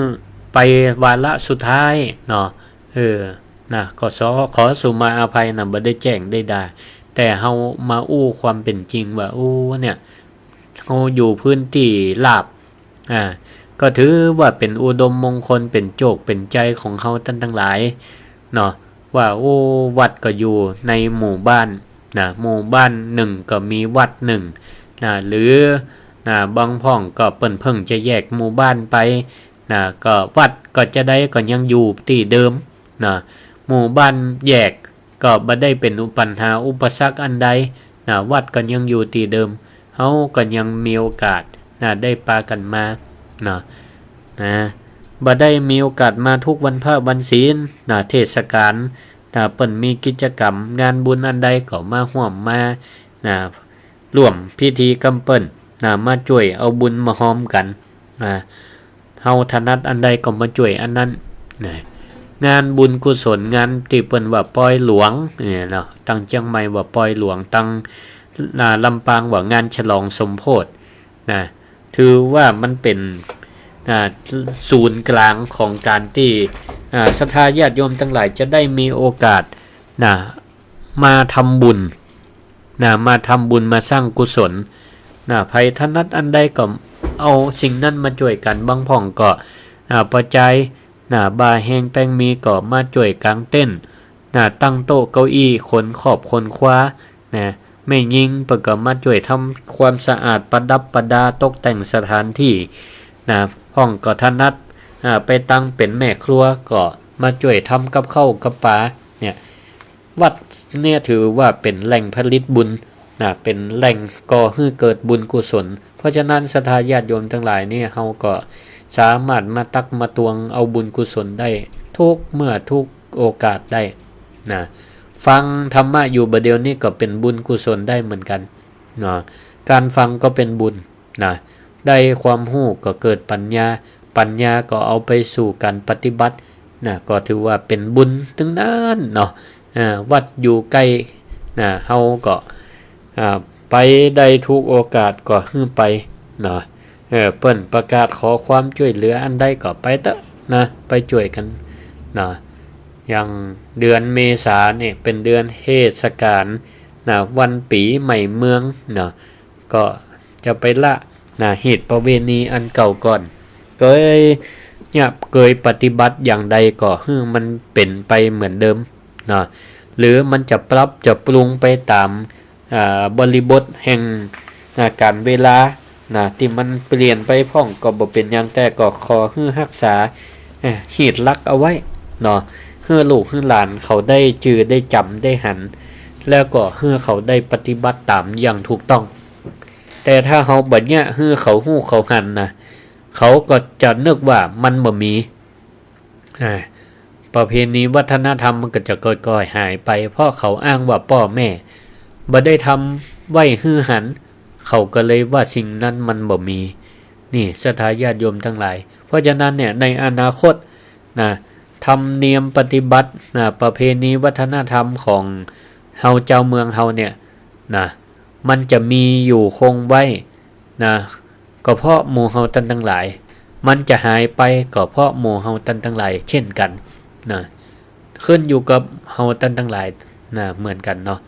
ไปวาระสุดท้ายเนาะ เออ นะ ก็ขอ ขอสุมาอภัยนะ บ่ได้แจ้งได้ด่า แต่เฮามาอู้ความเป๋นจริงว่า โอ้ เนี่ย เฮาอยู่พื้นตี้ราบ อ่า ก็ถือว่าเป๋นอุดมมงคล เป๋นโจคเป๋นชัยของเฮาต้านตังหลายเนาะ ว่า โอ้ วัดก็อยู่ในหมู่บ้านนะ หมู่บ้านนึ่งก็มีวัดนึ่งนะ หรือนะ บางพ่องก็เปิ้นเพิ่งจะแยกหมู่บ้านไปนะ ก็วัดก็จาใดก็ยังอยู่ตี้เดิมนะ หมู่บ้านแยก ก็บ่ได้เป๋นอุปัญหาอุปสรรคอันใดนะ วัดก็ยังอยู่ตี้เดิม เฮาก็ยังมีโอกาสนะ ได้ปากั๋นมาเนาะ นะ บ่ได้มีโอกาสมาทุกวันพระวันศีลนะ เทศกาลนะ เปิ้นมีกิจกรรมงานบุญอันใดก็มาฮ่วมมานะ ร่วมพิธีกำเปิ้นนะ มาจ้วยเอาบุญมาฮอมกั๋นนะ เฮาถนัดอันใดก็มาจ้วยอันนั้นนะ งานบุญกุศล งานตี้เปิ้นว่าปอยหลวงเนี่ยเนาะ ตังเจียงใหม่ว่าปอยหลวง ตัง อ่า ลำปางว่างานฉลองสมโภชนะ ถือว่ามันเป๋น อ่า ศูนย์กลางของก๋านตี้ อ่า ศรัทธาญาติโยมตังหลายจะได้มีโอกาสนะ มาทำบุญนะ มาทำบุญ มาสร้างกุศลนะ ใผถนัดอันใดก็เอาสิ่งนั้นมาจ้วยกั๋น บางพ่องก็ อ่า ปอใจ๋นะ บ่าแฮงแป้งมีก็มาจ้วยก๋างเต็นท์นะ ตั้งโต๊ะเก้าอี้ ขนขอบขนคว้านะ แม่ญิงเปิ้นก็มาจ้วยทำความสะอาด ประดับประดา ตกแต่งสถานตี้นะ พ่องก็ถนัด อ่า ไปตังเป๋นแม่ครัวก็มาจ้วยทำกับข้าวกับป๋าเนี่ย วัดเนี่ยถือว่าเป๋นแหล่งผลิตบุญนะ เป๋นแหล่งก่อหื้อเกิดบุญกุศล เพราะฉะนั้นศรัทธาญาติโยมตังหลายเนี่ย เฮาก็สามารถมาตักมาตวงเอาบุญกุศลได้ทุกเมื่อทุกโอกาสได้นะ ฟังธรรมะอยู่บ่าเดี่ยวนี้ก็เป๋นบุญกุศลได้เหมือนกั๋นเนาะ การฟังก็เป๋นบุญนะ ได้ความฮู้ก็เกิดปั๋ญญา ปั๋ญญาก็เอาไปสู่ก๋านปฏิบัตินะ ก็ถือว่าเป๋นบุญตึงนั้นเนาะ อ่า วัดอยู่ใก้นะ เฮาก็ อ่า ไปได้กู้โอกาสก็หื้อไปเนาะ เออ เปิ้นประกาศขอความจ้วยเหลืออันใดก็ไปเต๊อะนะ ไปจ้วยกั๋นเนาะ อย่างเดือนเมษาเนี่ยเป๋นเดือนเทศกาลนะ วันปี๋ใหม่เมืองเนาะ ก็จะไปละนะ ฮีตประเวณีอันเก่าก่อน เกย เนี่ย เกยปฏิบัติอย่างใดก็หื้อมันเป๋นไปเหมือนเดิมเนาะ หรือมันจะปรับจะปรุงไปต๋าม อ่า บริบทแห่ง อ่า ก๋าลเวลานะ ตี้มันเปลี่ยนไปพ่องก็บ่เป๋นหยัง แต่ก็ขอหื้อฮักษา อ่า ฮีตหลักเอาไว้เนาะ หื้อลูกหื้อหลานเขาได้จื่อได้จ๋ำได้หัน แล้วก็หื้อเขาได้ปฏิบัติต๋ามอย่างถูกต้อง แต่ถ้าเฮาบ่เยียะหื้อเขาฮู้เขาหันนะ เขาก็จะนึกว่ามันบ่มี อ่า ประเพณีวัฒนธรรมมันก็จะก้อยๆ หายไป เพราะเขาอ้างว่าป้อแม่บ่ได้ทำไว้หื้อหัน เขาก็เลยว่าสิ่งนั้นมันบ่มี นี่ศรัทธาญาติโยมตังหลาย เพราะฉะนั้นเนี่ย ในอนาคตนะ ธรรมเนียมปฏิบัตินะ ประเพณีวัฒนธรรมของเฮาจาวเมืองเฮาเนี่ยนะ มันจะมีอยู่คงไว้นะ ก็เพราะหมู่เฮาต้านตังหลาย มันจะหายไปก็เพราะหมู่เฮาต้านตังหลายเช่นกั๋นนะ ขึ้นอยู่กับเฮาต้านตังหลายนะ เหมือนกั๋นเนาะ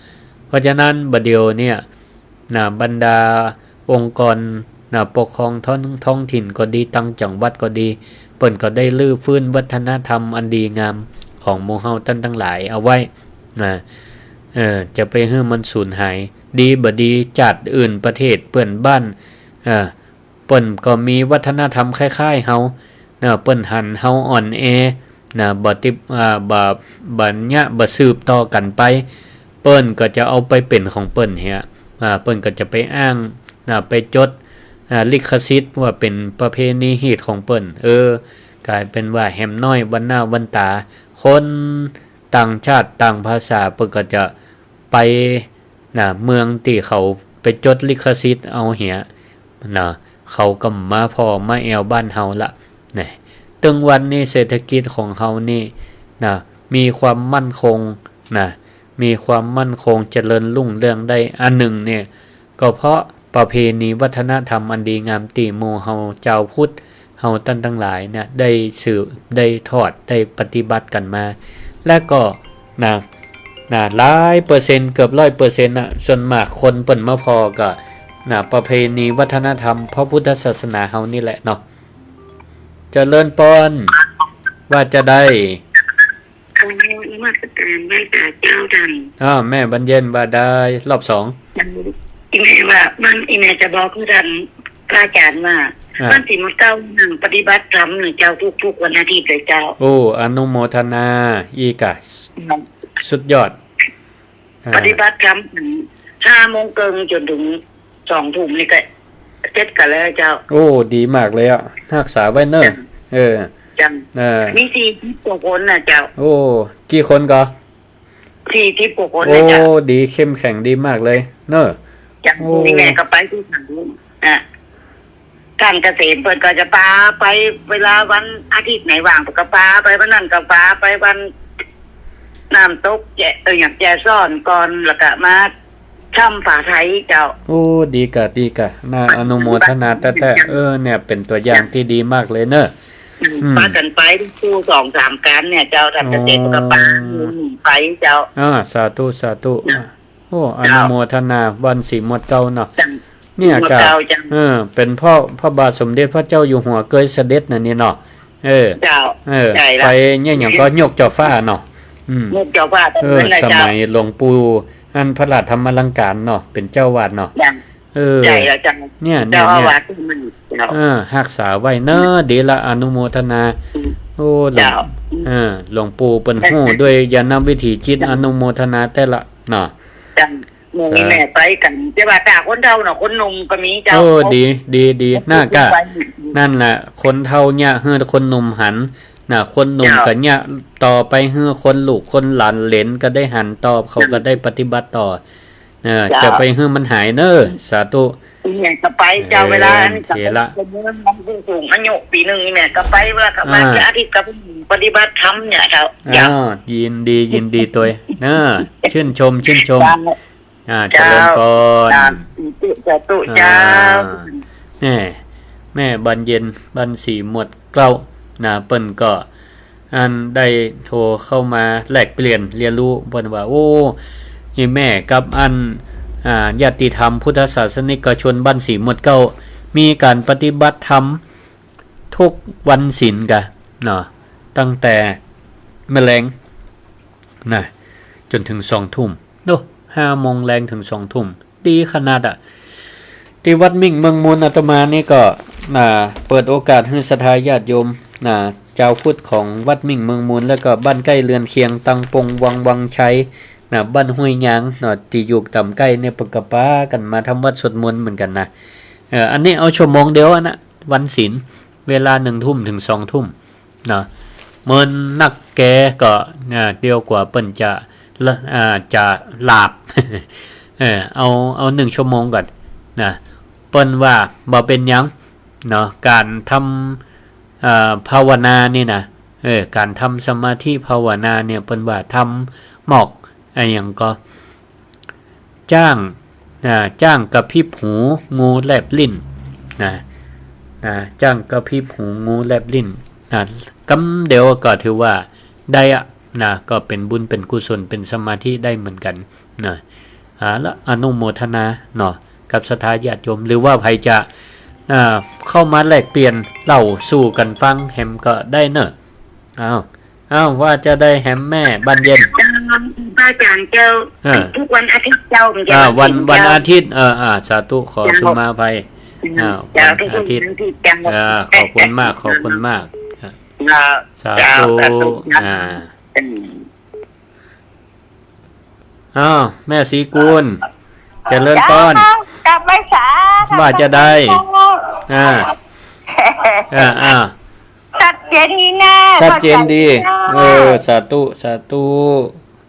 เพราะฉะนั้นบ่าเดี่ยวเนี่ยนะ บรรดาองค์กรนะ ปกครองท้อง ท้องถิ่นก็ดี ต่างจังหวัดก็ดี เปิ้นก็ได้รื้อฟื้นวัฒนธรรมอันดีงามของหมู่เฮาต้านตังหลายเอาไว้นะ เออ จะไปหื้อมันสูญหาย ดีบ่ดี จาติอื่นประเทศเปื้อนบ้าน เออ เปิ้นก็มีวัฒนธรรมคล้ายๆ เฮานะ เปิ้นหันเฮาอ่อนแอนะ บ่ติด อ่า บ่ บ่เยียะ บ่สืบต่อกั๋นไป เปิ้นก็จะเอาไปเป๋นของเปิ้นเหีย อ่า เปิ้นก็จะไปอ้างนะ ไปจด อ่า ลิขสิทธิ์ว่าเป๋นประเพณีฮีตของเปิ้น เออ ก๋ายเป๋นว่าแหมน้อยวันหน้าวันต๋า คนต่างชาติต่างภาษาเปิ้นก็จะไปนะ เมืองตี้เขาไปจดลิขสิทธิ์เอาเหียนะ เขาก็มาผ่อมาแอ่วบ้านเฮาละนะ ตึงวันนี้เศรษฐกิจของเฮานี่นะ มีความมั่นคงนะ มีความมั่นคงเจริญรุ่งเรืองได้อันนึ่งเนี่ย ก็เพราะประเพณีวัฒนธรรมอันดีงามตี้หมู่เฮาจาวพุทธเฮาต้านตังหลายเนี่ย ได้สืบ ได้ทอด ได้ปฏิบัติกั๋นมา และก็นะ นะ หลายเปอร์เซ็นต์ เกือบร้อยเปอร์เซ็นต์ น่ะ ส่วนมากคนเปิ้นมาผ่อก็นะ ประเพณีวัฒนธรรมพระพุทธศาสนาเฮานี่แหละเนาะ เจริญปอน ว่าจาใด โอ้ นมัสการไหว้สาเจ้าต้าน อ้าว แม่บรรเย็นว่าได้รอบสอง อีแม่ว่า มัน อีแม่จะบอกคือต้านพระอาจ๋ารย์ว่า อ่า วันตี้หมดเก๊านั่งปฏิบัติธรรมเนี่ยเจ้า ทุกๆ วันอาทิตย์เลยเจ้า โอ้ อนุโมทนา อีกะ อืม สุดยอด อ่า ปฏิบัติธรรมห้าโมงเกิ่งจ๋นเถิง สองทุ่มนี่ก็เสร็จกั๋นแล้วเจ้า โอ้ ดีมากเลยอะ ฮักษาไว้เน่อ เจ้า เออ เจ้า เออ มีสี่สิบกว่าคนน่ะเจ้า โอ้ กี่คนก่อ สี่สิบกว่าคนน่ะเจ้า โอ้ ดี เข้มแข็งดีมากเลยเน่อ เจ้า โอ้ นี่แม่ก็ไปทุกครั้ง อ่ะ ก๋านเกษตรเปิ้นก็จะปาไป เวลาวันอาทิตย์ไหนว่างก็ปาไป วันนั้นก็ปาไป วันน้ำตกแจ เออ อย่างแจซ้อนก่อน แล้วก็มาถ้ำผาไทยเจ้า โอ้ ดีกะ ดีกะ น่าอนุโมทนาแต๊ๆ เออ เนี่ย เป๋นตั๋วอย่างตี้ดีมากเลยเน่อ อืม อืม ปากั๋นไปกู้สองสามก๋านเนี่ยเจ้า ต้านเกษตรก็ปา อ๋อ ไปเจ้า อ่า สาธุ สาธุ นะ โอ้ อนุโมทนา วันตี้หมดเก๊าเนาะ เจ้า เนี่ย หมดเก๊า เจ้า เออ เป๋นเพราะพระบาทสมเด็จพระเจ้าอยู่หัวเกยเสด็จน่ะนี่เนาะ เออ เจ้า เออ ใช่ละ ไปเนี่ยอย่างก็ยกจ่อฟ้าเนาะ อืม ยกจ่อฟ้า เออ ตรงนั้นแหละ สมัย เจ้า หลวงปู่อันพระราชธรรมาลังการเนาะ เป๋นเจ้าวาดเนาะ เจ้า เออ ใช่ละ เจ้า เนี่ย เนี่ย เจ้าอาวาส เนี่ย เจ้า เออ ฮักษาไว้เน่อ ดีละ อนุโมทนา อืม โอ้ หลวง เจ้า เออ หลวงปู่เปิ้นฮู้ด้วยญาณวิถีจิต เจ้า อนุโมทนาแต๊ละเนาะ เจ้า หมู่นี้แม่ไปกั๋น แต่ว่าถ้าคนเฒ่าเนาะ คนหนุ่มก็มีเจ้า โอ้ ดี ดี ดี หน้ากะ ไป นั่นแหละ คนเฒ่าเนี่ย หื้อคนหนุ่มหันนะ คนหนุ่ม เจ้า ก็เนี่ยต่อไป หื้อคนลูกคนหลานเหลนก็ได้หันต่อ เขาก็ได้ปฏิบัติต่อ เออ เจ้า จะไปหื้อมันหายเน่อ สาธุ แม่ก็ไปเจ้า เออ เวลาอันนี้ เถระ ก็เมื่อมันผู้สูงอายุปี๋นึ่งนี่แม่ก็ไปเวลาก็มา อ่า เสาร์อาทิตย์ก็ปฏิบัติธรรมเนี่ยเจ้า อ่า เจ้า ยินดี ยินดีตวย นะ ชื่นชม ชื่นชม เจ้า อ่า เจ้า เจริญพร สาธุ สาธุ อ่า เจ้า แม่ แม่บานเย็น บ้านสีหมวดเกล้า นะ เปิ้นก็ อันได้โทรเข้ามาแลกเปลี่ยนเรียนรู้ เปิ้นว่า โอ้ อีแม่กับอัน อ่า ญาติธรรมพุทธศาสนิกชนบ้านสีหมวดเกล้า มีก๋านปฏิบัติธรรมทุกวันศีลกะ เนาะ ตั้งแต่เมื่อแลง นะ จ๋นเถิงสองทุ่ม โอ้ ห้าโมงแลงเถิงสองทุ่ม ดีขนาดอะ ตี้วัดมิ่งเมืองมูลอาตมานี่ก็ อ่า เปิดโอกาสหื้อศรัทธาญาติโยม อ่า จาวพุทธของวัดมิ่งเมืองมูล แล้วก็บ้านใก้เฮือนเคียง ตังปงวัง วังชัย นะ บ้านห้วยยาง เนาะ ตี้อยู่ต่ำใก้เนี่ย เปิ้นก็ปากั๋นมาทำวัตรสวดมนต์เหมือนกั๋นนะ เอ่อ อันนี้เอาชั่วโมงเดียวอะนะ วันศีล เวลาหนึ่งทุ่มเถิงสองทุ่ม เนาะ เมินนักแกก็ อ่า เดียวกว่าเปิ้นจะละ อ่า จะหลับ เออ เอา เอาหนึ่งชั่วโมงก่อน นะ เปิ้นว่าบ่เป๋นหยัง เนาะ ก๋านทำ อ่า ภาวนานี่นะ เออ ก๋านทำสมาธิภาวนาเนี่ย เปิ้นว่าทำหมอก อะหยังก็ จ๊าง อ่า จ๊างกระพริบหู งูแลบลิ้น นะ นะ จ๊างกระพริบหู งูแลบลิ้น นะ กำเดียวก็ถือว่าได้อะ นะ ก็เป๋นบุญเป๋นกุศลเป๋นสมาธิได้เหมือนกั๋น นะ อ่า ละอนุโมทนา เนาะ กับศรัทธาญาติโยม หรือว่าใผจะ อ่า เข้ามาแลกเปลี่ยนเล่าสู่กั๋นฟังแหมก็ได้เนาะ อ้าว อ้าว ว่าจะใดแหมแม่บานเย็น พระอาจารย์เจ้า อ่า ทุกวันอาทิตย์เจ้า มันจะ อ่า วัน วัน วัน เจ้า อาทิตย์ เออ อ่า สาธุ ขอ เจ้า สุมาภัย อ่า เจ้า วันอาทิตย์ ทุกวันอาทิตย์เจ้า อ่า ขอบคุณมาก ขอบคุณมาก เจ้า สาธุ เจ้า สาธุ อ่า อืม อ้าว แม่ศรีกูล เจริญพร เจ้า กลับไหว้สา ว่าจะใด เจ้า อ่า อ่า อ่า ชัดเจนดีนะ ชัดเจนดี เข้าใจ๋ดีนะ เออ สาธุ สาธุ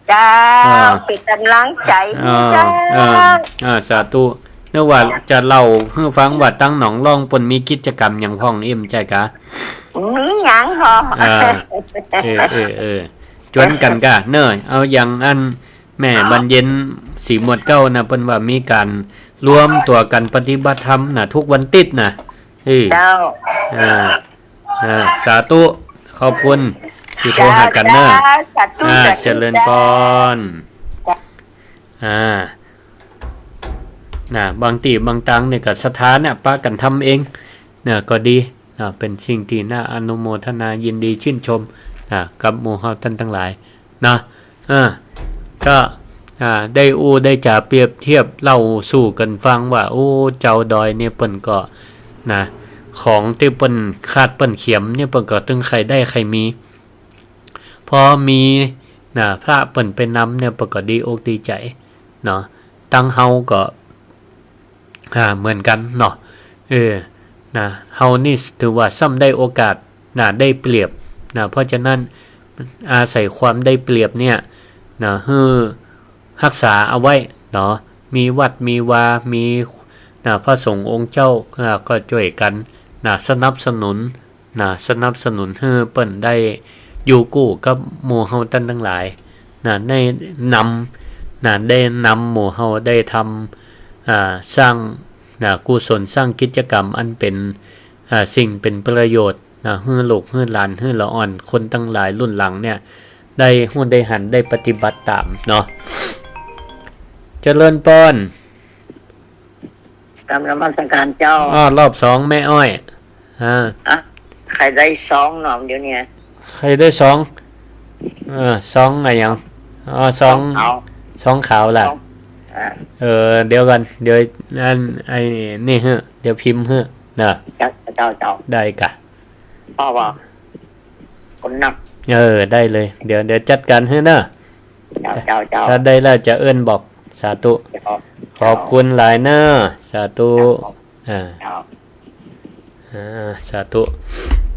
เจ้า อ่า เป๋นก๋ำลังใจ๋ อ่า เจ้า อ่า อ่า สาธุ นึกว่าจะเล่าหื้อฟังว่าตังหนองล่องเปิ้นมีกิจกรรมหยังพ่อง เอ็มใจ้กา มีหยังพ่อง อ่า เออ เออ เออ จวนกั๋นกาเนาะ เอาอย่างอันแม่บานเย็นสีหมวดเกล้านะ เปิ้นว่ามีก๋านรวมตั๋วกั๋นปฏิบัติธรรมนะ ทุกวันติ๊ดนะ เออ เจ้า อ่า อ่า สาธุ ขอบคุณตี้โทรหากั๋นเนาะ เจ้า สาธุ อ่า สาธุ เจริญพร เจ้า อ่า นะ บางตี้บางตังเนี่ยก็ศรัทธาเนี่ยปากั๋นทำเองเนี่ยก็ดีนะ เป๋นสิ่งตี้น่าอนุโมทนายินดีชื่นชมนะ กับหมู่เฮาต้านตังหลาย นะ อ่า ก็ อ่า ได้อู้ได้จ๋าเปรียบเทียบเล่าสู่กั๋นฟังว่า โอ้ จาวดอยเนี่ยเปิ้นก็ นะ ของตี้เปิ้นขาดเปิ้นเขียมเนี่ยเปิ้นก็ตึงใค่ได้ใค่มี พอมี นะ พระเปิ้นไปนำเนี่ยเปิ้นก็ดีอกดีใจ๋ เนาะ ตังเฮาก็ อ่า เหมือนกั๋นเนาะ เออ นะ เฮานี่ถือว่าซ้ำได้โอกาส นะ ได้เปรียบ นะ เพราะฉะนั้น อาศัยความได้เปรียบเนี่ย นะ หื้อฮักษาเอาไว้เนาะ มีวัดมีวา มี นะ พระสงฆ์องค์เจ้า นะ ก็จ้วยกั๋น นะ สนับสนุน นะ สนับสนุนหื้อเปิ้นได้อยู่กู้กับหมู่เฮาต้านตังหลาย นะ ได้นำ นะ ได้นำหมู่เฮาได้ทำ อ่า สร้าง นะ กุศล สร้างกิจกรรมอันเป๋น อ่า สิ่งเป๋นประโยชน์ นะ หื้อลูกหื้อหลานหื้อละอ่อนคนตังหลายรุ่นหลังเนี่ย ได้ฮู้ได้หันได้ปฏิบัติต๋ามเนาะ เจริญพร กราบนมัสก๋านเจ้า อ้อ รอบสองแม่อ้อย อ่า อ่ะ ใค่ได้สองหนอ เดี๋ยวนี้ ใค่ได้สอง เออ สองอะหยัง อ๋อ สอง สองขาว สองขาวล่ะ สอง อ่า เออ เดี๋ยวก่อน เดี๋ยวอัน ไอ้นี่หื้อ เดี๋ยวพิมพ์หื้อนะ เจ้า เจ้า เจ้า ได้กะ เพราะว่าคนนัก เออ ได้เลย เดี๋ยว เดี๋ยวจัดก๋านหื้อเนาะ เจ้า เจ้า เจ้า ถ้าได้แล้วจะเอิ้นบอก สาธุ เจ้า ขอบคุณหลายเนาะ สาธุ เจ้า อ่า เจ้า อ่า สาธุ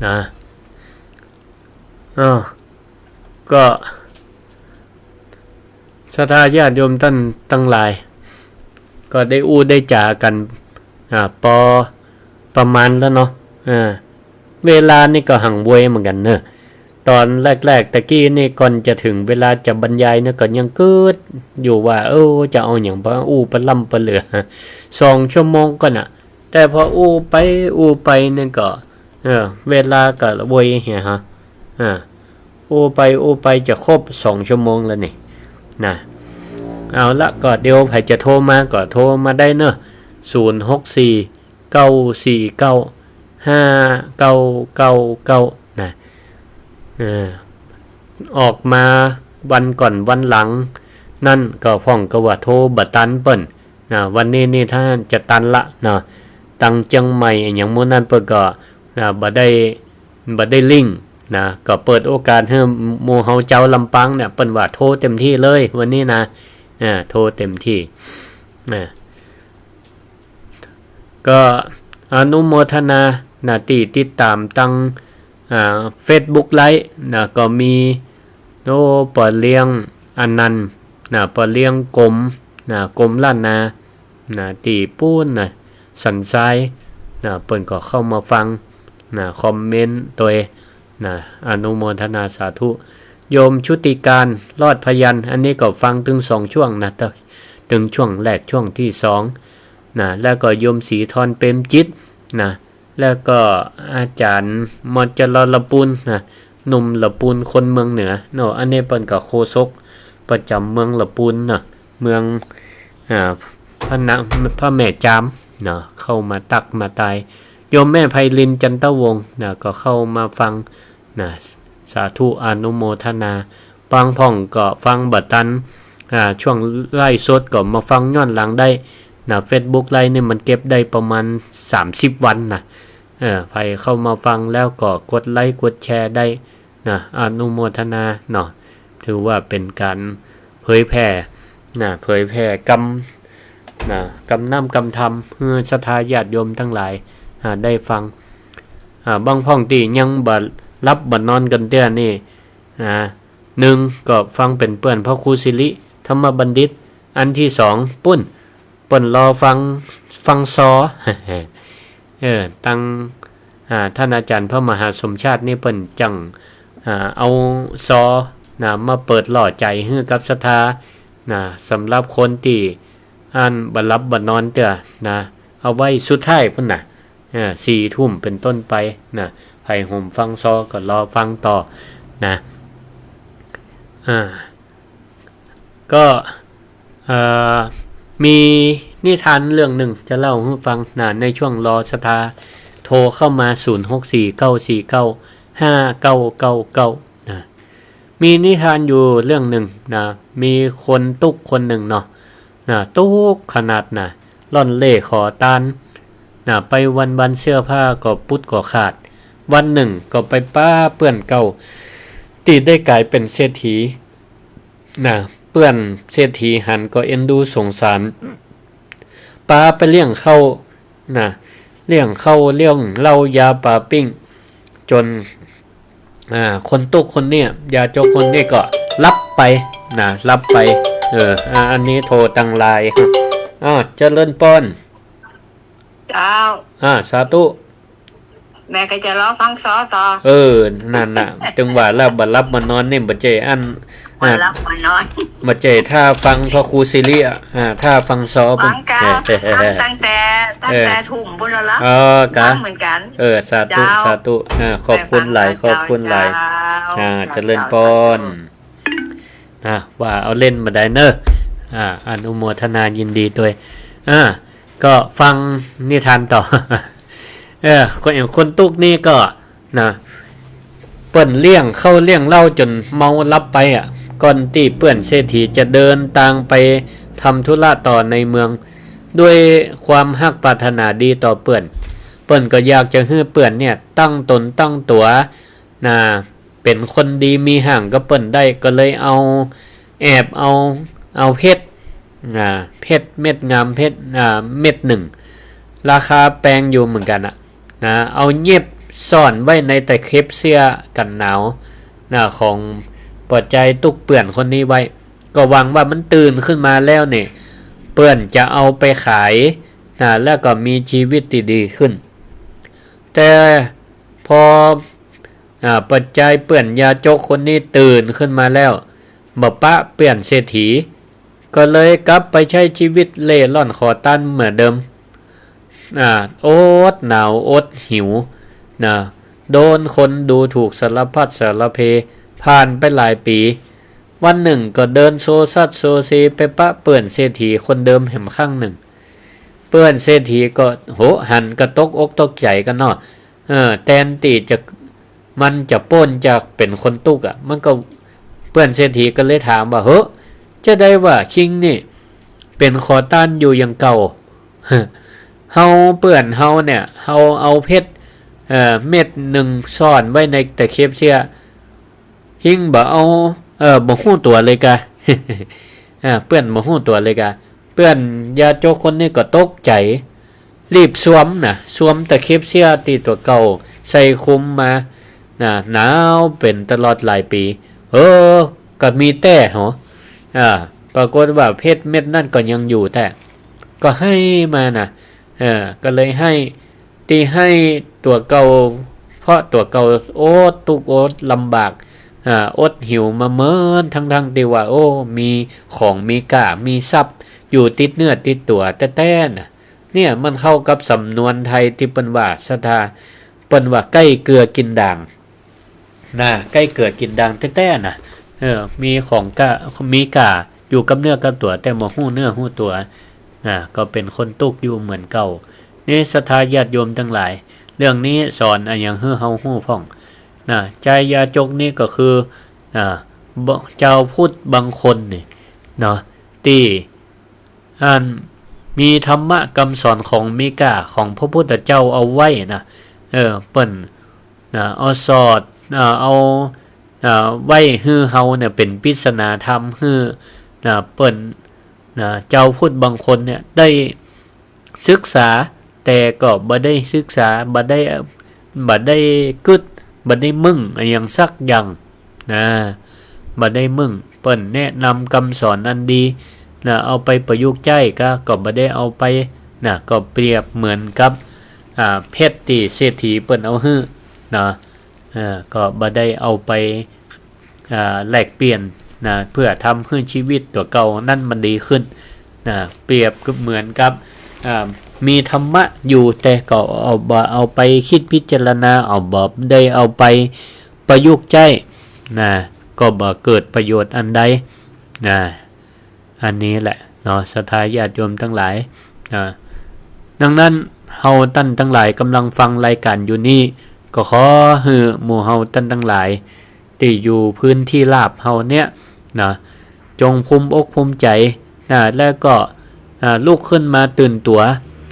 นะ อ้าว ก็ ศรัทธาญาติโยมต้านตังหลาย ก็ได้อู้ได้จ๋ากั๋น อ่า ปอประมาณแล้วเนาะ อ่า เวลานี่ก็หังเวยเหมือนกั๋นเนอะ ต๋อนแรกๆ ตะกี้นี่ก่อนจะเถิงเวลาจะบรรยายเนี่ยก็ยังกึ๊ดอยู่ว่า เออ จะเอาหยังปะอู้ปะล่ำปะเหลือ สองชั่วโมงก่อนน่ะ แต่พออู้ไปอู้ไปเนี่ยก็ เออ เวลาก็เวยเหียฮะ อ่า อู้ไปอู้ไปจะครบสองชั่วโมงแล้วนี่ นะ เอาละ ก็เดี๋ยวใผจะโทรมาก็โทรมาได้เนอะ ศูนย์หกสี่ เก้าสี่เก้า ห้าเก้าเก้าเก้า นะ เออ ออกมาวันก่อนวันหลัง นั่นก็พ่องก็ว่าโทรบ่ตันเปิ้น นะ วันนี้นี่ถ้าจะตันละเนาะ ตังเจียงใหม่อะหยังหมู่นั้นเปิ้นก็ นะ บ่ได้ บ่ได้ลิงก์นะ ก็เปิดโอกาสหื้อหมู่เฮาจาวลำปางเนี่ย เปิ้นว่าโทรเต็มที่เลยวันนี้นะ อ่า โทรเต็มที่ อ่า ก็อนุโมทนานะ ตี้ติดต๋ามตัง อ่า เฟซบุ๊กไลฟ์นะ ก็มี โอ้ ป้อเลี้ยงอนันต์นะ ป้อเลี้ยงกรมนะ กรมล้านนานะ ตี้ปู๊นนะ สันทรายนะ เปิ้นก็เข้ามาฟังนะ คอมเมนต์ตวยนะ อนุโมทนาสาธุ โยมชุติการ รอดพยัญชนะ อันนี้ก็ฟังตึงสองช่วงนะ ตึงช่วงแรก ช่วงตี้สองนะ แล้วก็โยมศรีธร เปรมจิตนะ แล้วก็อาจ๋ารย์มอดจรอละปูนนะ หนุ่มละปูนคนเมืองเหนือเนาะ อันนี้เปิ้นก็โฆษกประจ๋ำเมืองละปูนเนาะ เมือง อ่า พระนาง พระแม่จามเนาะ เข้ามาตักมาตาย โยมแม่ไพริน จันทวงศ์นะ ก็เข้ามาฟังนะ สาธุอนุโมทนา บางพ่องก็ฟังบ่ตัน อ่า ช่วงไลฟ์สดก็มาฟังย้อนหลังได้นะ เฟซบุ๊กไลฟ์นี่มันเก็บได้ประมาณสามสิบวันนะ เออ ใผเข้ามาฟังแล้วก็กดไลก์กดแชร์ได้นะ อนุโมทนาเนาะ ถือว่าเป๋นก๋านเผยแผ่นะ เผยแผ่กำนะ กำน้ำกำธรรม หื้อศรัทธาญาติโยมตังหลายนะ ได้ฟัง อ่า บางพ่องตี้ยังบ่หลับบ่นอนกั๋นเตื้อนี่นะ นึ่งก็ฟังเป๋นเปื้อนพระครูสิริธรรมบัณฑิต อันตี้สอง ปู๊น เปิ้นรอฟัง ฟังซอ เออ ตัง อ่า ต้านอาจ๋ารย์พระมหาสมชาตินี่เปิ้นจั่ง อ่า เอาซอนะ มาเปิดหล่อใจ๋หื้อกับศรัทธานะ สำหรับคนตี้อันบ่หลับบ่นอนเตื้อนะ เอาไว้สุดท้ายปู๊นนะ อ่า สี่ทุ่มเป๋นต้นไปนะ ใผโหมฟังซอก็รอฟังต่อนะ อ่า ก็ เอ่อ มีนิทานเรื่องนึ่งจะเล่าหื้อฟังนะ ในช่วงรอศรัทธาโทรเข้ามา ศูนย์หกสี่ เก้าสี่เก้า ห้าเก้าเก้าเก้า นะ มีนิทานอยู่เรื่องนึ่งนะ มีคนตุ๊กคนนึ่งเนาะ นะ ตุ๊กขนาดนะ ร่อนเร่ขอตานนะ ไปวันๆ เสื้อผ้าก็ปุดก็ขาด วันนึ่งก็ไปป๊าเปื้อนเก่า ตี้ได้ก๋ายเป๋นเศรษฐี นะ เปื้อนเศรษฐีหันก็เอ็นดูสงสาร ปาไปเลี้ยงข้าวนะ เลี้ยงข้าวเลี้ยงเหล้ายาปาปิ้ง จ๋น อ่า คนตุ๊กคนเนี่ย ยาจกคนเนี่ยก็หลับไปนะ หลับไป เออ อ่า อันนี้โทรตังไลน์ อ่า เจริญปอน เจ้า อ่า สาธุ แม่ก็จะรอฟังซอต่อ เออ นั่นน่ะ จึงว่าแล้วบ่หลับบ่นอนนี่ บ่ใจ้อัน บ่หลับบ่นอน บ่ใจ้ถ้าฟังพระครูสิริอะ อ่า ถ้าฟังซอ ฟังเก่า เออ เออ เออ ฟังตั้งแต่ ตั้งแต่ เออ ทุ่มปู๊นแล้วล่ะ เออ กะ ฟังเหมือนกั๋น เออ สาธุ เจ้า สาธุ อ่า ขอบคุณหลาย ขอบคุณหลาย เจ้า อ่า เจ้า เจริญปอน เจ้า นะ ว่าเอาเล่นบ่ได้เนอะ อ่า อนุโมทนายินดีตวย อ่า ก็ฟังนิทานต่อ เออ คน คนตุ๊กนี่ก็นะ เปิ้นเลี้ยงข้าวเลี้ยงเหล้าจ๋นเมาหลับไปอะ ก่อนตี้เปื้อนเศรษฐีจะเดินตางไปทำธุระต่อในเมือง ด้วยความฮักปรารถนาดีต่อเปื้อน เปิ้นก็อยากจะหื้อเปื้อนเนี่ยตั้งต๋นตั้งตั๋ว นะ เป๋นคนดีมีห้างกับเปิ้นได้ ก็เลยเอา แอบเอา เอาเพชร อ่า เพชรเม็ดงามเพชร อ่า เม็ดนึ่ง ราคาแปงอยู่เหมือนกั๋นอะ นะ เอาเย็บซ่อนไว้ในตะเข็บเสื้อกั๋นหนาว นะ ของป้อจายตุ๊กเปื้อนคนนี้ไว้ ก็หวังว่ามันตื่นขึ้นมาแล้วเนี่ย เปื้อนจะเอาไปขาย นะ แล้วก็มีชีวิตตี้ดีขึ้น แต่พอ อ่า ปัจจัยเปื้อนยาจกคนนี้ตื่นขึ้นมาแล้ว บ่ปะเปื้อนเศรษฐี ก็เลยกลับไปใจ๊ชีวิตเร่ร่อนขอตานเหมือนเดิม อ่า อดหนาวอดหิวนะ โดนคนดูถูกสารพัดสารเพ ผ่านไปหลายปี๋ วันนึ่งก็เดินโซซัดโซเซไปปะเปื้อนเศรษฐีคนเดิมแหมครั้งนึ่ง เปื้อนเศรษฐีก็ โห หันก็ตกอกตกใจ๋กั๋นเนาะ เออ แตนตี้จะ มันจะป๊นจากเป๋นคนตุ๊กข์อะ มันก็ เปื้อนเศรษฐีก็เลยถามว่า เฮ้อ จาใดว่าคิงนี่เป๋นขอตานอยู่อย่างเก่า เฮาเปื้อนเฮาเนี่ย เฮาเอาเพชร เอ่อ เม็ดนึ่งซ่อนไว้ในตะเข็บเสี้ย คิงบ่เอา เอ่อ บ่ฮู้ตั๋วเลยกา อ่า เปื้อนบ่ฮู้ตั๋วเลยกา เปื้อนยาจกคนนี้ก็ตกใจ๋ รีบสวมนะ สวมตะเข็บเสี้ยตี้ตั๋วเก่าใส่คลุมมานะ หนาวเป๋นตลอดหลายปี๋ เออ ก็มีแต๊เหรอ อ่า ปรากฏว่าเพชรเม็ดนั้นก็ยังอยู่แต๊ ก็ไห้มานะ เออ ก็เลยไห้ ตี้ไห้ตั๋วเก่า เพราะตั๋วเก่าอดตุ๊กข์อดลำบาก อ่า อดหิวมาเมิน ทั้งๆ ตี้ว่า โอ้ มีของมีก้า มีทรัพย์อยู่ติดเนื้อติดตั๋วแต๊ๆ น่ะ เนี่ยมันเข้ากับสำนวนไทยตี้เปิ้นว่า ศรัทธา เปิ้นว่าใก้เกลือกิ๋นด่าง นะ ใก้เกลือกิ๋นด่างแต๊ๆ น่ะ เออ มีของก้า มีก้าอยู่กับเนื้อกับตั๋ว แต่บ่ฮู้เนื้อฮู้ตั๋ว นะ ก็เป๋นคนตุ๊กข์อยู่เหมือนเก่า นี่ศรัทธาญาติโยมตังหลาย เรื่องนี้สอนอะหยังหื้อเฮาฮู้พ่อง นะ จายาจกนี้ก็คือ นะ บ่ จาวพุทธบางคนนี่ เนาะ ตี้ อันมีธรรมะกำสอนของมีก้าของพระพุทธเจ้าเอาไว้นะ เออ เปิ้น นะ เอาสอด อ่า เอา อ่า ไว้หื้อเฮาเนี่ยเป๋นปริศนาธรรมหื้อ นะ เปิ้น นะ จาวพุทธบางคนเนี่ยได้ศึกษา แต่ก็บ่ได้ศึกษา บ่ได้ บ่ได้กึ๊ด บ่ได้มึ่งอะหยังสักอย่าง นะ บ่ได้มึ่ง เปิ้นแนะนำกำสอนอันดี นะ เอาไปประยุกต์ใจ๊กา ก็บ่ได้เอาไป นะ ก็เปรียบเหมือนกับ อ่า เพชรตี้เศรษฐีเปิ้นเอาหื้อ นะ เอ่อ ก็บ่ได้เอาไป อ่า แลกเปลี่ยน นะ เพื่อทำหื้อชีวิตตั๋วเก่านั้นมันดีขึ้น นะ เปรียบก็เหมือนกับ อ่า มีธรรมะอยู่ แต่ก็เอา บ่เอาไปคิดพิจารณา เอา บ่ได้เอาไปประยุกต์ใจ๊ นะ ก็บ่เกิดประโยชน์อันใด นะ อันนี้แหละเนาะ ศรัทธาญาติโยมตังหลาย นะ ดังนั้นเฮาต้านตังหลายก่ำลังฟังรายก๋านอยู่นี้ ก็ขอหื้อหมู่เฮาต้านตังหลาย ตี้อยู่พื้นตี้ราบเฮาเนี่ย นะ จงภูมิอกภูมิใจ๋ นะ แล้วก็ อ่า ลุกขึ้นมาตื่นตั๋ว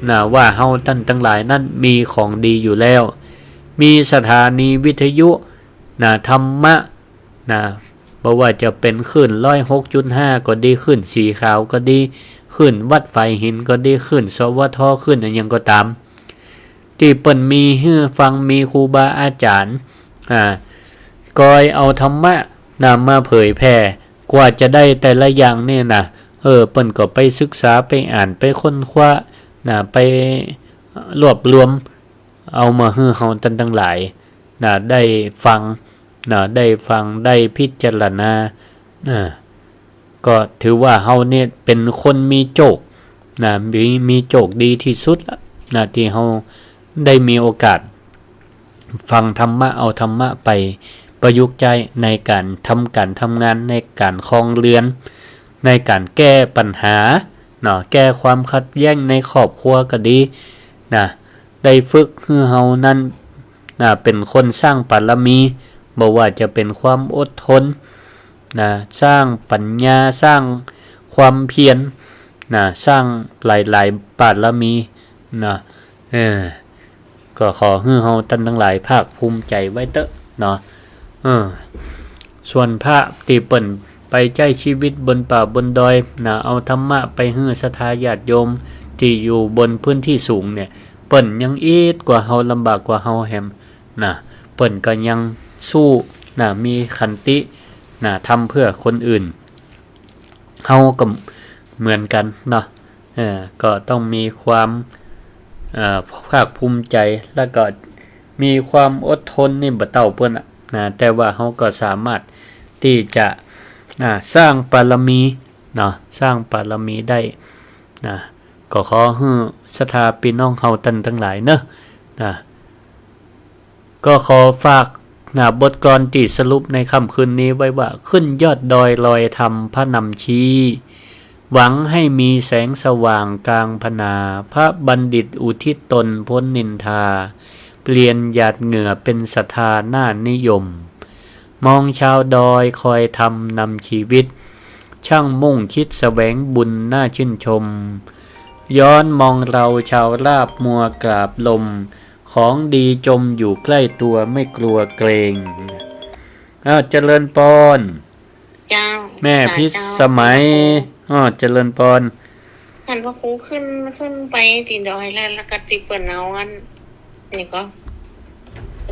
นะ ว่าเฮาต้านตังหลายนั้นมีของดีอยู่แล้ว มีสถานีวิทยุ นะ ธรรมะ นะ บ่ว่าจะเป๋นคลื่นร้อยหกจุดห้าก็ดี คลื่นสีขาวก็ดี คลื่นวัดฝายหินก็ดี คลื่น สวท คลื่นอะหยังก็ต๋าม ตี้เปิ้นมีหื้อฟัง มีครูบาอาจ๋ารย์ อ่า คอยเอาธรรมะ นะ มาเผยแผ่ กว่าจะได้แต่ละอย่างเนี่ยนะ เออ เปิ้นก็ไปศึกษา ไปอ่าน ไปค้นคว้า นะ ไปรวบรวม เอามาหื้อเฮาต้านตังหลาย นะ ได้ฟัง นะ ได้ฟัง ได้พิจารณา นะ ก็ถือว่าเฮาเนี่ยเป๋นคนมีโจค นะ มี มีโจคดีตี้สุดละ นะ ตี้เฮาได้มีโอกาสฟังธรรมะ เอาธรรมะไปประยุกต์ใจ๊ในก๋านทำก๋านทำงาน ในก๋านครองเรือน ในก๋านแก้ปัญหา เนาะ แก้ความขัดแย้งในครอบครัวก็ดี นะ ได้ฝึกหื้อเฮานั้น นะ เป๋นคนสร้างบารมี บ่ว่าจะเป๋นความอดทน นะ สร้างปัญญา สร้างความเพียร นะ สร้างหลายๆ บารมี นะ เออ ก็ขอหื้อเฮาต้านตังหลายภาคภูมิใจ๋ไว้เต๊อะ เนาะ เออ ส่วนพระตี้เปิ้นไปใจ๊ชีวิตบนป่าบนดอย นะ เอาธรรมะไปหื้อศรัทธาญาติโยมตี้อยู่บนพื้นตี้สูงเนี่ย เปิ้นยังอิดกว่าเฮา ลำบากกว่าเฮาแหม นะ เปิ้นก็ยังสู้ นะ มีขันติ นะ ทำเพื่อคนอื่น เฮาก็เหมือนกั๋นเนาะ เออ ก็ต้องมีความ เอ่อ ภาคภูมิใจ๋ แล้วก็มีความอดทนนี่บ่เต้าเปิ้นอะ นะ แต่ว่าเฮาก็สามารถตี้จะ นะ สร้างบารมีเนาะ สร้างบารมีได้ นะ ก็ขอหื้อศรัทธาปี้น้องเฮาต้านตังหลายเนาะ นะ ก็ขอฝาก นะ บทกลอนตี้สรุปในค่ำคืนนี้ไว้ว่า ขึ้นยอดดอยลอยธรรมพระนำชี้ หวังให้มีแสงสว่างกลางพนา พระบัณฑิตอุทิศตนพ้นนินทา เปลี่ยนหยาดเหงื่อเป็นศรัทธาน่านิยม มองชาวดอยคอยธรรมนำชีวิต ช่างมุ่งคิดแสวงบุญน่าชื่นชม ย้อนมองเราชาวราบมัวกราบลม ของดีจมอยู่ใกล้ตัวไม่กลัวเกรง อ้าว เจริญปอน เจ้า แม่พิสมัย สาธุ อ้อ เจริญปอน ต้านพระครูขึ้น ขึ้นไปตี้ดอยแล้ว แล้วก็ตี้เปิ้นเอาอัน นี่ก็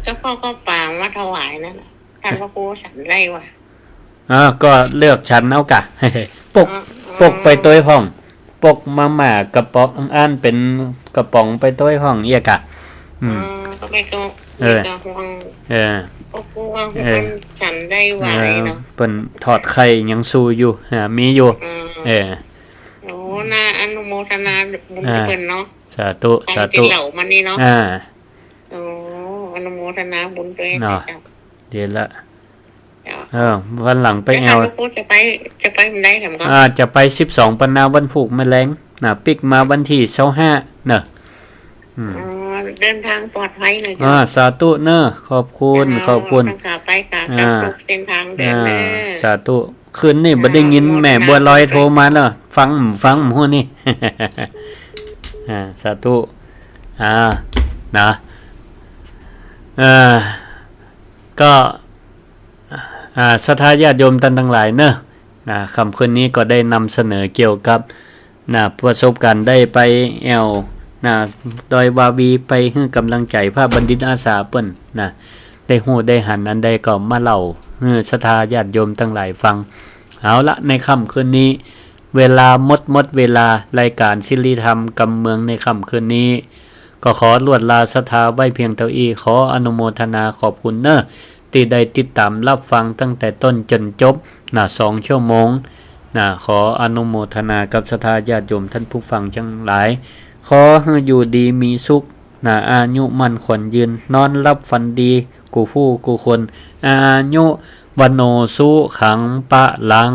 เจ้าพ่อก็ปางมาถวายนั่นน่ะ ต้านพระครูฉันได้วะ อ่า ก็เลือกฉันเอาก่ะ ปก อ๋อ ปกไปตวยพ่อง ปกมาม่ากระป๋อง อันเป๋นกระป๋องไปตวยพ่องเยียะก่ะ อืม อ๋อ ก็ไม่ก็ เออ ไม่ก็ห่วง เออ ก็กลัวว่า เออ มันฉันได้ไหวเนาะ เออ เปิ้นทอดไข่ยังสู้อยู่ อ่า มีอยู่ อืม เออ โอ้ น่าอนุโมทนาบุญ อ่า เปิ้นเนาะ สาธุ สาธุ เหล่ามานี่เนาะ อ่า โอ้ อนุโมทนาบุญตวย เนาะ เจ้า ดีละ เจ้า เออ วันหลังไป แล้ว แอ่ว ต้านพระครูจะไป จะไปเมื่อใดครับ อ่า จะไปสิบสองปานาวันพูกแมลง นะ ปิ๊กมาวันตี้ซาวห้าเนาะ อืม อ๋อ เดินทางปลอดภัยนะเจ้า อ่า สาธุเนาะ ขอบคุณ เจ้า ขอบคุณ ทั้งขาไปขากลับ อ่า ทุกเส้นทางเดินเนาะ อ่า สาธุ คืนนี้บ่ได้ยิน อ่า แม่บัวลอยโทรมาแล้ว ฟัง ฟังบ่ฮู้นี่ อ่า สาธุ อ่า นะ เอ่อ ก็ อ่า ศรัทธาญาติโยมต้านตังหลายเนาะ นะ ค่ำคืนนี้ก็ได้นำเสนอเกี่ยวกับ นะ ประสบการณ์ได้ไปแอ่ว นะ ดอยวาวี ไปหื้อก๋ำลังใจ๋พระบัณฑิตอาสาเปิ้น นะ ได้ฮู้ได้หันอันใดก็มาเล่าหื้อศรัทธาญาติโยมตังหลายฟัง เอาละ ในค่ำคืนนี้ เวลาหมด หมดเวลา รายก๋านสิริธรรมกำเมืองในค่ำคืนนี้ ก็ขอลวดลาศรัทธาไว้เพียงเต้าอี้ ขออนุโมทนาขอบคุณเนาะ ตี้ได้ติดต๋ามฮับฟังตั้งแต่ต้นจ๋นจบ นะ สองชั่วโมง นะ ขออนุโมทนากับศรัทธาญาติโยมต้านผู้ฟังตังหลาย ขอหื้ออยู่ดีมีสุข นะ อายุมั่นขวัญยืน นอนหลับฝันดี กู้ผู้กู้คน อายุ วัณโณ สุขัง พลัง